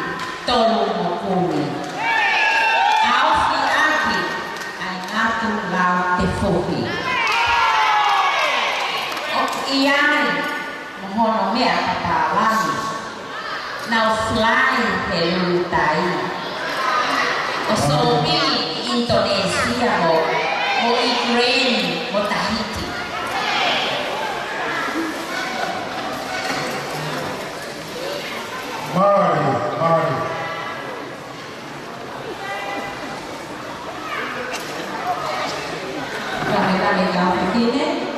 tolu mo kumi. ʻOku ofi ʻaki ʻa e ngatu lau te fuhi. ʻOku ʻi ai mo hono meʻa papālangi. Nau fly he lulutai. ʻO sōpili ʻi ʻInitonēsia mo, mo ʻIkuleni mo Tahiti. Fafine.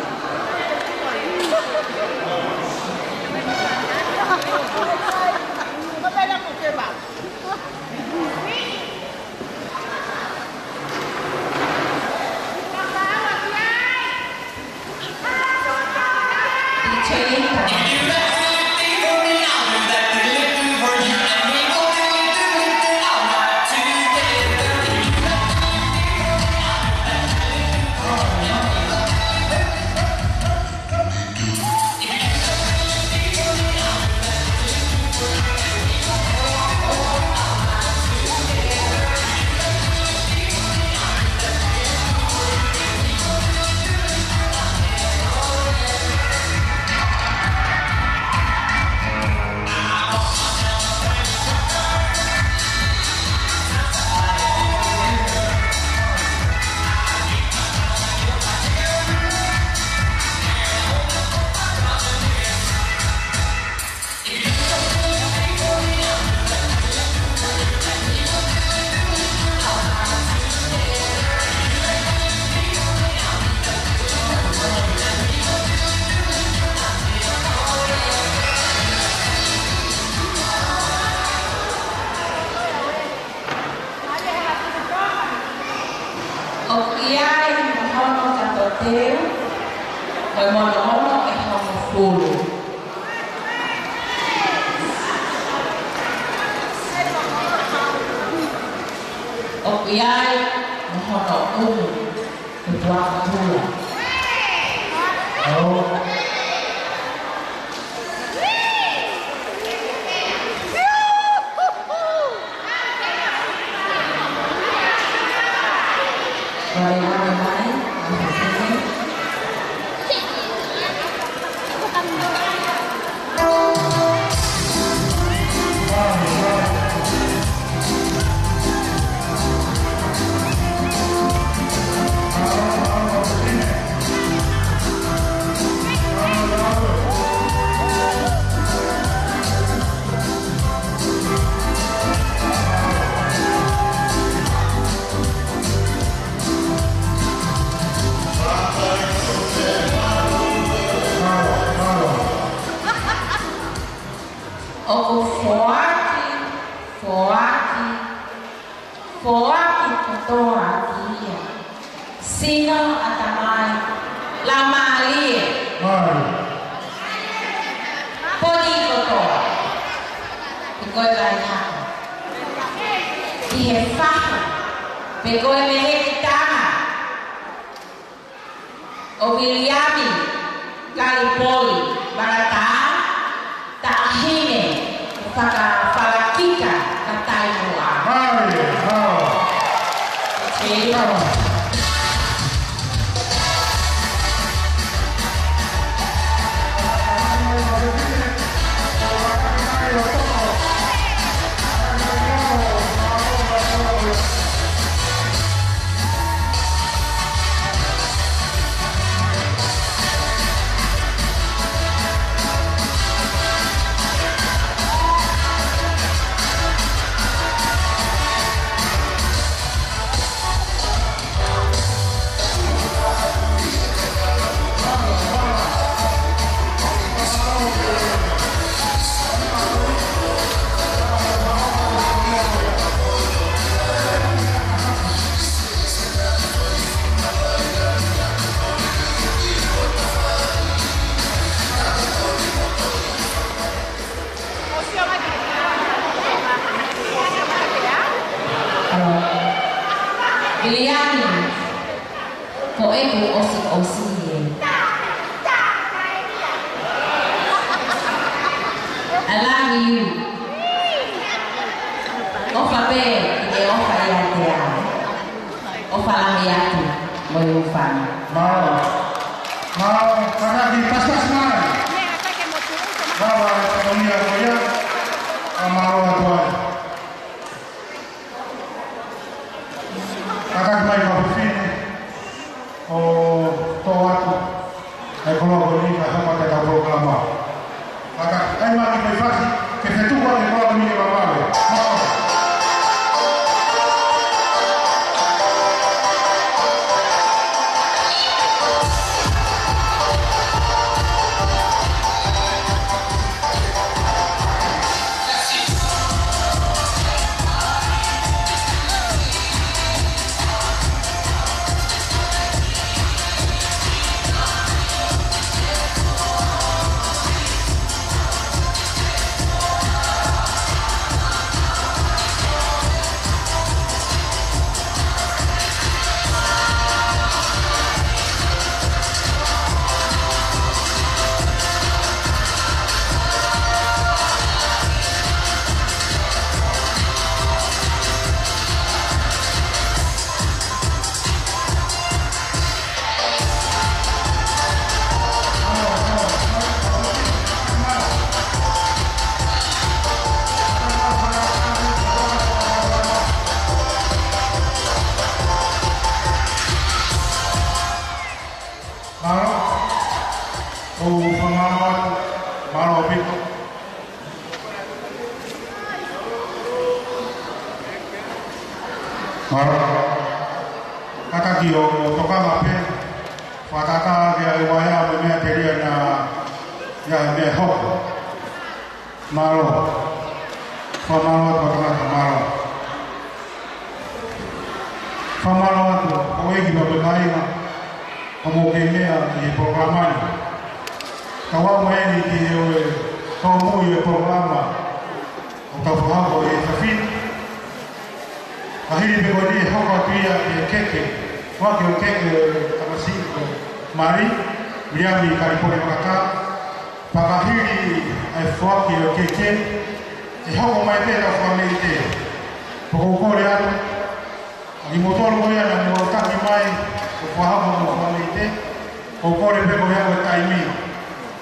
ʻOku ʻi ai mo hono kato teu, mo e monomono ʻe hongofulu. ʻOku ʻi ai mo hono ʻumu, ʻe puaka pula. ʻO. Vale, vale, vale. ʻOku foaki, foaki, foaki kotoa ki ai. Sino, ʻatamai, laumālie. Mālie. Poni kotoa. Pe ko e laʻi hako. ʻI he fahu. Pe ko e mehekitanga. ʻO Viliami Kalipoli Valataʻa, taʻahine fakafalakika ka taimua. Mālie, mālie. Thank you. Viliami, ko ʻeku ʻosiʻosi ē. I love you. ʻOfa pē, ʻi he ʻofa ʻiate au. ʻOfa lahi atu, mo e ufana. Mālō. Mālō, kātaki pasipasi mai. Mālō, e fatongia ko ia. ʻA mālō atu ai. Kātaki mai ka fefine. ʻO tō atu. ʻAi koloa ko eni ka hama te ka polokalama. Maka, ʻai maki mai fasi, ke fetuka ke koloa ko eni ke mamale. Mālō. ʻOku fakamālō atu, mālō ʻaupito. Mālō. Kātaki ʻo, ʻo tokanga pē, fakatātā ke ʻai ʻa e meʻa telia naʻa, ʻa e meʻa hoko. Mālō. Fakamālō atu, fakamālō. Fakamālō atu, ʻo e ki he kāinga, ʻoku mou kei meʻa ʻi he polokalama ni. Kau ʻalu mai eni ki he ʻo e tōmui ʻo e polokalama, ʻoku tau fakahoko he efiafi ni. Ka hili pē ko eni ʻe hoko atu ia ki he keke, foaki ʻo e keke ʻo e tamasiʻi ko Mali, Viliami Kalipoli Vakatā, pea ka hili ʻa e foaki ʻo e keke, ʻe hoko mai pē ʻetau fakameʻite. Pea ʻoku ou kole atu, ʻa kimoutolu ko ia naʻa mou taki mai, ʻo fakahoko hoʻomou fakameʻite, ʻoku ou kole pē ko ia ko e taimi.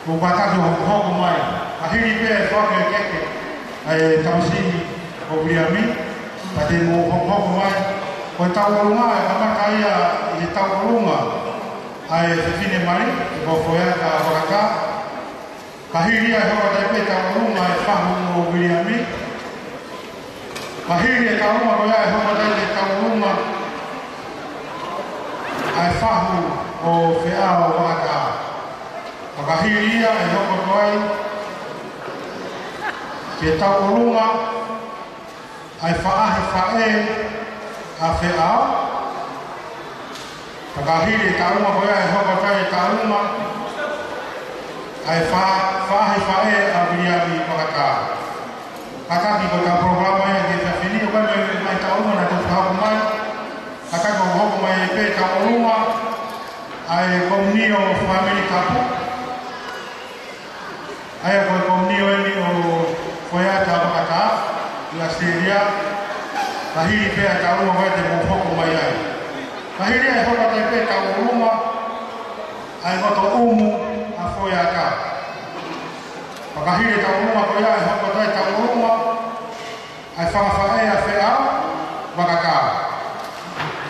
ʻOku kātaki ʻo hokohoko mai. Ka hili pē ʻa e foaki ʻo e keke, ʻa e tamasiʻi ko Viliami, pea te mou hokohoko mai. Ko e tauʻolunga, ʻe kamata ia ʻi he tauʻolunga ʻa e fefine Mali, ko Foeata Vakatā. Ka hili ia ʻe hoko atu ai pē tauʻolunga ʻa e fahu mo Viliami. Ka hili e tauʻolunga ko ia ʻe hoko atu ai pē tauʻolunga ʻa e fahu ʻo Feʻao Vakatā. Ka hili ia ʻe hoko atu ai pē tauʻolunga ʻa e faʻahi faʻē ʻa Feʻao. Pea ka hili e tauʻolunga ko ia ʻe hoko atu ai e tauʻolunga ʻa e fa-, faʻahi faʻē ʻa Viliami Vakatā. Kātaki ko ʻetau polokalama ia ki he efiafi ni, ʻoku ʻi ai mo e ngaahi tauʻolunga naʻa tau fakahoko mai. Kātaki ʻo hoko mai pē tauʻolunga ʻa e komiunio fāmili tapu. ʻA ia ko e komiunio eni ʻo Foeata Vakatā ʻi ʻAositelēlia, ka hili pē ʻa e tauʻolunga ko ia te mou hoko mai ai. Ka hili ʻe hoko atu ai pē tauʻolunga ʻa e ngotoʻumu ʻa Foeata. Pea ka hili e tauʻolunga ko ia ʻe hoko atu ai tauʻolunga ʻa e fanga faʻē ʻa Feʻao Vakatā.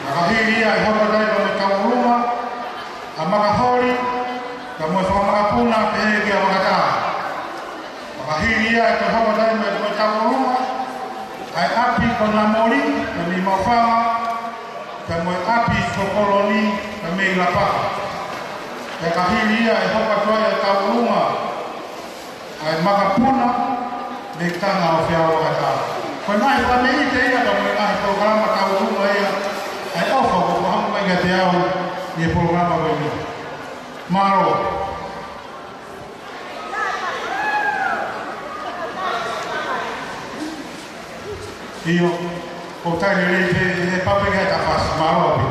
Pea ka hili ia ʻe hoko atu ai pē mo e tauʻolunga ʻa Makaholi, pea mo e fanga makapuna pehē kia Vakatā. Pea ka hili ia ʻe toe hoko atu ai mo e, mo e tauʻolunga ʻa e ʻapi ko Namoli, pea mei Maʻufanga, pea mo e ʻapi ko Koloni, pea mei Lapaha. Pea ka hili ia ʻe hoko atu ai e tauʻolunga ʻa e makapuna mei Tanga ʻo Feʻao Vakatā. Ko e ngaahi fakameʻite ia ka mo e ngaahi polokalama tauʻolunga ia ʻa e ʻofa ʻoku fakahoko mai kiate au ʻi he polokalama ko eni. Mālō. ʻIo, ʻoku tau lelei pē, he pape ki he tafasi, mālō pē.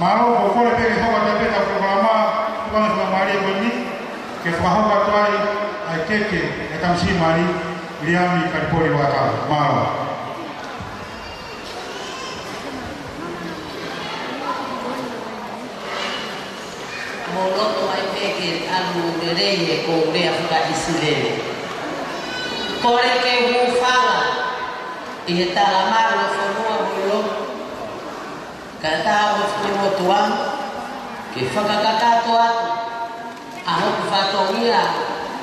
Mālō, ʻoku ou kole pē ke hoko atu pē ʻetau polokalama, tuʻunga fakamālie ko eni, ke fakahoko atu ai ʻa e keke ʻa e tamasiʻi Mali, Viliami Kalipoli Vakatā. Mālō. Mou loto mai pē ke ʻalu lelei he ko e lea fakaʻIsileli. Kole ke hūfanga ʻi he talamalu ʻo e fonua mo e lotu. Kae ʻatā mo e fakamotuʻa ke fakakakato atu ʻa hoku fatongia,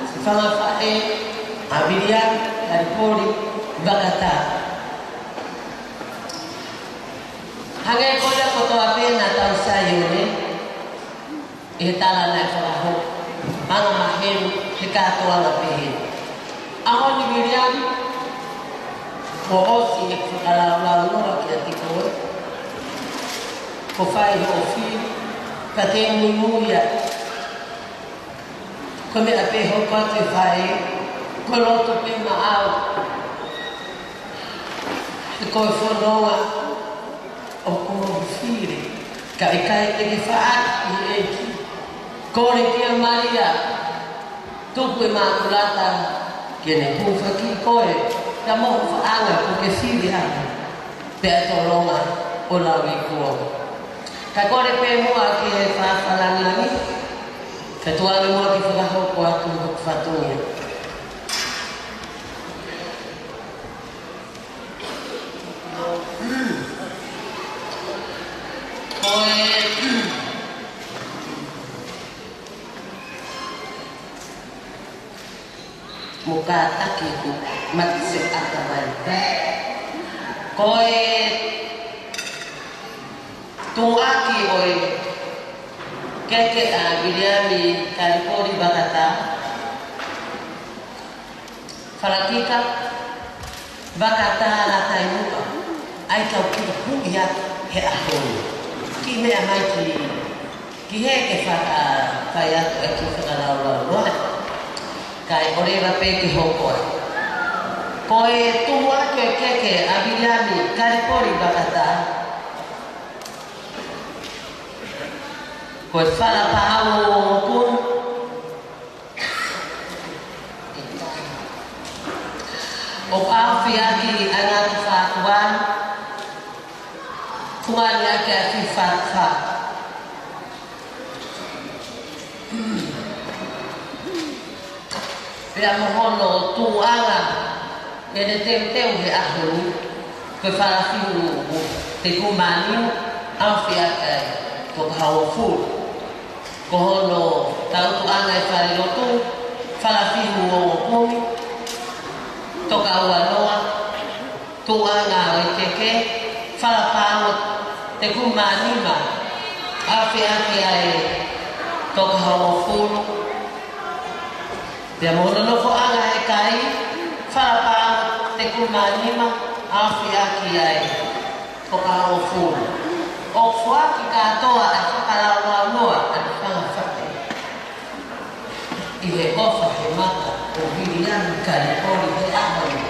siʻi fanga faʻē ʻa Viliami Kalipoli Vakatā. Hangē ko ia kotoa pē naʻa tau saiʻia ʻi he tala naʻe fakahoko, anga maheni he kātoanga pehē. ʻAho ni Viliami, kuo ʻosi ʻeku fakalaulaunoa kiate koe, kuo fai hoʻo fili, ka te u muimui ai. Ko e meʻa pē hoko atu e faʻē, ko e lotu pē maʻau. He ko e fononga ʻoku ou fili, ka ʻikai te ke faʻaki ʻEiki. Kole kia Malia, tuku e mākulata ke ne hūfaki koe, ka mo ho faʻanga kuo ke fili ai. Pea tolonga ʻo lauikuonga. Ka kole pē muʻa ke fafalani, ka tuʻu ange muʻa ke fakahoko atu hoku fatongia. Ko e, ʻo kātaki ʻeku mate seʻata mai. Ko e tuʻuaki ʻo e keke ʻa Viliami Kalipoli Vakatā, Falakika Vakatā Lātaimuʻa, ʻa ia ʻoku ou kiʻi huʻi atu he ʻaho ni. Kiʻi meʻa mai ki, ki hē ke faka-, fai atu ʻeku fakalaulauloa. Kae ʻoua leva pē ke hoko atu. Ko e tuʻuaki ʻo e keke ʻa Viliami Kalipoli Vakatā, ko e Fala Paʻau ʻo Ongo Kumi. ʻOku ʻaofia ʻaki ʻa e ngaahi fātuʻa, fungani ʻaki ʻa e fātuʻa. Pea mo hono tuʻuʻanga ʻene teuteu he ʻaho ni, ko e Falafihu Tekumānima, ʻaofia ʻaki ʻa e Tokahouʻofulu. Ko hono tautuʻanga ʻi he falelotu, Falafihu Ongo Kumi, Tokauanoa, tuʻuʻanga ʻo e keke, Fala Paʻau Tekumānima, ʻaofia ʻaki ʻa e Tokahouʻofulu. Pea mo hono nofoʻanga he kai, Fala Paʻau Tekumānima, ʻaofia ʻaki ʻa e Tokahouʻofulu. ʻOku foaki kātoa ʻa e fakalaulauloa ʻa e fanga fale ʻi he ʻofa he mata ʻo Viliami Kalipoli he ʻaho ni,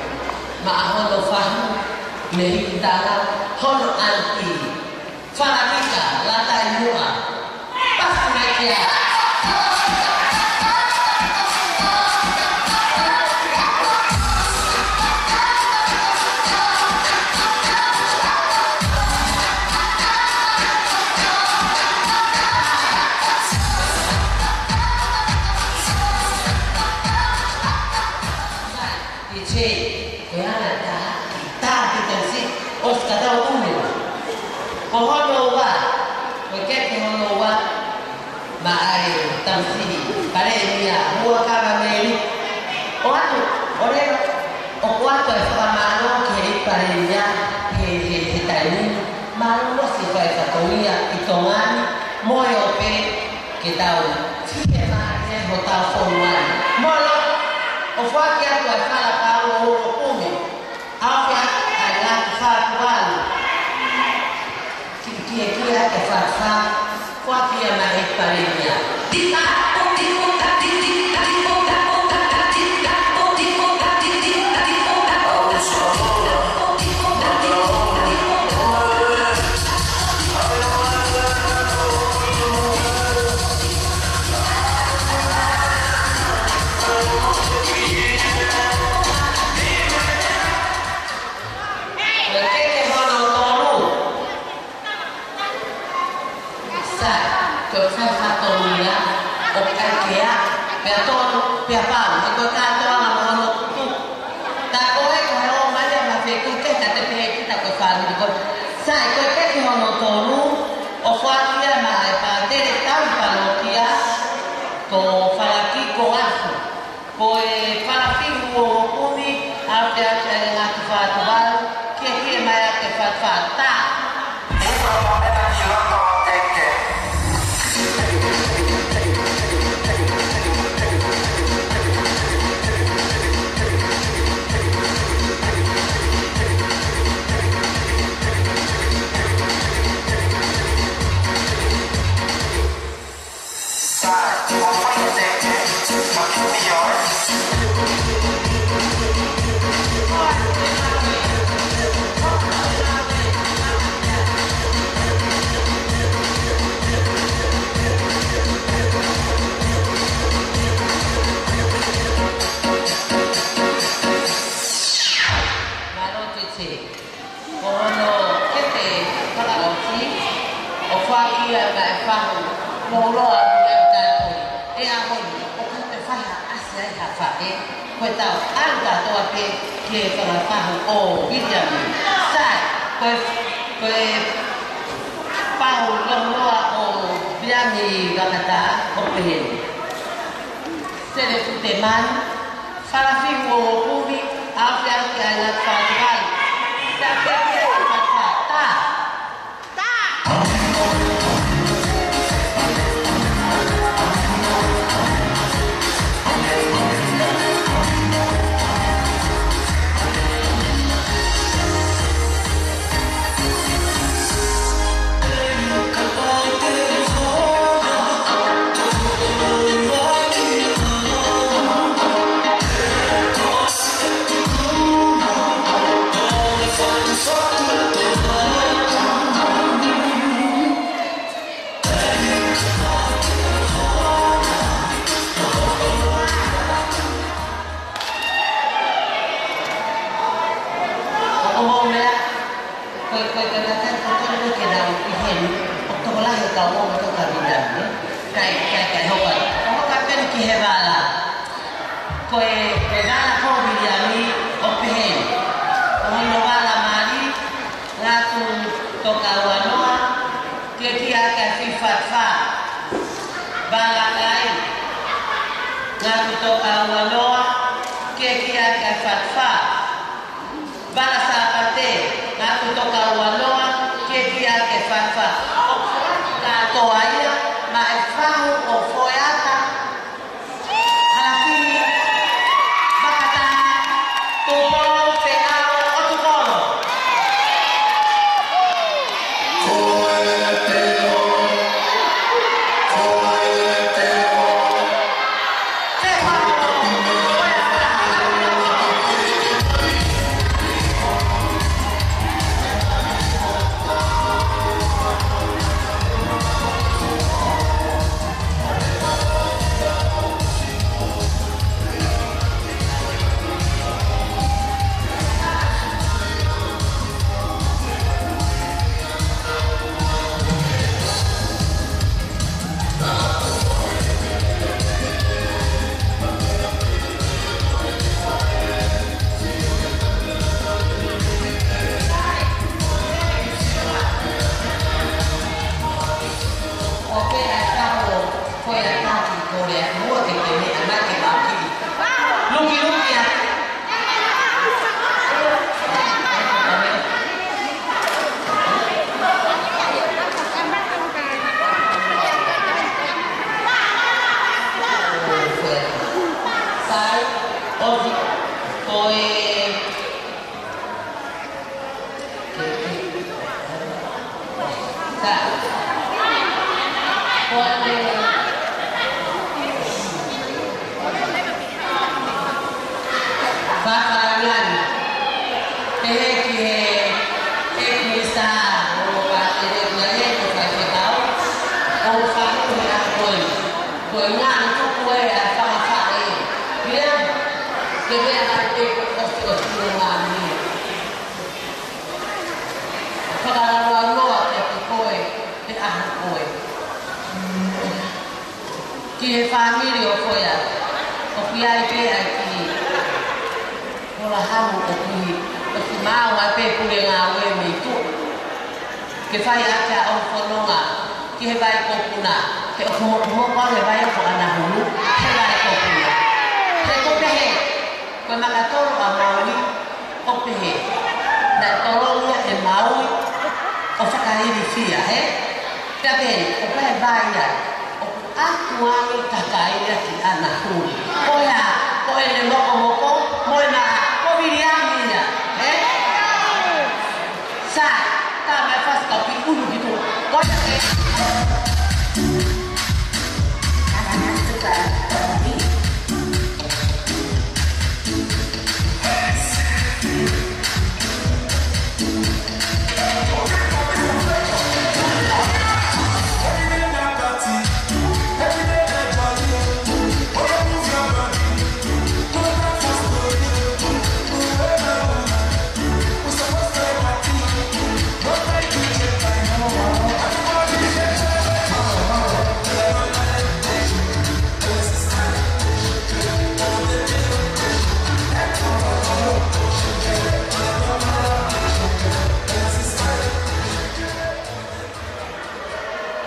maʻa hono fahu, mei tala hono ʻapi, Falakika Lātaimuʻa. Pasi mai kia. Sai, ʻi he, ko e anga tā, tā ki tausi, ʻosi ka tau ʻume. Ko hono ua, ko e keke hono ua, maʻa e tausi, Palēmia, Huʻakavameʻi. ʻOatu, ʻoatu, ʻoatu e fakamālō ki he Palēmia, he, he, he taimi ni. Mālō muʻa siʻi fai fatongia ʻi Tonga ni, mo e ʻope, ke tau fiemālie hotau fonua ni. Mālō, ʻo foaki atu ʻa e Fala Paʻau ʻo Ongo Kumi, ʻaofia ʻaki ʻa e ngaahi fātuʻa. Ki, ki, ki, ʻa e fātuʻa, foaki ia maʻa e Palēmia. Ko e keke hono tolu. Sai, ko e fai fatongia, ʻoku ʻikai ke ʻai, pea tonu, pea pau, he ko e kātoanga mo hono tutu. Tā ko ē ko e ō mai ia ma fekui ke ka te pehē kita ko e fāmili ko ē. Sai, ko e keke hono tolu, ʻo foaki ia maʻa e pātele tau palokia, ko Falakiko Afu. Ko e Falafihu Ongo Kumi, ʻaofia ʻaki ʻa e ngaahi fātuʻa, ke ke mai ʻa e fātuʻa. Mālō Tete. Ko hono keke fakaʻosi, ʻo foaki ia maʻa e fahu lōloa ʻo Viliami Kalipoli. ʻI he ʻaho ni, ʻoku ʻikai te fai ha ʻasi ai ha faʻē, ko e tau ʻalu kātoa pē ki he fanga fahu ʻo Viliami. Sai, ko e, ko e fahu lōloa ʻo Viliami Vakatā, ʻoku pehē ni. Selefu Temani, Fakafihu ʻo kumi, ʻa e fiha ki ai ngā fātukai. Tā, tā, tā, tā, tā. ʻOku mou meʻa, ko e, ko e, ko e kakai kotoa ko ē ke nau ʻi heni, ʻoku tokolahi e kau ongo tokavina, ē? Kai, kai, kai, hoka. ʻO hoka pē eni ki he vala. Ko e, ko e vala ko Viliami ʻoku pehē ni. Ko hono vala mali, Ngatu Tokaua noa, ke kia ke fifa fa. Vala Kai, Ngatu Tokaua noa, ke kia ke fifa fa. Vala Sāpate, Ngatu Tokaua noa, ke kia ke fifa fa. ʻOku kātoa ia, maʻa e fahu ʻo Foeata, Halafini, Vakataha, Tupou, Feʻao, ʻo Tupou. ʻOku pehē ʻa e kau ko e ataki ko e ua ke ke meʻa mai ke mau kiʻi. Luki, luki atu. Sai, ʻosi, ko e Fakalangilangi. Pehē ki he ʻEiki Minisitā ʻo e Pātele, ʻa ia ko e faifekau, ʻo fakamolemole atu ko e, ko e ngaahi tuku ē ʻa e fakafaʻē. Ia, ke meʻa mai pē ko e ʻosi ʻosi ʻo e ngaahi. Fakalaulau loa kiate koe, he ʻaho ko ē. Ki he fāmili ʻo Foea, ʻoku ʻi ai pē ʻa e kiʻi hola hamu ʻoku ʻi, ʻoku maʻu ai pē pule ngāue mei tuʻa. Ke fai ʻaki ʻa e fononga, ki he vai ko Puna, he ʻoku mokomoko ʻa e vai ko ʻAnahulu, he vai ko Puna. He ko pehē, ko e makatolo ʻa Maui, ʻoku pehē. Naʻe tolongi ia ʻe Maui, ʻo fakailifia, hē? Pea pehē, ʻoku pehē vai ia, ʻoku ʻatu ange kakai ia ki ʻAnahulu. Ko ia, ko ʻene mokomoko, mo e maʻa, ko Viliami ia, hē? Sai, tā mai fasi kau ki ʻulu ki tuʻa. Ko ia, hē?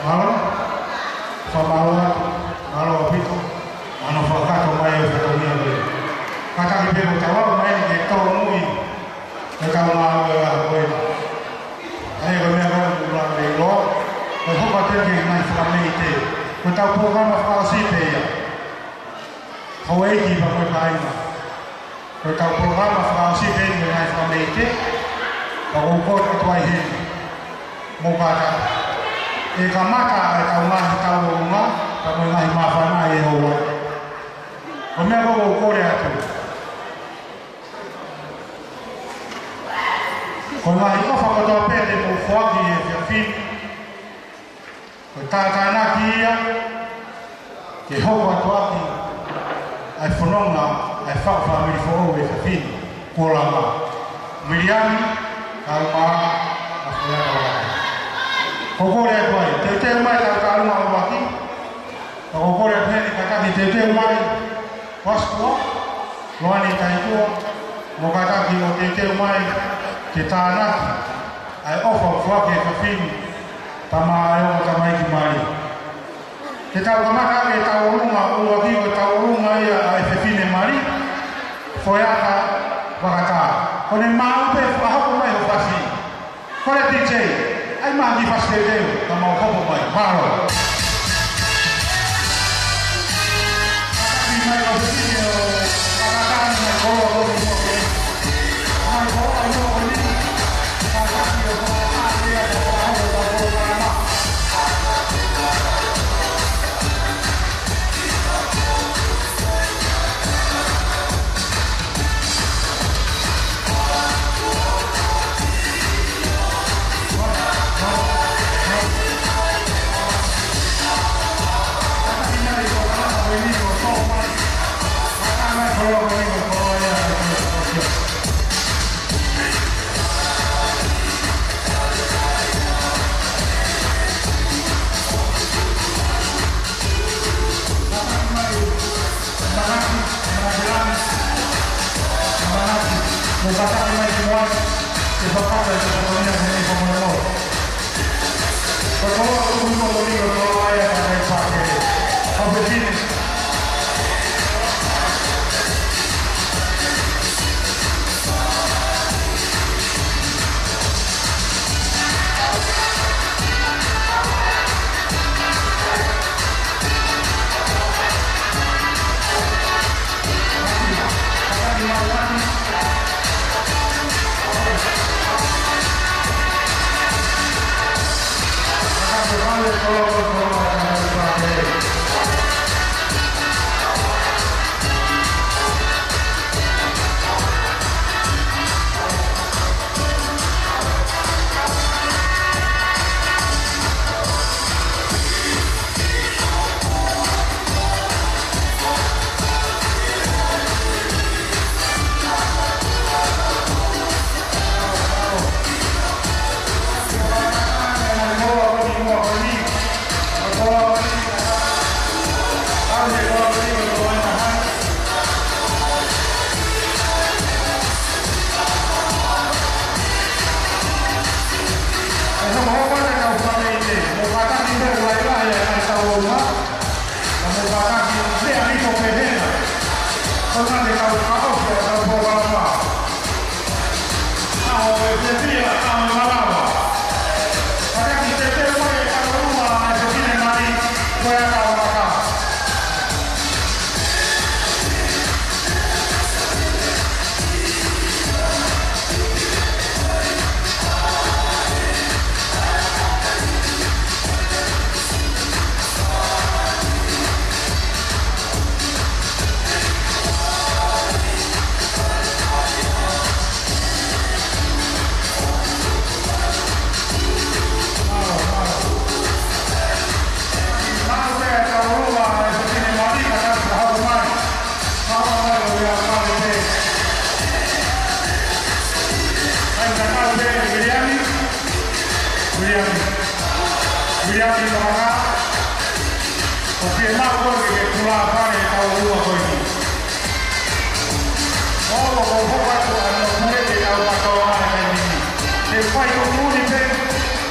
Mālō, fakamālō atu, mālō ʻaupito, hono fakakakato mai ʻo e fatongia ko ē. Ko e hoko atu ki he ngaahi fakameʻite, ko ʻetau polokalama fakaʻosi pē ia. Houʻeiki pea mo e kāinga. Ko ʻetau polokalama fakaʻosi pē ia mo e ngaahi fakameʻite, pea ʻoku ou kole atu ai heni, mou kātaki. ʻE kamata ʻetau ngaahi tauʻolunga, pea mo e ngaahi māfana ʻi he houa ni. Ko e meʻa ʻoku ou kole atu, ko e ngaahi ʻofa kotoa pē te mou foaki he efiafi ni, ko e tātānaki ia ke hoko atu ʻaki ʻa e fononga ʻa e faʻu fāmili foʻou he efiafi ni, kuo lava. Miliami, Kaumā, Mafuea Kaulaka. ʻOku ou kole atu ai, teuteu mai Taukaʻaluma ʻUluaki, pea ʻoku ou kole atu heni kātaki teuteu mai, Pasipua, Loani Taitua, mou kātaki ʻo teuteu mai ke tānaki ʻa e ʻofa ʻoku foaki he efiafi ni, tama ʻa e ongo tamaiki mali. Te tau kamata ʻetau tauʻolunga, ʻuluaki ko e tauʻolunga ia ʻa e fefine mali, Foeata Vakatā. Ko ʻene maʻu pē, fakahoko mai hoʻo fasi. Kole D J, ʻai mai ha kiʻi fasi teuteu, ka mau hopo mai. Mālō. Kātaki mai ʻa e fefine ʻo Vakatā ni, mai koloa ʻo ni mo ke. Mai koloa ʻo ni mo ke ni. Kātaki ʻo Vakatā ni, ʻo Vakatā ni, ʻo Vakatā ni. Manaki, Manaki Lami, Manaki, mou kātaki mai ki muʻa, ke fakata e tokoni ʻa e fakamolemole. Ko e koloa ʻoku tuku ʻi muʻa ko e koloa ia ʻa e kau fefine. Viliami, Viliami, Viliami Vaka, ʻoku ke maʻu koe ke kula fale ʻetau ʻaho ko eni. ʻOku ou hoko atu ʻa e motuʻa ke tau kātoa mai he taimi ni. Te u fai tuʻutuʻuni pē,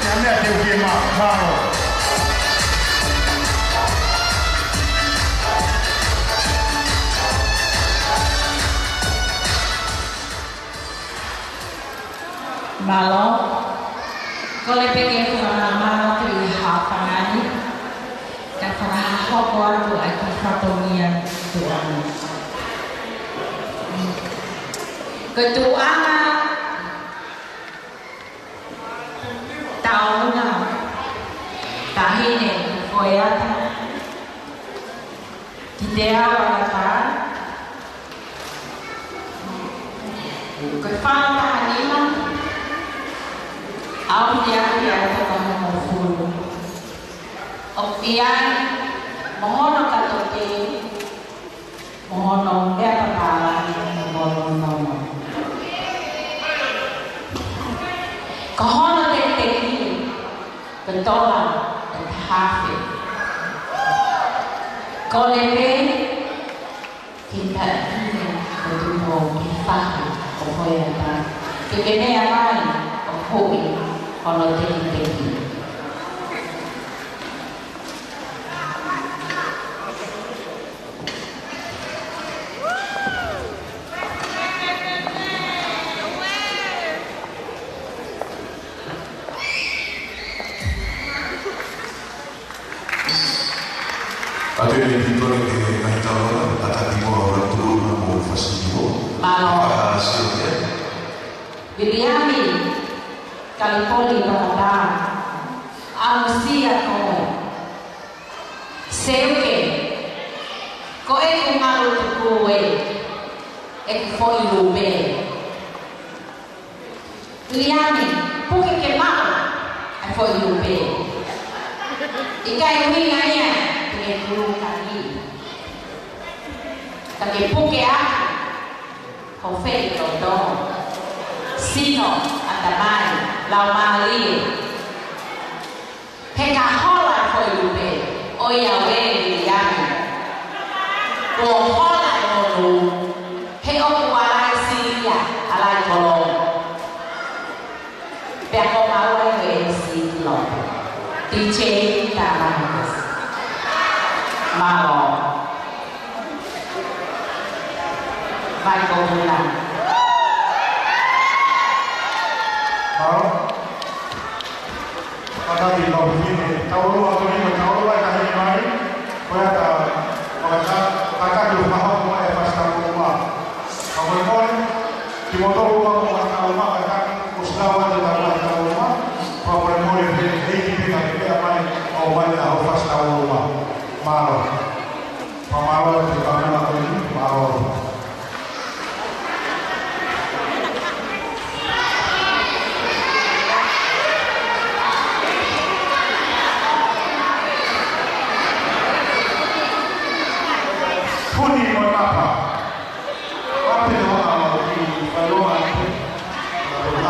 ʻi ha meʻa te u fie maʻu. Mālō. Mālō. Kole pē ke u fakamālō atu ʻi ha Ko e tuʻunga taʻu na, taʻahine Foeata, ki te awa ka, ko e fā taha nima, au ia ki ai toka mo fulu. ʻOku ʻi ai mo hono katoke, mo hono meʻa papālangi, mo hono nono. Ko hono tekiteki, ko e tola ʻe taha afe. Kole pē ki he taʻahine ko Tupo ki he fahu ʻo Foeata, ke ke meʻa mai ʻo huʻi hono tekiteki. Atu e titone ke ngaahi talanoa, tataki mo ora tulu na mo fasi mo. Mālō. Ka sio ke. Viliami Kalipoli Vakatā, ʻamusia koe. Seuke, ko ʻeku ngalu tuku ē, ʻeku foʻi lupe. Viliami, puke ke maʻu ʻa e foʻi lupe. ʻIkai ʻuhinga ia ke ke kulukaʻi. Ka ke puke ʻaki ho feʻiloto, sino, ʻatamai, laumālie. He ka hola e foʻi lupe, ʻoiauē Viliami. Kuo hola e monū, he ʻoku ala e sili ia, ala e kolo. Pea ko maua e MC ki loto. DJ Tamakas. Mālō. Michael Vula. Mālō. Kātaki kau fefine, taulua, taulima, taulua, e tahi mai. Ko ia ka, ka, ka, kātaki ʻo fakahoko mai e fasi taulua. Ka molemole, kimoutolu ʻoku ʻi ai ha taulua, kātaki ʻo sila atu e taulua, taulua. Ka molemole, he, he ʻikai ke pehē mai, ʻomai ʻa hoʻo fasi taulua. Mālō. Fakamālō atu ki he kaunanga ko eni, mālō. Huni mo e mapa. Mape te hoa ʻa ki Failoa atu.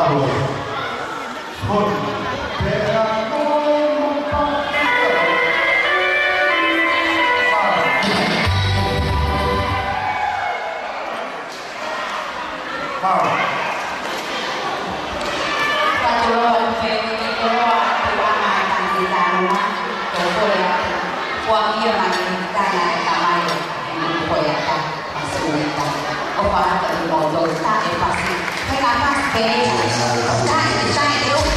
Alo. ʻOfa atu kimoutolu taʻe fasi. He ka fasi pē. Taʻe, taʻe, taʻe.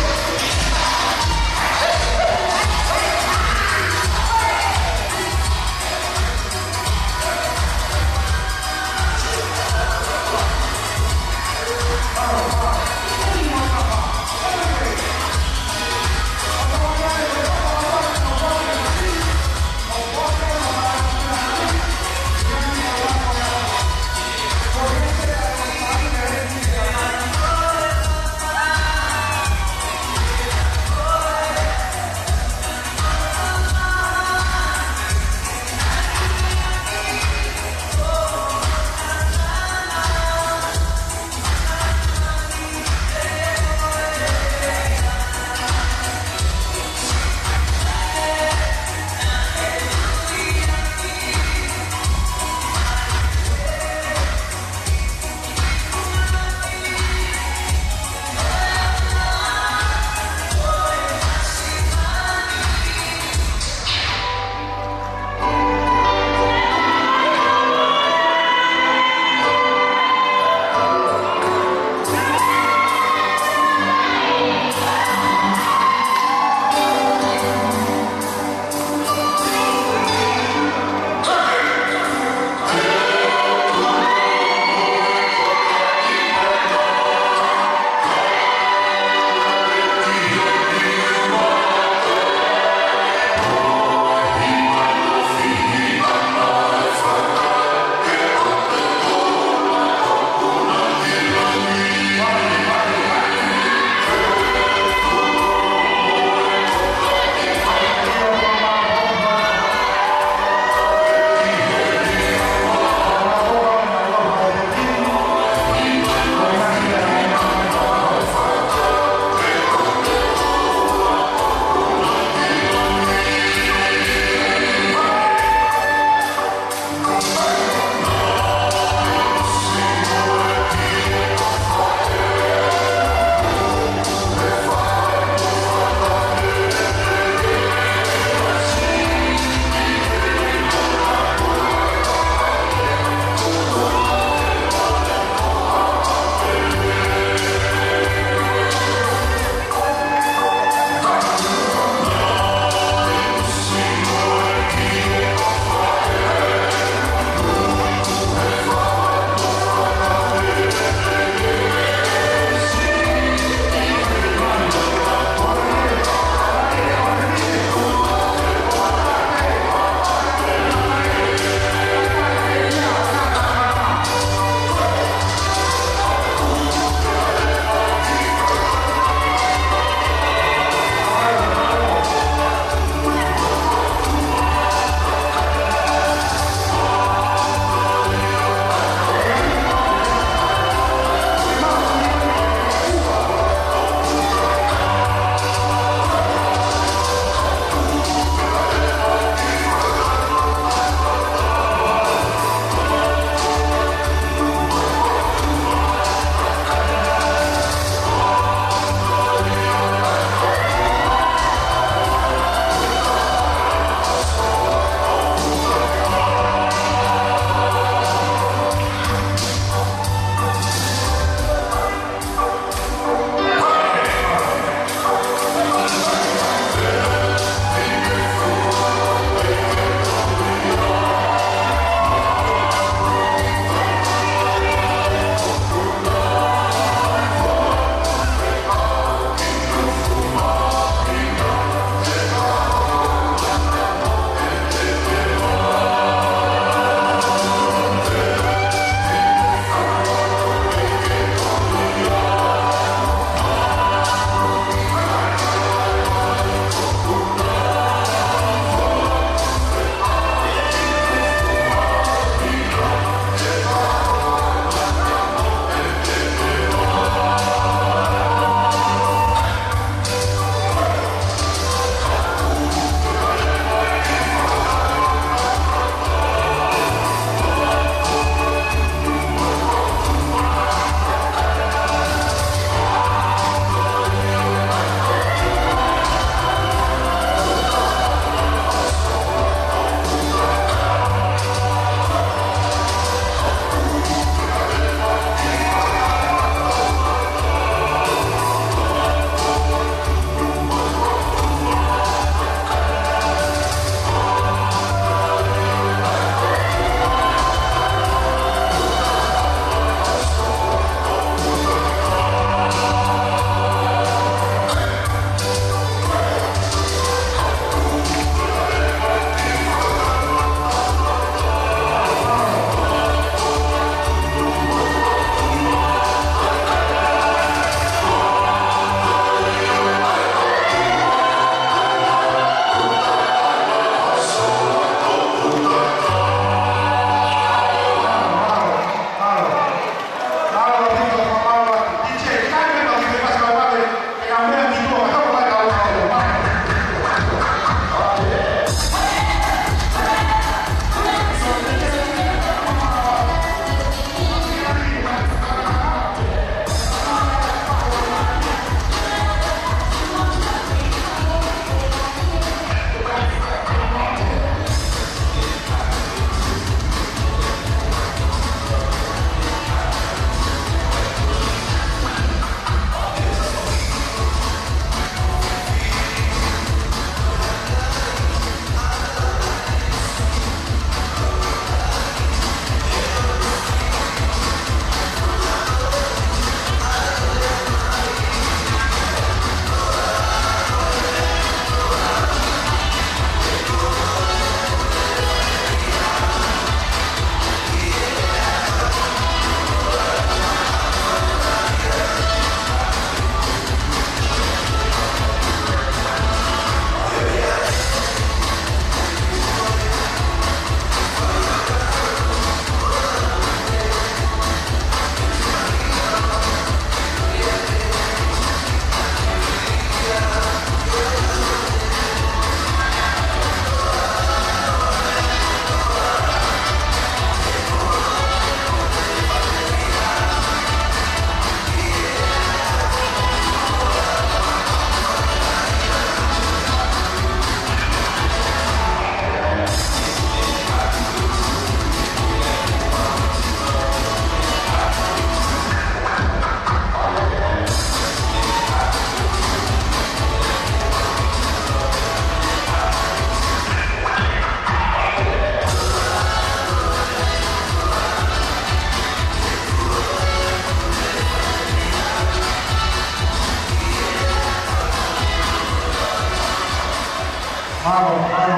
Mālō, mālō.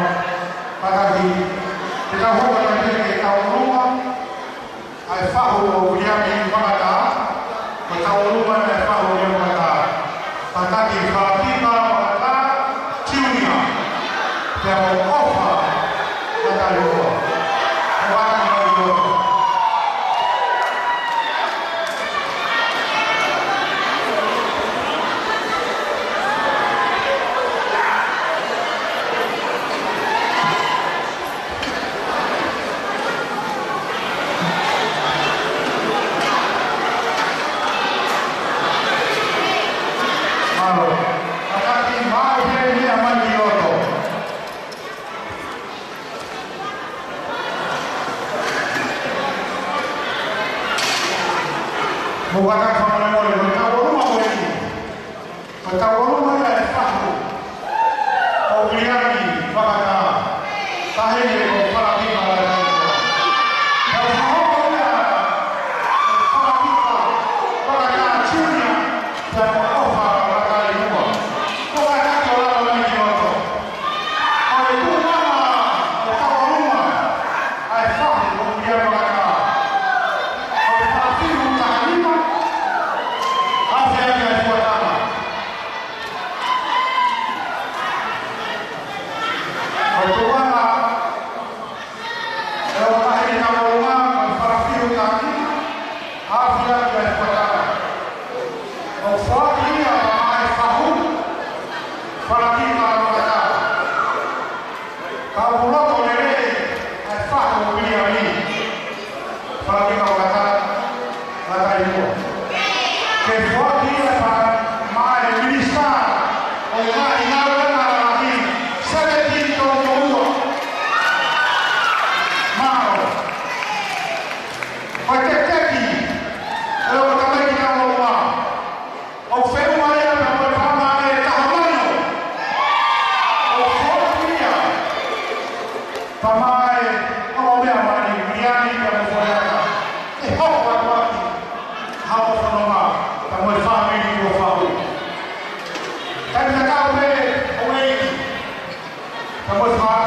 Kātaki, te tau hoko atu ki he tauʻolunga ʻa e fahu ʻo Viliami Vakatā. Ko e tauʻolunga ʻa e fahu ʻo Viliami Vakatā. Kātaki Falapika Vakatā Junior. Pea mo ʻOfa Vakatā Lehua. Ko e vaka mai ki loto. Mālō. Kātaki, maʻu he meʻa mai ki loto. Mou kātaki fakamolemole, ko e tauʻolunga ko eni. Ko e tauʻolunga ia ʻa e fahu ʻo Viliami Vakatā. Taha eni ko Falapika Vakatā. Ko e fahu ia ʻo Falapika Vakatā Junior, pea mo ʻOfa Vakatā Lehua. Ko e kātaki ʻo lava mai ki loto. Ko e tuʻunga ʻo e tauʻolunga ʻa e fahu ʻo Viliami Vakatā. Ko e fakafihu taha nima, afe ʻaki ʻa e fuataha. Ko e tuʻunga ʻo e tauʻolunga, ko e fakafihu taha nima, afe ʻaki ʻa e fuataha. ʻOku foaki ia maʻa e fahu, Falapika Vakatā. Ka ʻoku loto lelei ʻa e fahu ʻo Viliami Falapika Vakatā, Vakatā Lehua. Ke foaki ia maʻa e Minisitā ʻo e Ngaahi Ngāue Lalahi, Seveti Toumoua. Mālō. Ko e tekiteki ʻo e tamaiki tauʻolunga. ʻOku feʻunga ia pea mo e pama ʻe taha mano. ʻOku foaki ia pama ʻe, ʻo meʻa mai, Viliami pea mo Foreata. ʻE hoko atu ʻaki ha ʻofa nonga, pea mo e fāmili kuo fahu. Kae tatau pē ʻa e ʻEiki, pea mo e fā-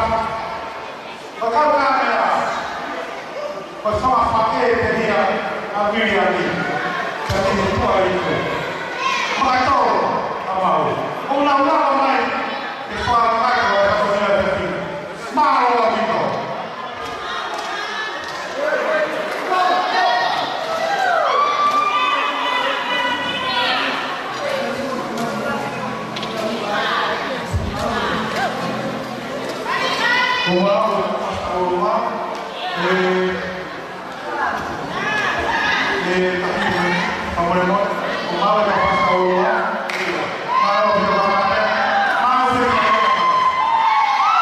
Ko e kau kāmera, ko e fanga faʻē pē ia ʻa Viliami, ka te ne tuai ko. Makato, ʻa mau. ʻO nau lava mai, ke fakakai ko e fatongia te pina. Mālō ʻaupito. Ko mau, ʻo mau, ʻe, ʻe, tahi, fakamolemole, ko mau ʻe ka fakamolemole, ʻe, mau ʻe ka fakamolemole, mau ʻe ka fakamolemole.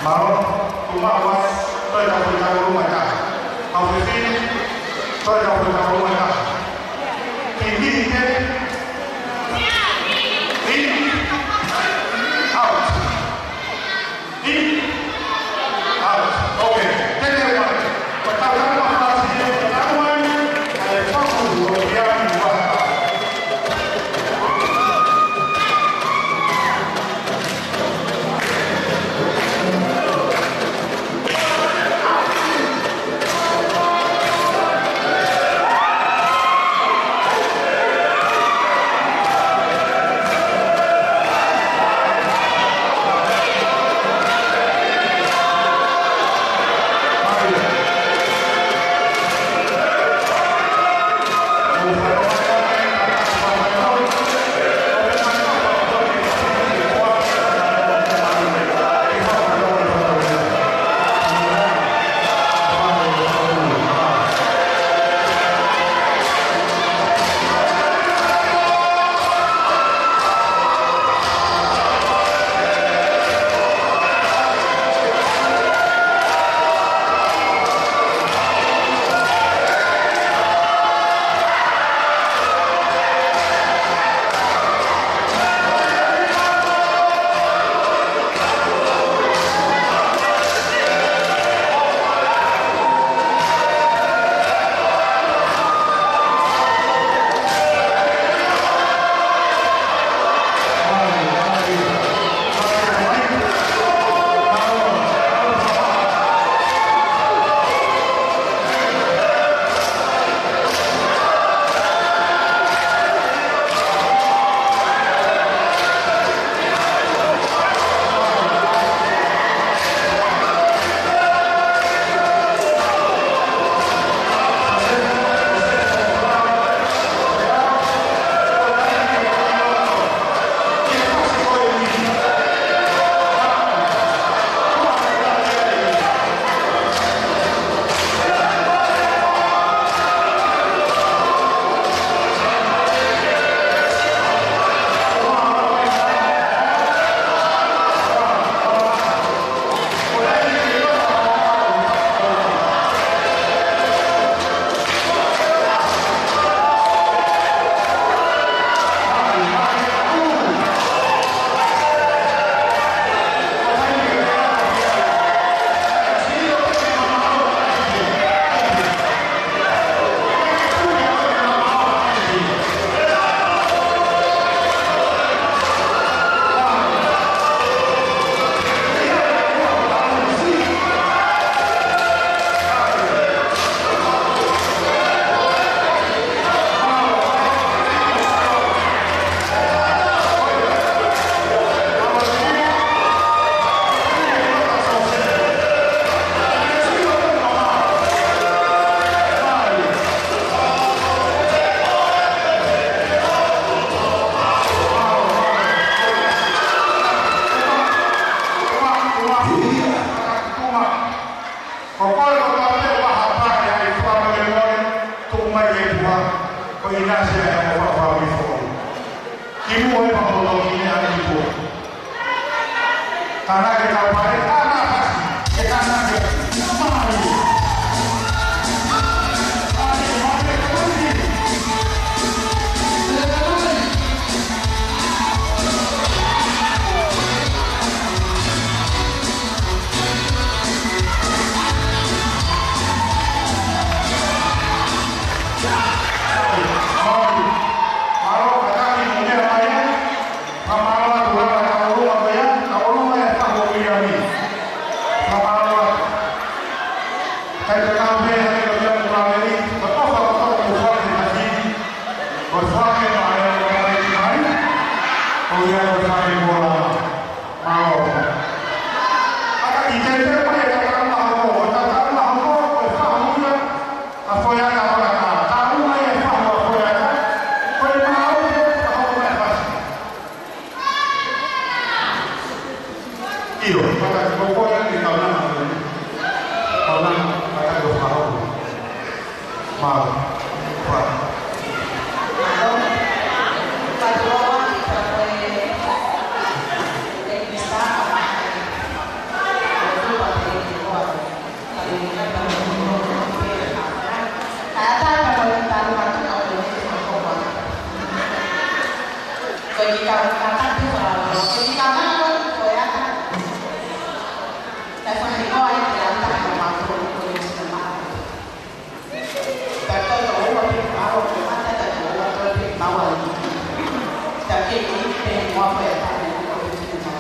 Mālō, ʻoku mau ʻosi, toe tau fai tau ʻolunga ʻe taha. Kau fefine, toe tau fai tau ʻolunga ʻe taha. Kiʻi niʻihi ke. In, out. In, out. Okay. Take it away. Ko e tau tau ma fasi, ko e tau mai, ʻa e faku, ʻo ia ni wa. Ko koe ko e tau te ua hapa ke ai fua mo le moe, tuku mai ke pua, ko ʻInasi ʻa e ʻofa fua mi fua. Ki muʻa e papoto ki ne ani ki pua. Kana ke tau pare, kana fasi, ke kana ke mai. Mālō. ʻA ka ʻi te te mai e tau maha ko, ʻo tau maha ko, ko e fahu ia, ʻa Foiata, ʻa Foiata, tau mai e fahu ʻa Foiata, ko e maha ko, ʻa ko mai fasi. ʻIo, paka ko ko e ni tau na, tau na, paka ko fahu. Mālō. Fua. Ko e kiʻi kau, kau taki ko e, ko e kiʻi kau nana ko e, ko e ata. Naʻe fakahingoa ai ke ata ko mātou ko e sina mā. Tato to ua pe mau ko ata, tato ua to pe mau ai. Taki ki pe mo ko e ata ko e sina mā.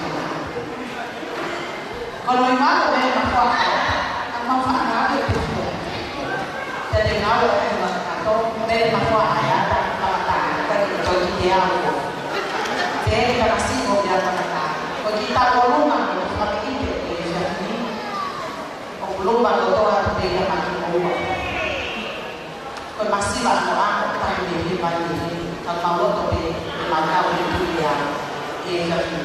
Ko hono ʻuhinga ko e meʻa mahuʻinga, ʻa e mahuʻinga ʻo e tefua. Te te ngāue ʻa e meʻa kātoa, meʻa mahuʻinga ʻa e ata, ʻa e ata, ka te tau ki te ao. Te te ka masi ko te ata ka. Ko ki ta ʻolunga, ko ki fami ite, ko ki fami. ʻOku luma kotoa atu pē ia ma ki ʻolunga. Ko e masiva ʻakoʻako, tahi mei he vai mei he, ka mau loto pē, ʻe mau kau he tui ia, ʻe ia ki.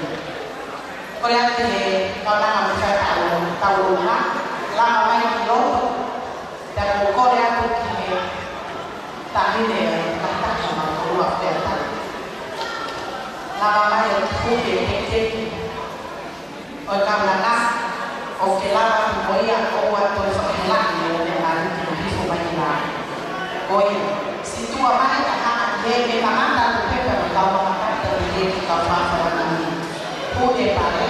Ko e ate he, kau nanga mo fai tau, tau ʻolunga, lava mai ki loto, pea ko e kole atu ki he, tahi ne, ka taha ma ko ua fea tau. Lava mai ʻo tuku ke, ke, ke, ʻo e kaunanga, ʻoku ke lava atu mo ia ʻoua toe fakahelaʻi ʻe ʻoua naʻa hifo mai ki lalo. Ko ia, siʻi tuʻa mai ka hanga ʻe he meʻa kamata atu pē pea mo e kau mamakata ʻi he ki kau fāfala nani. Puke pale,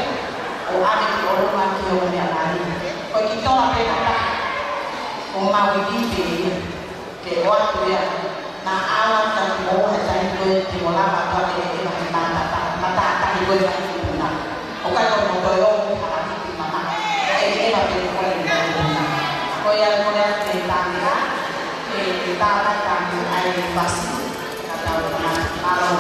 ʻo ʻave ki ʻolunga ki hoʻo meʻa nani. Ko e kiʻi tola pē ka taha, ʻo mau ivi pē ia. Ke ʻoatu ia, naʻa ʻalu atu ki moua he taimi ko ē te mo lava atu ʻa e ʻeva he mata, mata tahi ko ē ka ki puna. ʻOku ʻikai ko mo toe ō ki hala ki puna. ʻE ʻeva pē ko ē ki puna. Ko ia ko ia ke tāmea, ke tāmea tāmea ai fasi, ka tau tāmea. Mālō.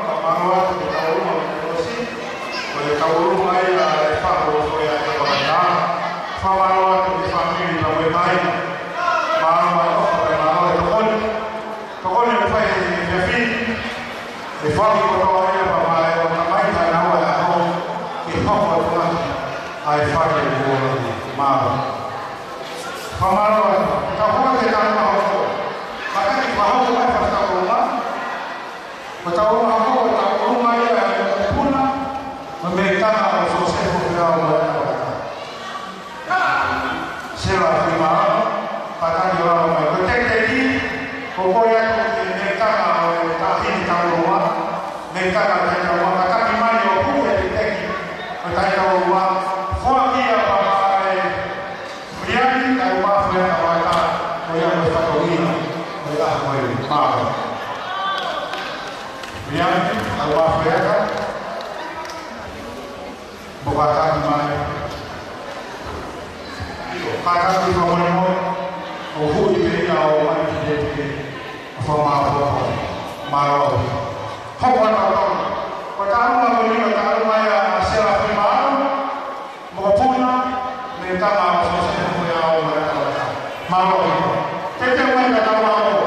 Fakamālō atu ki he tauʻolunga ʻo e ʻosi, ko e tauʻolunga ia ʻa e fakaʻofoʻofa ʻa e Tangata. Fakamālō atu ki he fāmili pea mo e kāinga. Mālō e ʻofa pea mālō e tokoni. Tokoni ʻoku fai he efiafi ni. ʻE foaki kotoa ia pea mo e ʻofa mai ʻa e ngāue ʻa e ʻaho ke hoko atu ai ʻa e fale ʻo e ʻaho ni. Mālō. Fakamālō atu. Tau hoko atu ki he tauʻolunga hoko. Kātaki fakahoko mai e fakatapu ʻo e ʻaho. Ko e tauʻolunga hoko, ko e tauʻolunga ia ʻa e mokopuna mo e meitanga ʻo Sosefo Feau mo e ʻAtavaka. Sela Fimaʻa, kātaki ʻo lava mai. Ko e tekiteki, ko e kole atu ki he meitanga ʻo e taʻahine tauʻolunga, meitanga ʻo e taʻahine tauʻolunga, kātaki mai ʻo hū e tekiteki ʻo e taʻahine tauʻolunga, foaki ia pea mo e Viliami Taumafeaka Vata, ko ia ko e fatongia ʻo e ʻaho ni. Mālō. Viliami Taumafeaka, mo kātaki mai. Kātaki fakamolemole, ʻo hū pē ia ʻo mai ki he tekiteki. Fakamālō. Mālō. Hoko atu. Ko e tauʻolunga ko eni, ko e tauʻolunga ia ʻa Sela Fimaʻa, mokopuna, meitanga ʻo Sosefo Feau mo e ʻAtavaka. Mālō. Tētē mai ka tau ʻalu.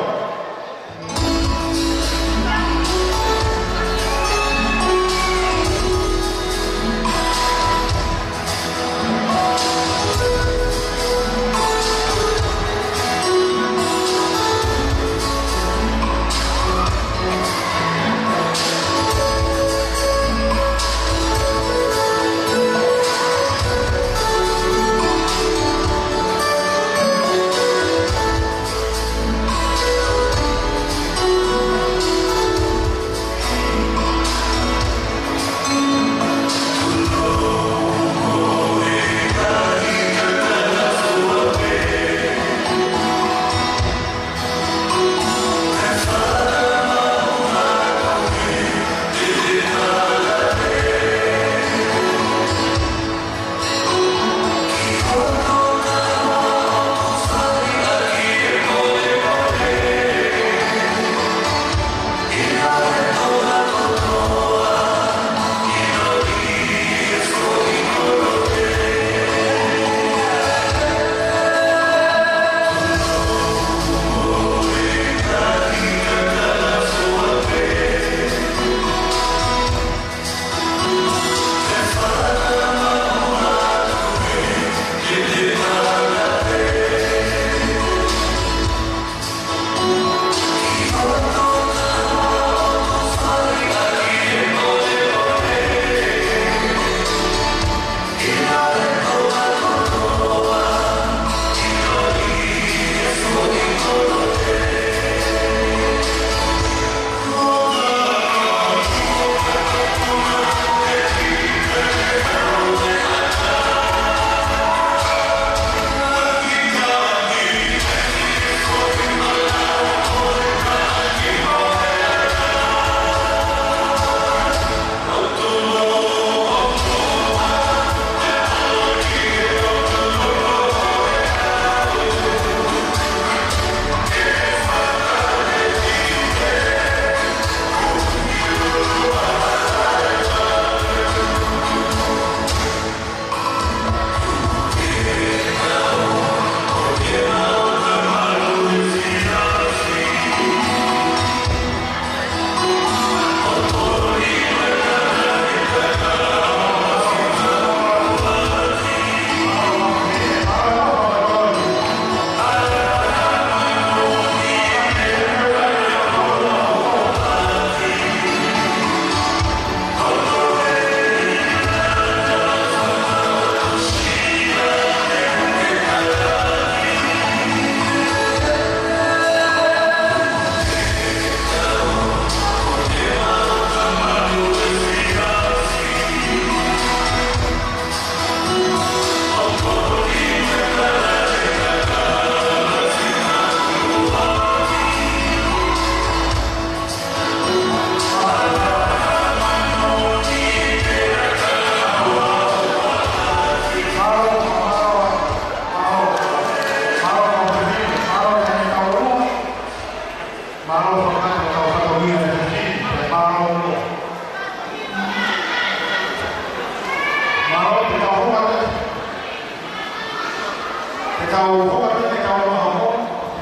Kau hoko atu e kau maha mo,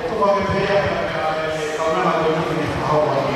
e tuku ake pē ia, e, e, kaunanga ko eni ke fakahoko atu.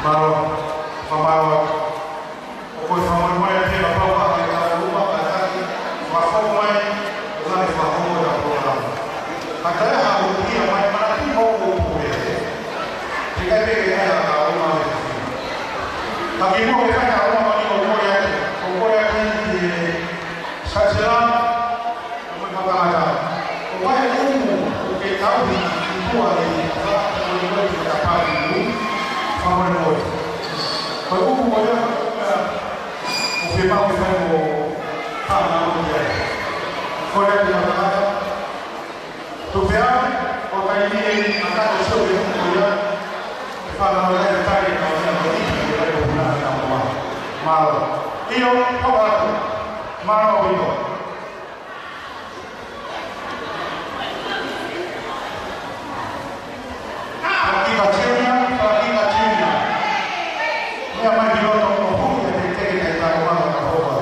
Mālō, fakamālō. ʻOku ou fakamolemole pē kapau ʻoku ʻi ai ha taha ʻoku ʻikai ke tau ʻuma, kātaki, fakahoko mai, ʻo ngaahi fakahoko ʻa e polokalama. Ka ʻi ai ha ʻoku ʻi ai mai, manatuʻi ʻoku ou puke. He ʻikai pē ke ʻi ai ha taha ʻoku ʻuma he fafine. Ka kimuʻa ke fai ha ʻuma, ʻoku ou kole atu, ʻoku ou kole atu ki he Chancellor, Ko e tangata, ko e ʻumu ʻoku ke tauhi ʻi tuʻa ʻi he fakamolemole ki he Tapani Nui, fakamolemole. Ko e ʻumu ko ia, ko ia, ʻoku fiemaʻu ke fai mo kānga mo ia. Ko ia ki he tangata, tuku pē ʻa e, ko e taimi ʻe, ʻa ka ko sio ki he ʻumu ko ia, ke fakamolemole ki he tangata, ko ia, ko ia, ko ia, ko ia, ko ia. Mālō. ʻIo, hoko atu. Mālō ʻaupito. Fakakika Junior, Fakakika Junior. Meʻa mai ki loto ʻo hū ʻi he teketeke ʻi he taʻu ʻe taha ʻe hoko.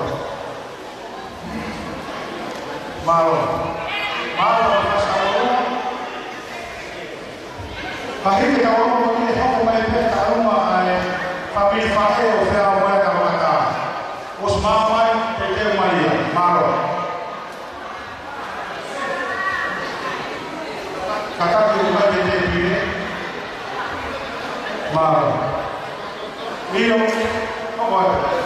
Mālō. Mālō, Pastor Lou. Ka hiki e taʻu ʻe taha ʻe hoko mai pē taʻu ʻe taha ʻa e fāmili faʻē ʻo Feaomoea Tamakata. ʻOsi maʻu mai, teuteu mai ia. Mālō. Kātaki mai pē te pine. Mālō. ʻIo, hoko atu.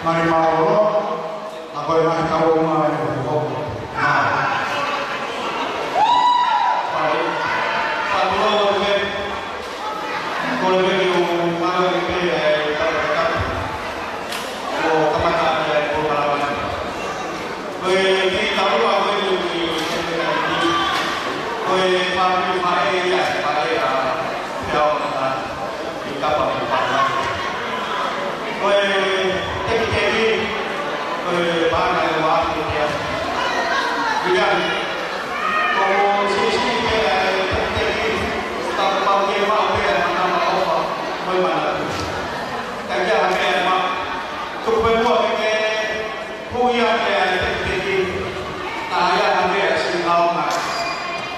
Mālō, mālō, a koe mai kau o mai o hoko. Mālō. Mālō, mālō, ko e meʻa ʻoku ou mālō pē ai, ʻa e tau tau. ʻO kamata ai ʻa e polokalama. Ko e kiʻi taumuʻa ko eni ʻoku ou ʻi ai, ko e fāmili faʻē ia, faʻē ʻa Peau Mata, ʻi Kapa mo Palemate. Ko e tekiteki, ko e paʻanga ʻe ua ʻi he ʻea. ʻIo, ko e siʻisiʻi pē ʻa e tekiteki, ka ko e pau ke maʻu pē ʻa e manava ʻofa, mo e manatu. Ka ʻi ai ha meʻa ʻe maʻu, tuku pē muʻa ke ke hui ʻa e tekiteki, ka ʻi ai ha meʻa ʻe siʻi lau mai,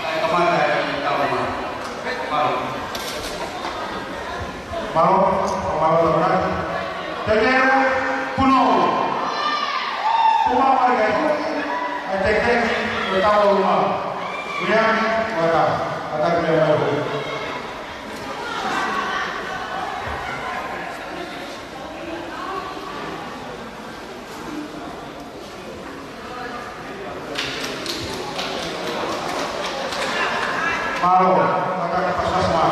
kae kamata e tau mai. Mālō. Mālō, mālō, mālō. Tētē, punou. Punou mai ke hui ʻa e tekiteki, ʻo tau ʻo uma. Uiani, wata, wata ke mai hui. Mālō, maka ka pasas mā.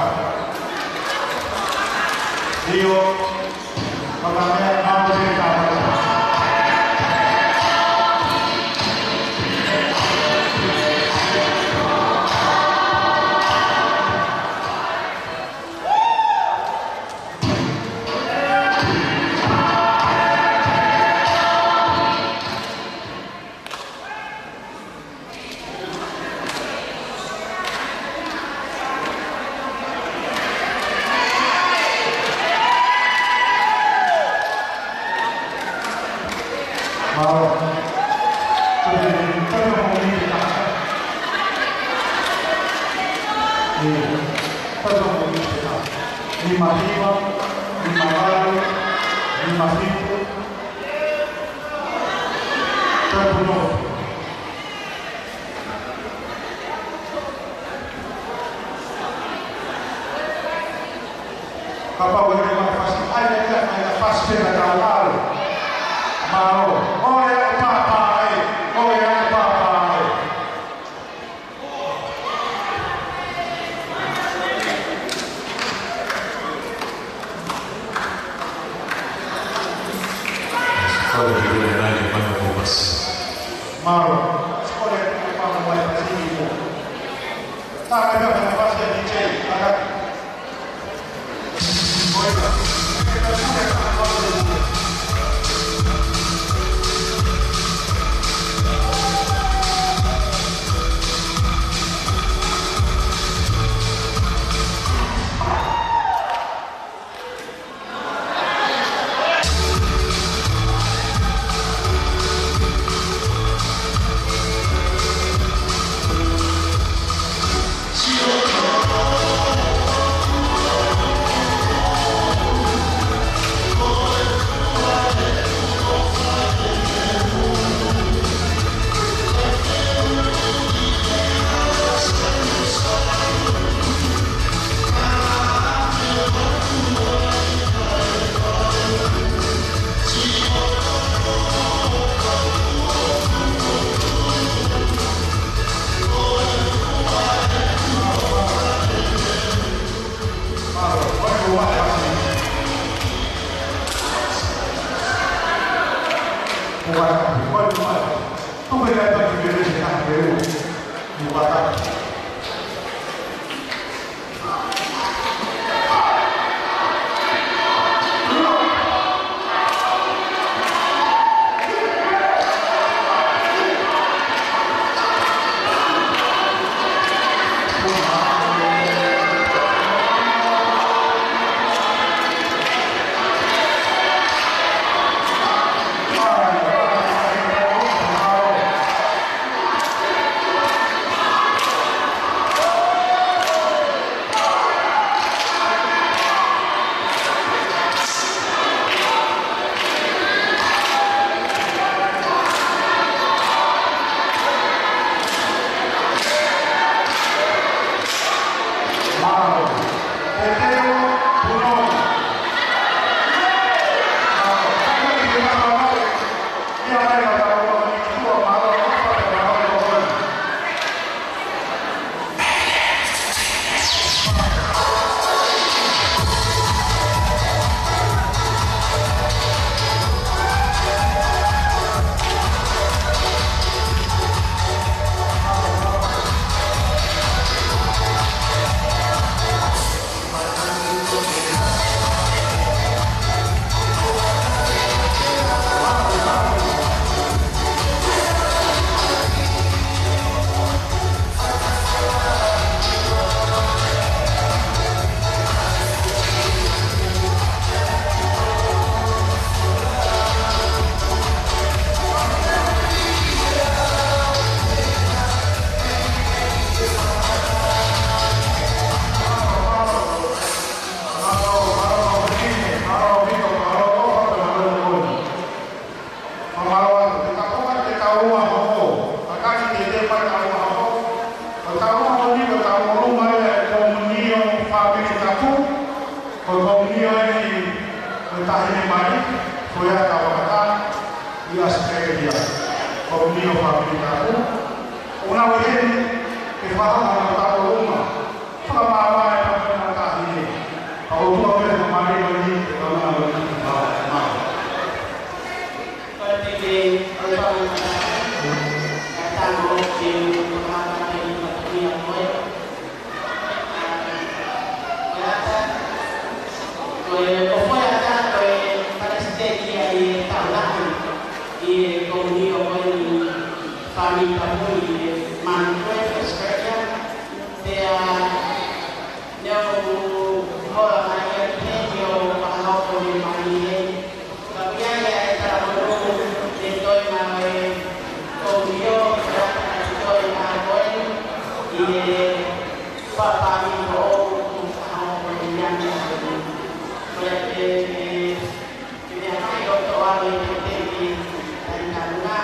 ʻIo, maka mea, mālō te ka pasas. Mālō. Ko e, ko e, ko e, ko e, ko e, ko e, nima hiva, nima valu, nima fitu. Tapu no. Kapau ʻe ʻi ai ha fasi, ʻai ʻe ʻi ai ha fasi pē ka tau ʻalu. Mālō. ʻOi ʻa e pāpā ē. ʻOi ʻa e pāpā ē. Mālō. Ko e meʻa fāmili kātoa. ʻOku nau ʻi heni ke fakahoko ʻa e tauʻolunga fakamaama ʻa e tama ʻo e taʻahine. Ka ʻoku tuʻu pē ʻa e mālie ʻo e ni ke tau nau ʻi heni ke tau mālie. Ko e piki, ko e piki, ka tau ʻo ke u fakahoko ʻa e ni ka tuʻia ko e. Ko e ʻata, ko e, ko Foeata, ko e palesiteni ia ʻi he taulaʻeiki ʻi he komiunitī ko eni, fāmili Tapu ʻi he Mānutuefe, Australia. Pea, ne u hola mai ia ki heni ʻo fakahoko ʻa e ni mai ē. Ka ʻoku ʻi ai ʻa e talamonū ʻi he toenga ʻo e komiunitī, ʻa e toenga ko eni, ʻi he pāpāmi ko ʻo ʻoku fakahoko ʻi he ʻaho ni. Ko ia ke, ke, ke meʻa mai ʻo toʻa ʻi he teʻeki ai talunga.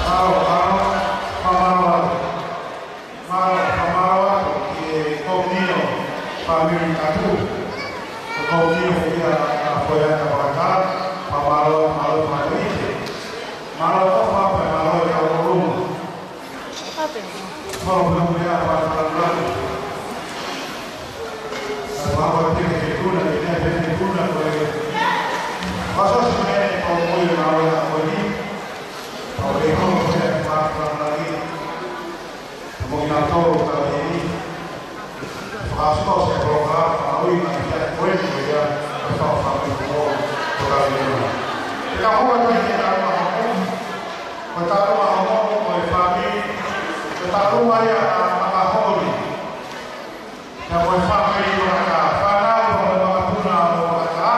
Mālō, mālō, mālō. Mālō, mālō atu ki he komiunitī fāmili Tapu. Ko e komiunitī ia ʻa Foeata Vakatā, mālō, mālō, mālō ʻi he. Mālō ʻofa pea mālō e tauʻolunga. Mālō pea mo e ʻapaʻapa lalahi. Ka ʻoku ou pehē ki he tuna, ki he tuna, ki he tuna, ko e. Mālō siʻi meʻa ʻoku ou ʻi ai, mālō e ako ni. Pea ʻoku ou pehē ki he ʻapaʻapa lalahi. Pea mo kinautolu ʻoku tau ʻi heni. Fakaʻosi ʻa e polokalama mahuʻinga ʻi he ʻaho ko eni ko ia, ʻa e fakaʻosi ʻa e fāmili ko ē ʻoku tau ʻi heni. Pea ka hoko atu ki he taʻu mahomo, ko e taʻu mahomo, ko e fāmili, ko e taʻu ia ʻa e mahomo ni. Pea ko e fāmili Vakatā, fānau ʻa e makapuna ʻo Vakatā,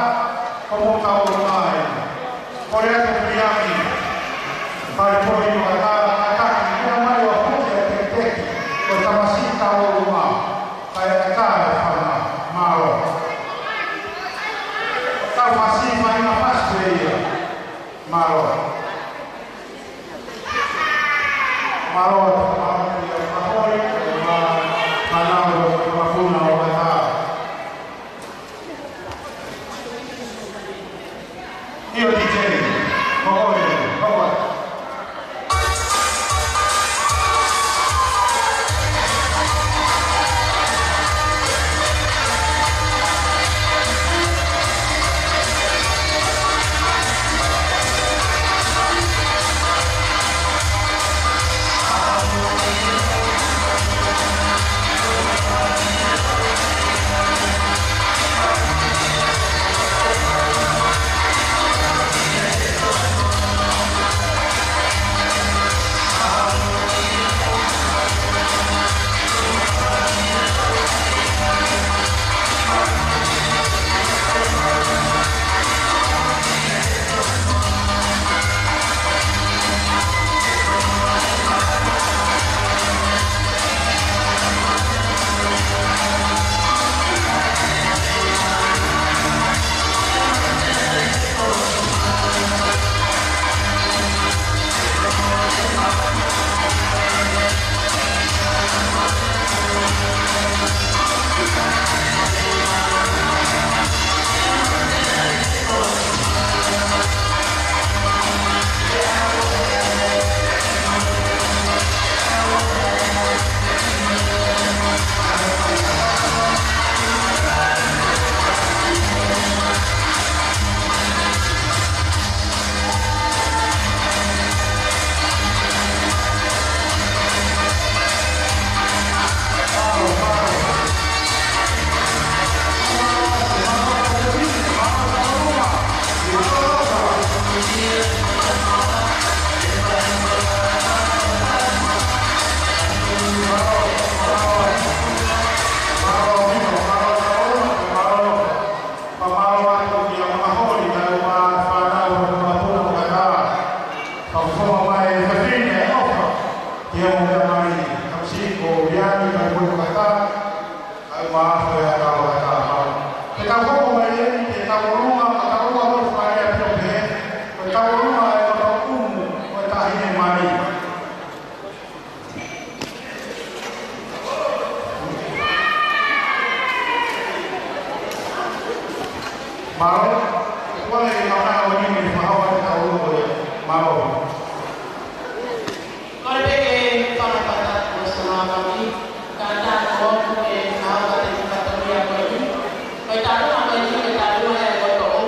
Mālō, ʻoku ʻi ai e makana ʻo e niʻihi ʻe fakahoa ʻe he kau ʻulungaanga ko ia. Mālō. Kole pē ke fakatātā ʻa e Sāpate, kae ʻatā atu ke fakahoa ʻa e fatongia ko eni. Ko e taʻu ko eni, ko e taʻu ia ko e toʻu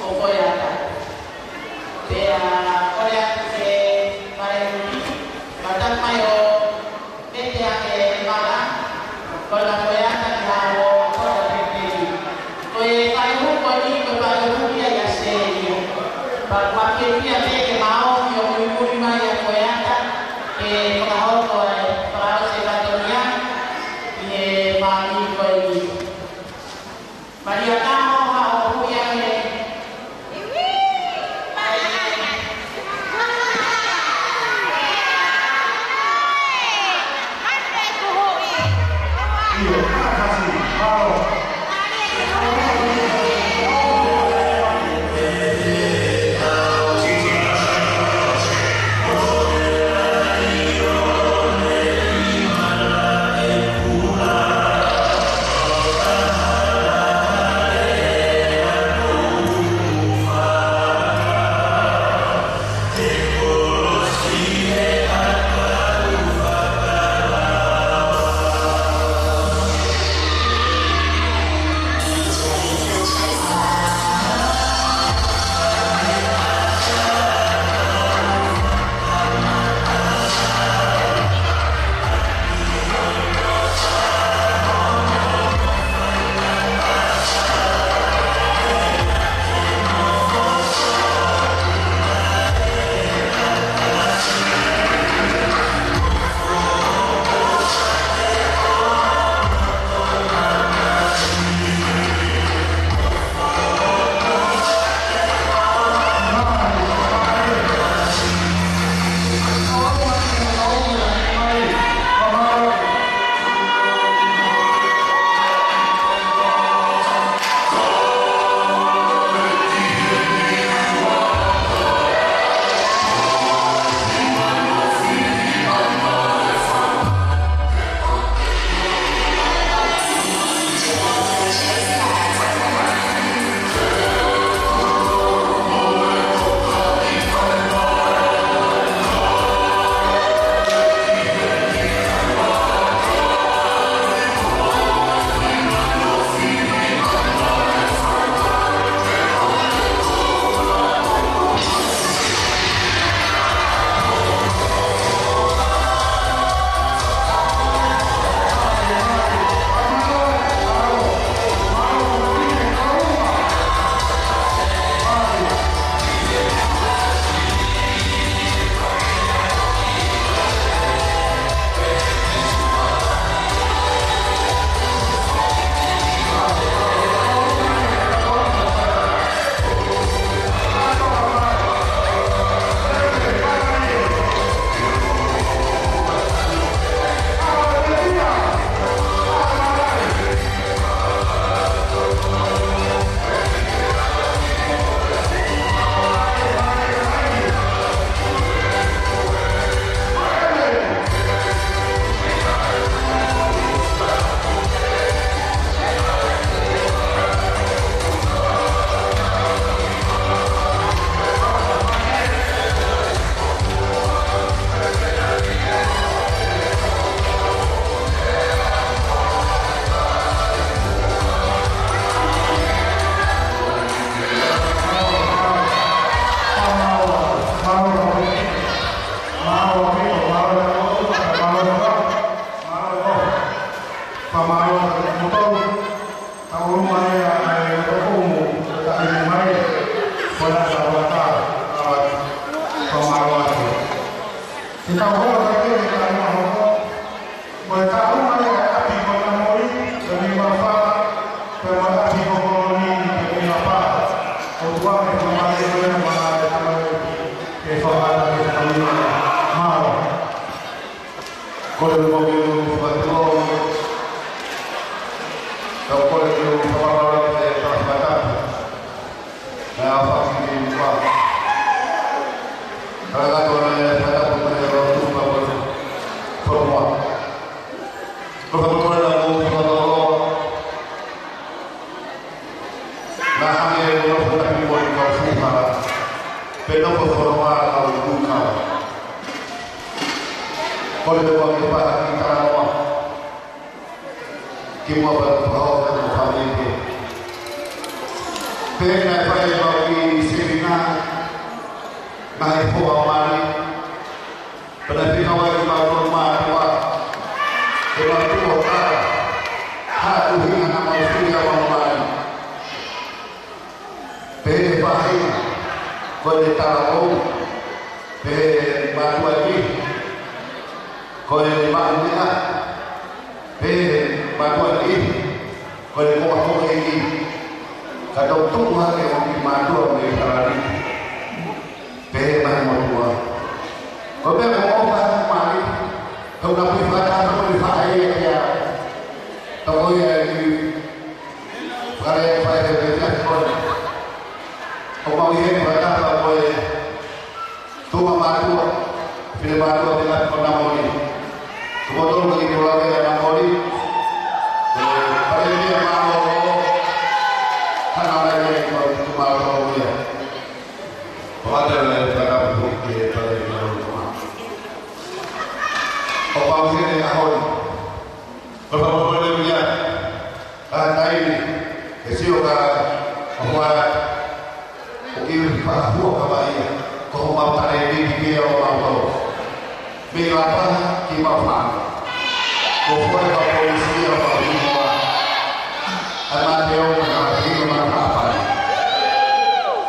ʻo Foeata. Pea kole atu ke fai ui, ka tau mai ʻo mete ake e mala, ko e Foeata ki ha ʻo kota pepeli. Ko e fai hū ko eni, ko e fai hū ia ʻia Sēlia. Pea ʻoku ou fiefia pē ke maʻu ʻo muimui mai ʻa Foeata, ke fakahoko e fakaʻosi e fatongia ʻi he fāmili ko eni. Malia Kaho, haʻo huʻi ange. Naʻa hangē ʻoku nofo tapu mo e kau fuha, pea nofo fononga ʻa e kau kau. Kole te mo ke paha ki talanoa. Kimuʻa pea u fakahoko ʻa e fāmili pē. Pea naʻe fai ʻemau kiʻi semina, naʻe hoa mali, pea naʻe fekauʻaki ʻemau tolu mātuʻa, ke mau tuʻu ʻo tala, ha ʻuhinga naʻa mau fili ʻemau mali. Pehē ʻe he faʻahinga, ko e talanoa, pehē ʻe he mātuʻa ni, ko e maʻumeʻa, pehē ʻe he mātuʻa ni, ko e koa koke ni, ka tau tuku hake ʻo ki mātuʻa mei Harare. Pehē mai motuʻa. Ko e meʻa ko ʻofa mai, tau na pui fakataha ko e faʻa ia kia. Tau ko ia i Fakale e fai he pēpea ko e. ʻOku mau ʻi heni fakataha ko e tuʻunga mātuʻa, fefine mātuʻa pē na ko Namoli. Tuʻu tolu ka ki tō lave ʻa Namoli. Ko e pale ni ʻa mālō. Hanga mai e mau tuʻu mālō ia. Pātele e fakatapu ke pale ni ʻa mālō. ʻOku mau ʻi heni ʻaho ni. Ko e fakapapauʻi ia, ka taimi, ke sio ka, ka hua, ʻoku ʻi fakahua ka mai ia, ko homau talēniti pē ʻo mau tau. Mei Lapaha ki Maʻufanga. Ko e fai ka polisi ʻa Maʻufanga. ʻA Mateo ka hino ma ka pai.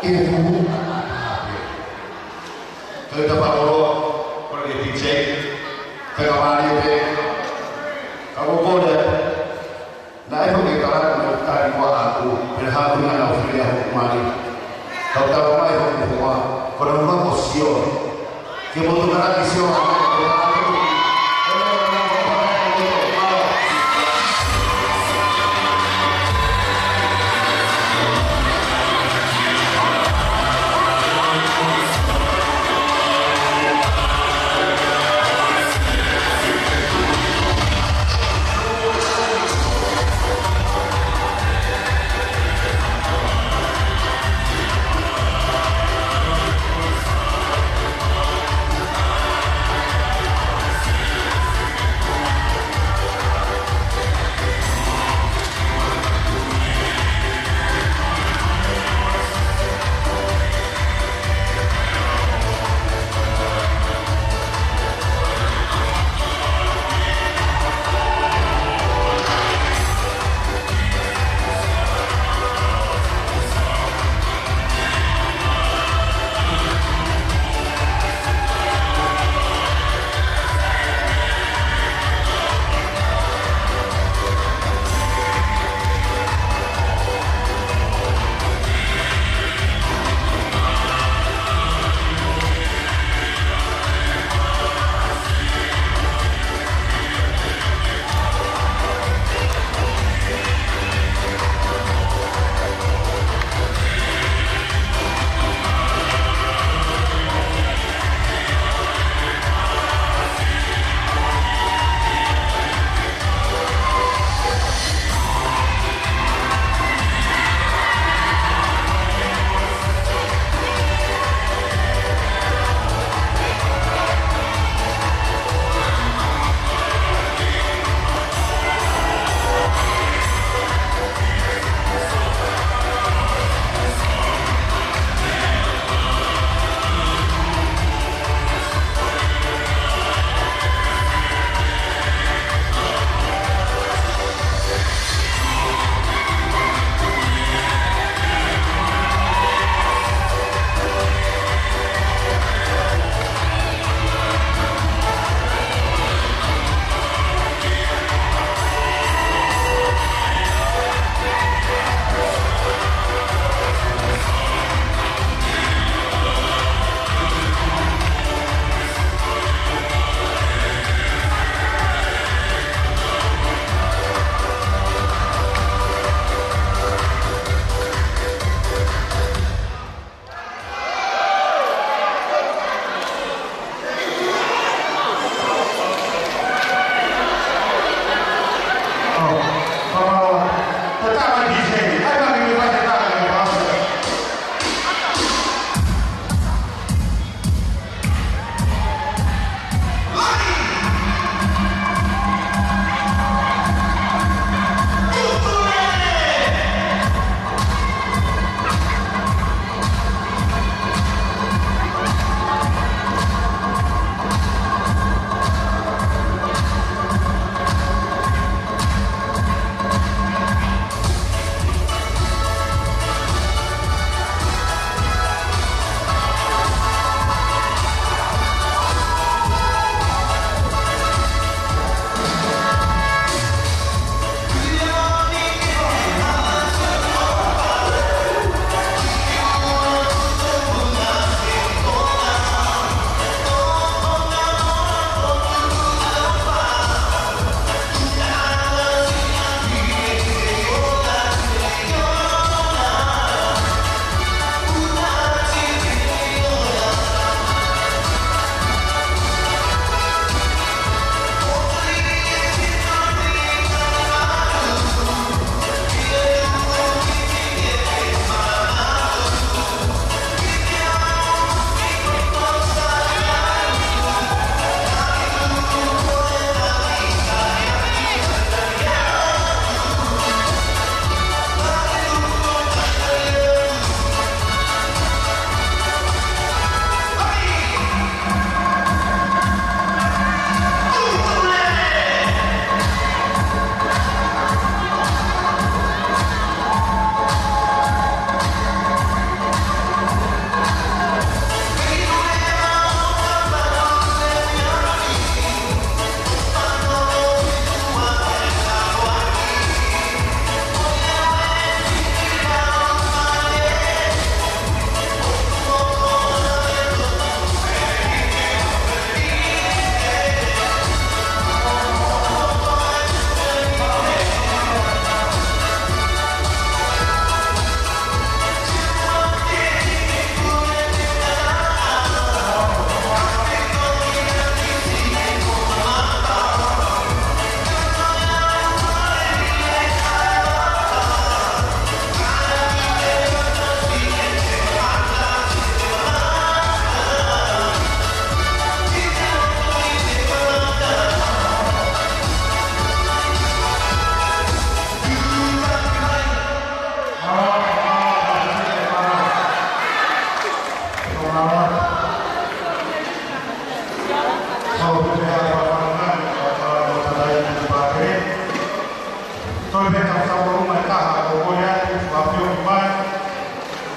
ʻI he fuhu ka pai. Ka ʻi he tapa ʻo loa, ko e D J, ka ka mali pē, ka ko kole, naʻe fo ke kalaka mo tali mo aku, pea haku na na fili ʻa hoku mali. Ka u tala mai hoku hoa, ko na ma ko sio, ke mo tu kalaki sio,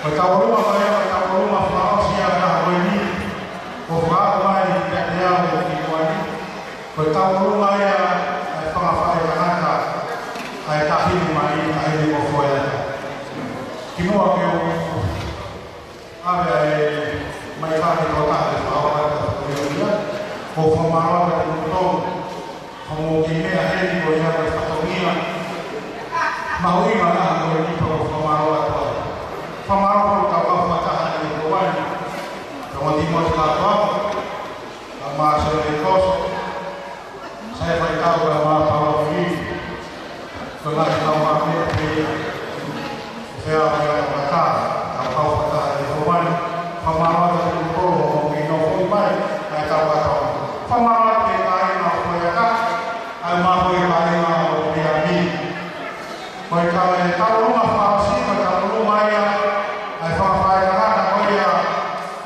Ko e tauʻolunga ko ia, ko e tauʻolunga fakaʻosi ia ʻo e ʻaho ko eni, ʻoku fakahoko mai kiate au ʻe Kimuani. Ko e tauʻolunga ia ʻa e fanga faʻētangata ʻa e Taʻahine Mali, Taʻahine Kofoeata. Kimuʻa ke u ʻave ʻa e maika ki he tokotaha ʻe fakaʻosi atu ʻa e fatongia, ʻoku ou fakamālō atu kiate kimoutolu hoʻomou kiʻi meʻa heni ko ia ko e fatongia mahuʻinga lahi ko eni, pea ʻoku ou fakamālō atu ai. Fakamālō atu ki he kau fakataha ʻi he kuani, Tonga Timoti Kātoa, Kau Māsele Koso, Sai Faitau, Kau Māpala Fili, ko e ngaahi kau māmani pē ia. Fea o ia kau kata, kau kau fakataha ʻi he kuani, fakamālō atu kiate kimoutolu hoʻomou kiʻi nofoʻi mai ʻa e kau kata. Fakamālō atu ki he kāinga ʻo Kofoeata, ʻa e mafoe kāinga ʻo Piami. Ko e tau e tauʻolunga fakaʻosi, ko e tauʻolunga ia ʻa e fanga faʻētangata ko ia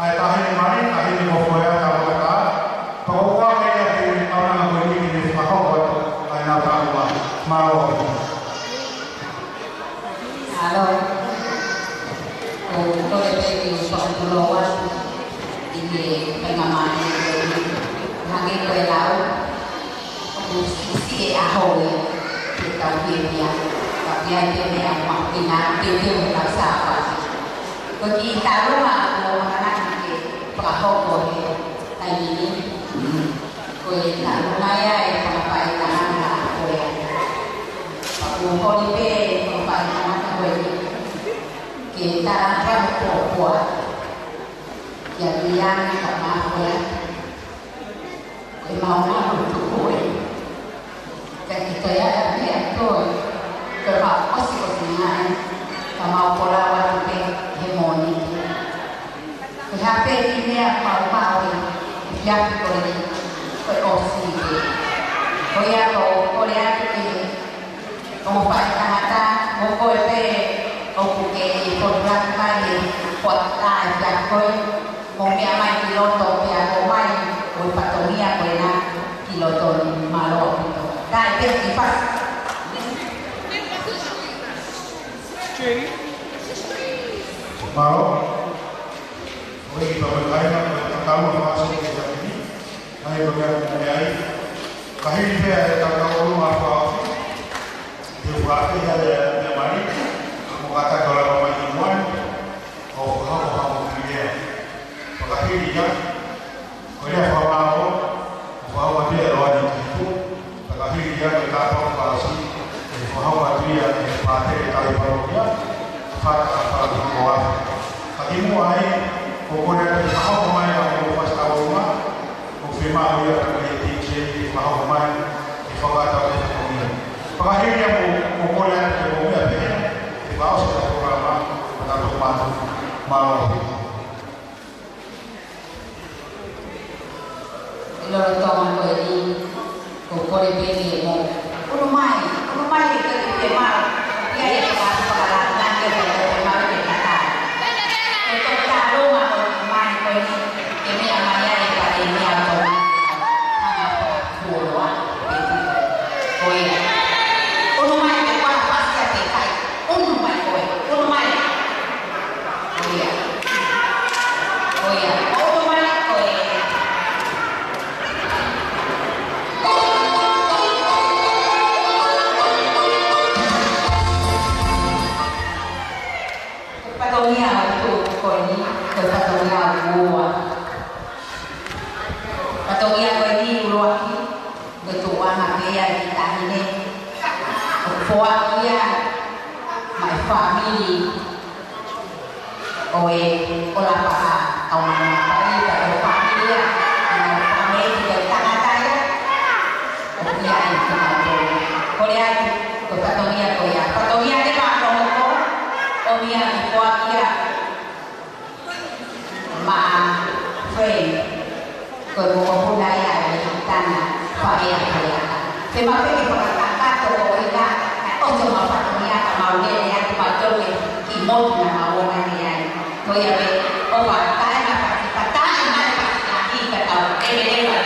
ʻa e Taʻahine Mali, Taʻahine Kofoeata, ʻa Kofoeata. Pea ʻoku ou ʻoatu ia ki he kaunanga ko eni ke ne fakahoko atu ʻa ʻenau tauʻolunga. Mālō. Mālō. ʻOku ou kole pē ke u fakatulou atu ʻi he faingamālie ko eni. Hangē ko e lau, ʻoku siʻisiʻi e ʻaho ia ke tau fiefia, ka ʻoku ʻi ai pē meʻa ʻoku mahuʻinga, teuteu he kau Sāpate. Ko e kiʻi tauʻolunga ʻoku ou ʻamanaki ke fakahoko he taimi ni, ko e tauʻolunga ia ʻa e fanga faʻētangata ko ia. Pea ʻoku ou kole pē ki he fanga faʻētangata ko eni ke tala atu hoʻomou pōpoaki kia Liane Kamafea. Ko e maʻumaʻu tuku ē. Ka ʻikai ke toe ʻi ai ha meʻa toe. Ko e maʻu ʻosiʻosi ngai. Ka mau kole atu pē he Mōnite. Ko e hā pē kiʻi meʻa maʻumaʻu ʻi he efiafi ko eni, ko e ʻosi pē. Ko ia ʻoku ou kole atu ki he ongo faʻētangata, mo koe pē ʻoku ke fotulaki mai he kuata ʻa e efiafi ko ē, mou meʻa mai ki loto pea ʻomai ʻa e fatongia ko ena ki loto ni. Mālō ʻaupito. Tae pē ki fasi. Mālō. ʻOi, kiʻi pāpā kāinga, ko e tauʻolunga fakaʻosi ʻo e efiafi ni. ʻA ia ko e meʻa ʻoku mou meʻa ai. Ka hili pē ʻa e tauʻolunga fakaʻosi, te u fakafeʻiloaki atu e meʻa mali, mo kātaki ʻo lava mai ki muʻa, ʻo fakahoko haʻamou kiʻi lea. Pea ka hili ia, ko e lea fakamālō, ʻoku fakahoko atu ia ʻe Loani Kihipu, pea ka hili ia ko e tāpuaki fakaʻosi, ʻe fakahoko atu ia ʻe he pātele tauhi palokia, Fata Fala Fikoa. Ka kimuʻa ai, ʻoku ou kole atu ke fakahoko mai ʻa e fasi tauʻolunga, ʻoku fiemaʻu ia pea mo e D J ke fakahoko mai, ke fakatau e fatongia. Pea ka hili ia ʻoku ou kole atu ke mou meʻa pehē, ke fakaʻosi ʻa e polokalama, pea tau toki mātuku. Mālō. ʻI he lolotonga ko eni, ʻoku ou kole pē ke mou ʻunu mai, ʻunu mai ke ke ke mau. ʻI ai e faka-, fakalāngilangi ke ke mau ke kakai. Ko e toki taʻalonga ʻo e ʻunu mai ko eni, ke meʻa mai ai e palēmia ʻo Tonga. Hanga fakafuoloa, pē tuku. Ko ia. ʻUnu mai ke kuala fasi a te kai. ʻUnu mai koe. ʻUnu mai. Ko ia. Ko ia. ʻUnu mai koe. Ko e fatongia ʻoku tuʻu ko eni, ko e fatongia ʻoku ua. Fatongia ko eni ʻuluaki, ko e tuʻunga pē ia ʻa e kiʻi taʻahine ʻoku foaki ia maʻa e fāmili ʻo e ʻOlapaha Kaumanapai, pea ko e fāmili ia, ʻa e fāmili ko e tangata ia ʻoku ʻi ai e tangata. Kole atu, ko e fatongia ko ia. Fatongia ʻe maʻa Tomoko, ʻomi ia ke foaki ia maʻa Frank, ko e mokopuna ia ʻo e tangata faʻē ʻa Koeata. Te mau pehē ke fakakakato ko ia, kae ʻosi ʻemau fatongia ka mau lele atu mautolu ki he motu naʻa mau ō mai mei ai. Ko ia pē, ʻofa, taʻe mai pasi, pea taʻe mai pasi, ʻa hiki ka tau lele leva.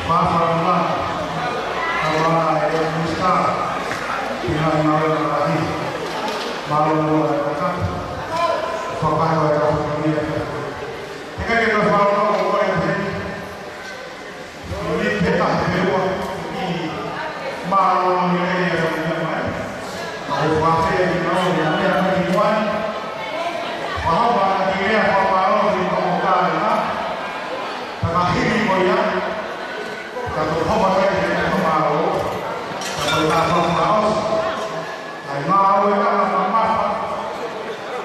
Mālō, mālō, mālō, ʻe Minisitā, ʻi he ngāue lahi. Mālō, mālō, ʻe kākā. Fakaʻamu e kau fakamālō. He ʻikai ke u fakamālō, ʻo e pē. Ko e pē taha pē ua. Mālō, mālō, ʻe kākā. Ka u fakafeʻiloaki, ʻo e meʻa mai ki muʻa. Fakahoko ʻa e kiʻi lea fakamālō ki he kau kāinga. Ka ka hili ko ia. Ka tau hoko atu ki he fakamālō. Ka tau ka fakamālō. ʻAi ngāue ʻa e mamafa.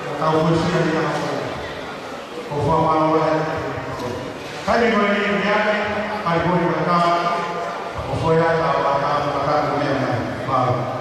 Ka tau fuesia ia. Ko e fakamālō ē. Kai ko e ni ni ake, kai ko e ni ka. Ko e foʻi ata, ata, ata, ata, ata, ata, ata.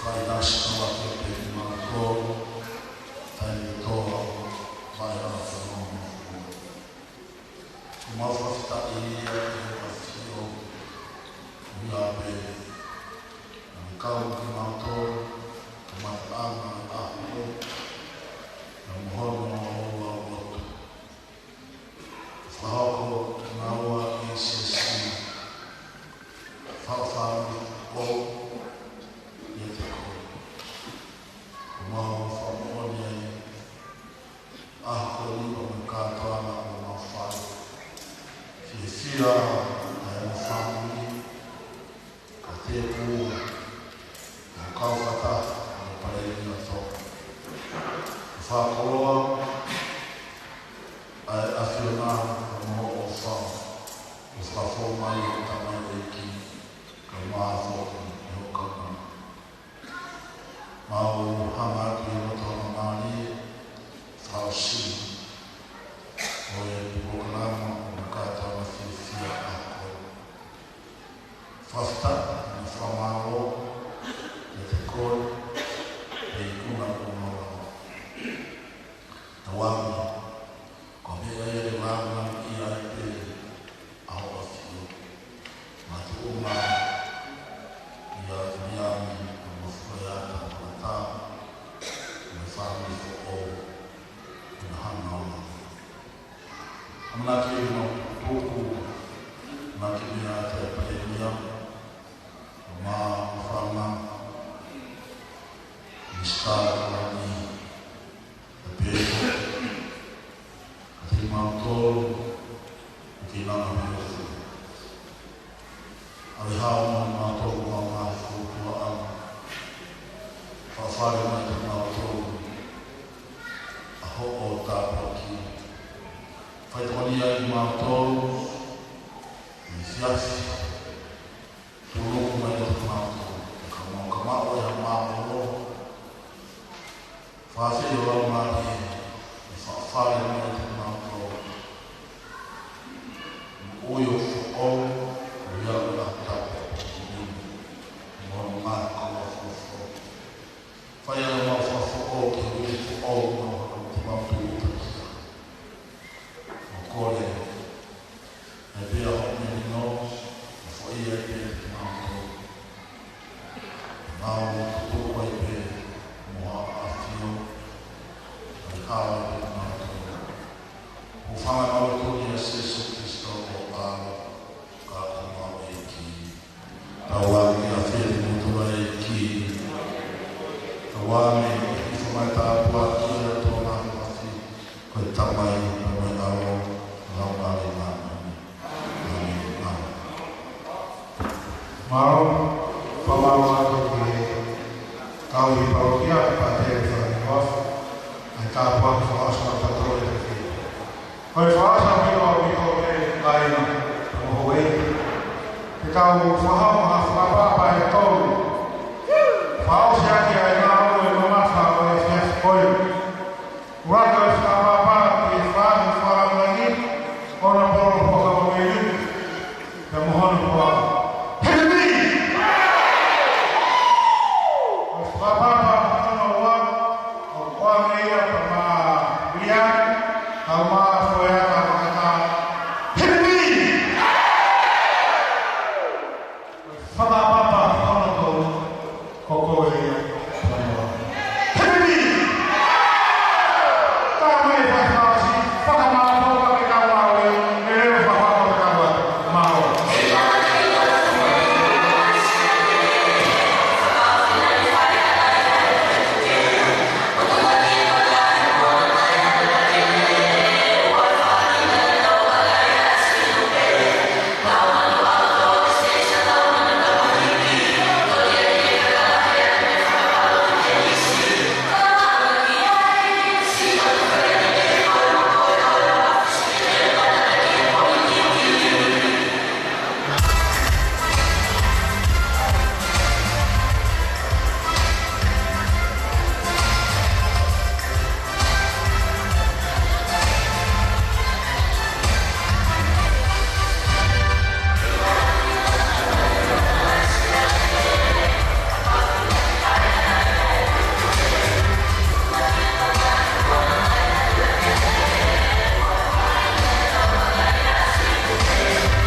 Fai nasi kau ake pē ni mātou, tai ni toa, vai a whanau mafua. Ko mau fakafetaʻi ia ki he ʻafio, ʻo ia pē, naʻa ne kau ki mātou, ko mataʻanga a ko, na mohono o ua otu. Fakahoko ke ngāue ʻi he siasi, fakafāmili ko, ʻiate koe. Ko mau fakamoʻoni ai, ʻa ko ni ko e kātoanga ʻoku mau fai. Fiefia Ia, ʻa e fāmili, ka te pū, ʻa e kau fakataha, ʻa e palēmia tō. Fakakoloa, ʻa e ʻAfiona, ʻa e mo ʻofa, ʻo fakafou mai ʻa e tamaioʻeiki, ka māfo ʻi ho kama. Mau hanga ki he loto mālie, fakaʻosi, ʻo e polokalama, ʻo e kātoanga fiefia ako. Fakafetaʻi mo fakamālō kiate koe, ʻe ikuna kuo mau lava. Tauange, ko e meʻa ia ʻe lāngilangiʻia ai pē ʻa hoʻo ʻAfio. Mātuʻunga ia Viliami, ʻa Mafueata Pangata, mo e fāmili foʻou, ʻi he hanga ʻo e ʻamanaki ʻemau tuku, ʻamanaki meʻa ʻa e palēmia, mo e fānau, Mister Kalani, ʻa Pēpo, ʻa kimautolu, ʻa kinautolu. ʻA e hao mo kimautolu, mo e ngaahi fōtunga ʻa e fale mai kiate kimautolu, ʻa hoʻo tāpuaki. Faitokoni ai kimautolu, ʻi he siasi, tuluku mai kiate kimautolu, ka mau ka mau ʻe ha mālōlō, fāsei ʻo lau mālie, ʻi he fale mai kiate kimautolu. ʻOi ʻo foʻou, ʻo ia ʻo e tapu, mo e ngaahi kau fofo. Fai ʻa e mau fakafoʻou, ke ui foʻou, mau hanga kimautolu ʻo takia. ʻO kole, ʻe pea ho melino, ʻo foʻi ai pē kimautolu. Mau tuku ai pē mo ha ʻAfio, ʻa e hao ai pē kimautolu. ʻO fanga mau toni ʻa Sīsū Kalaisi ko e ʻAlo, ka ko homau ʻEiki. Tauange ʻa e fiefia mo e tōʻonga ʻEiki. Tauange ʻa e hifo mai tāpuaki ʻa e tōʻonga ʻEiki. Ko e Tamai, mo e ʻAlo, mo e Laumālie Māʻoniʻoni. ʻĀmeni. Mālō, fakamālō atu ki he kau ʻi he palokia, pea pehē ki he fānau, ʻa e tāpuaki fakaʻosi ʻa e tatau e te fia. Ko e fakaʻosi ʻa e pito, pito pē kāinga, mo houʻeiki. Te tau fakahoko ha fakapapau ʻe tolu,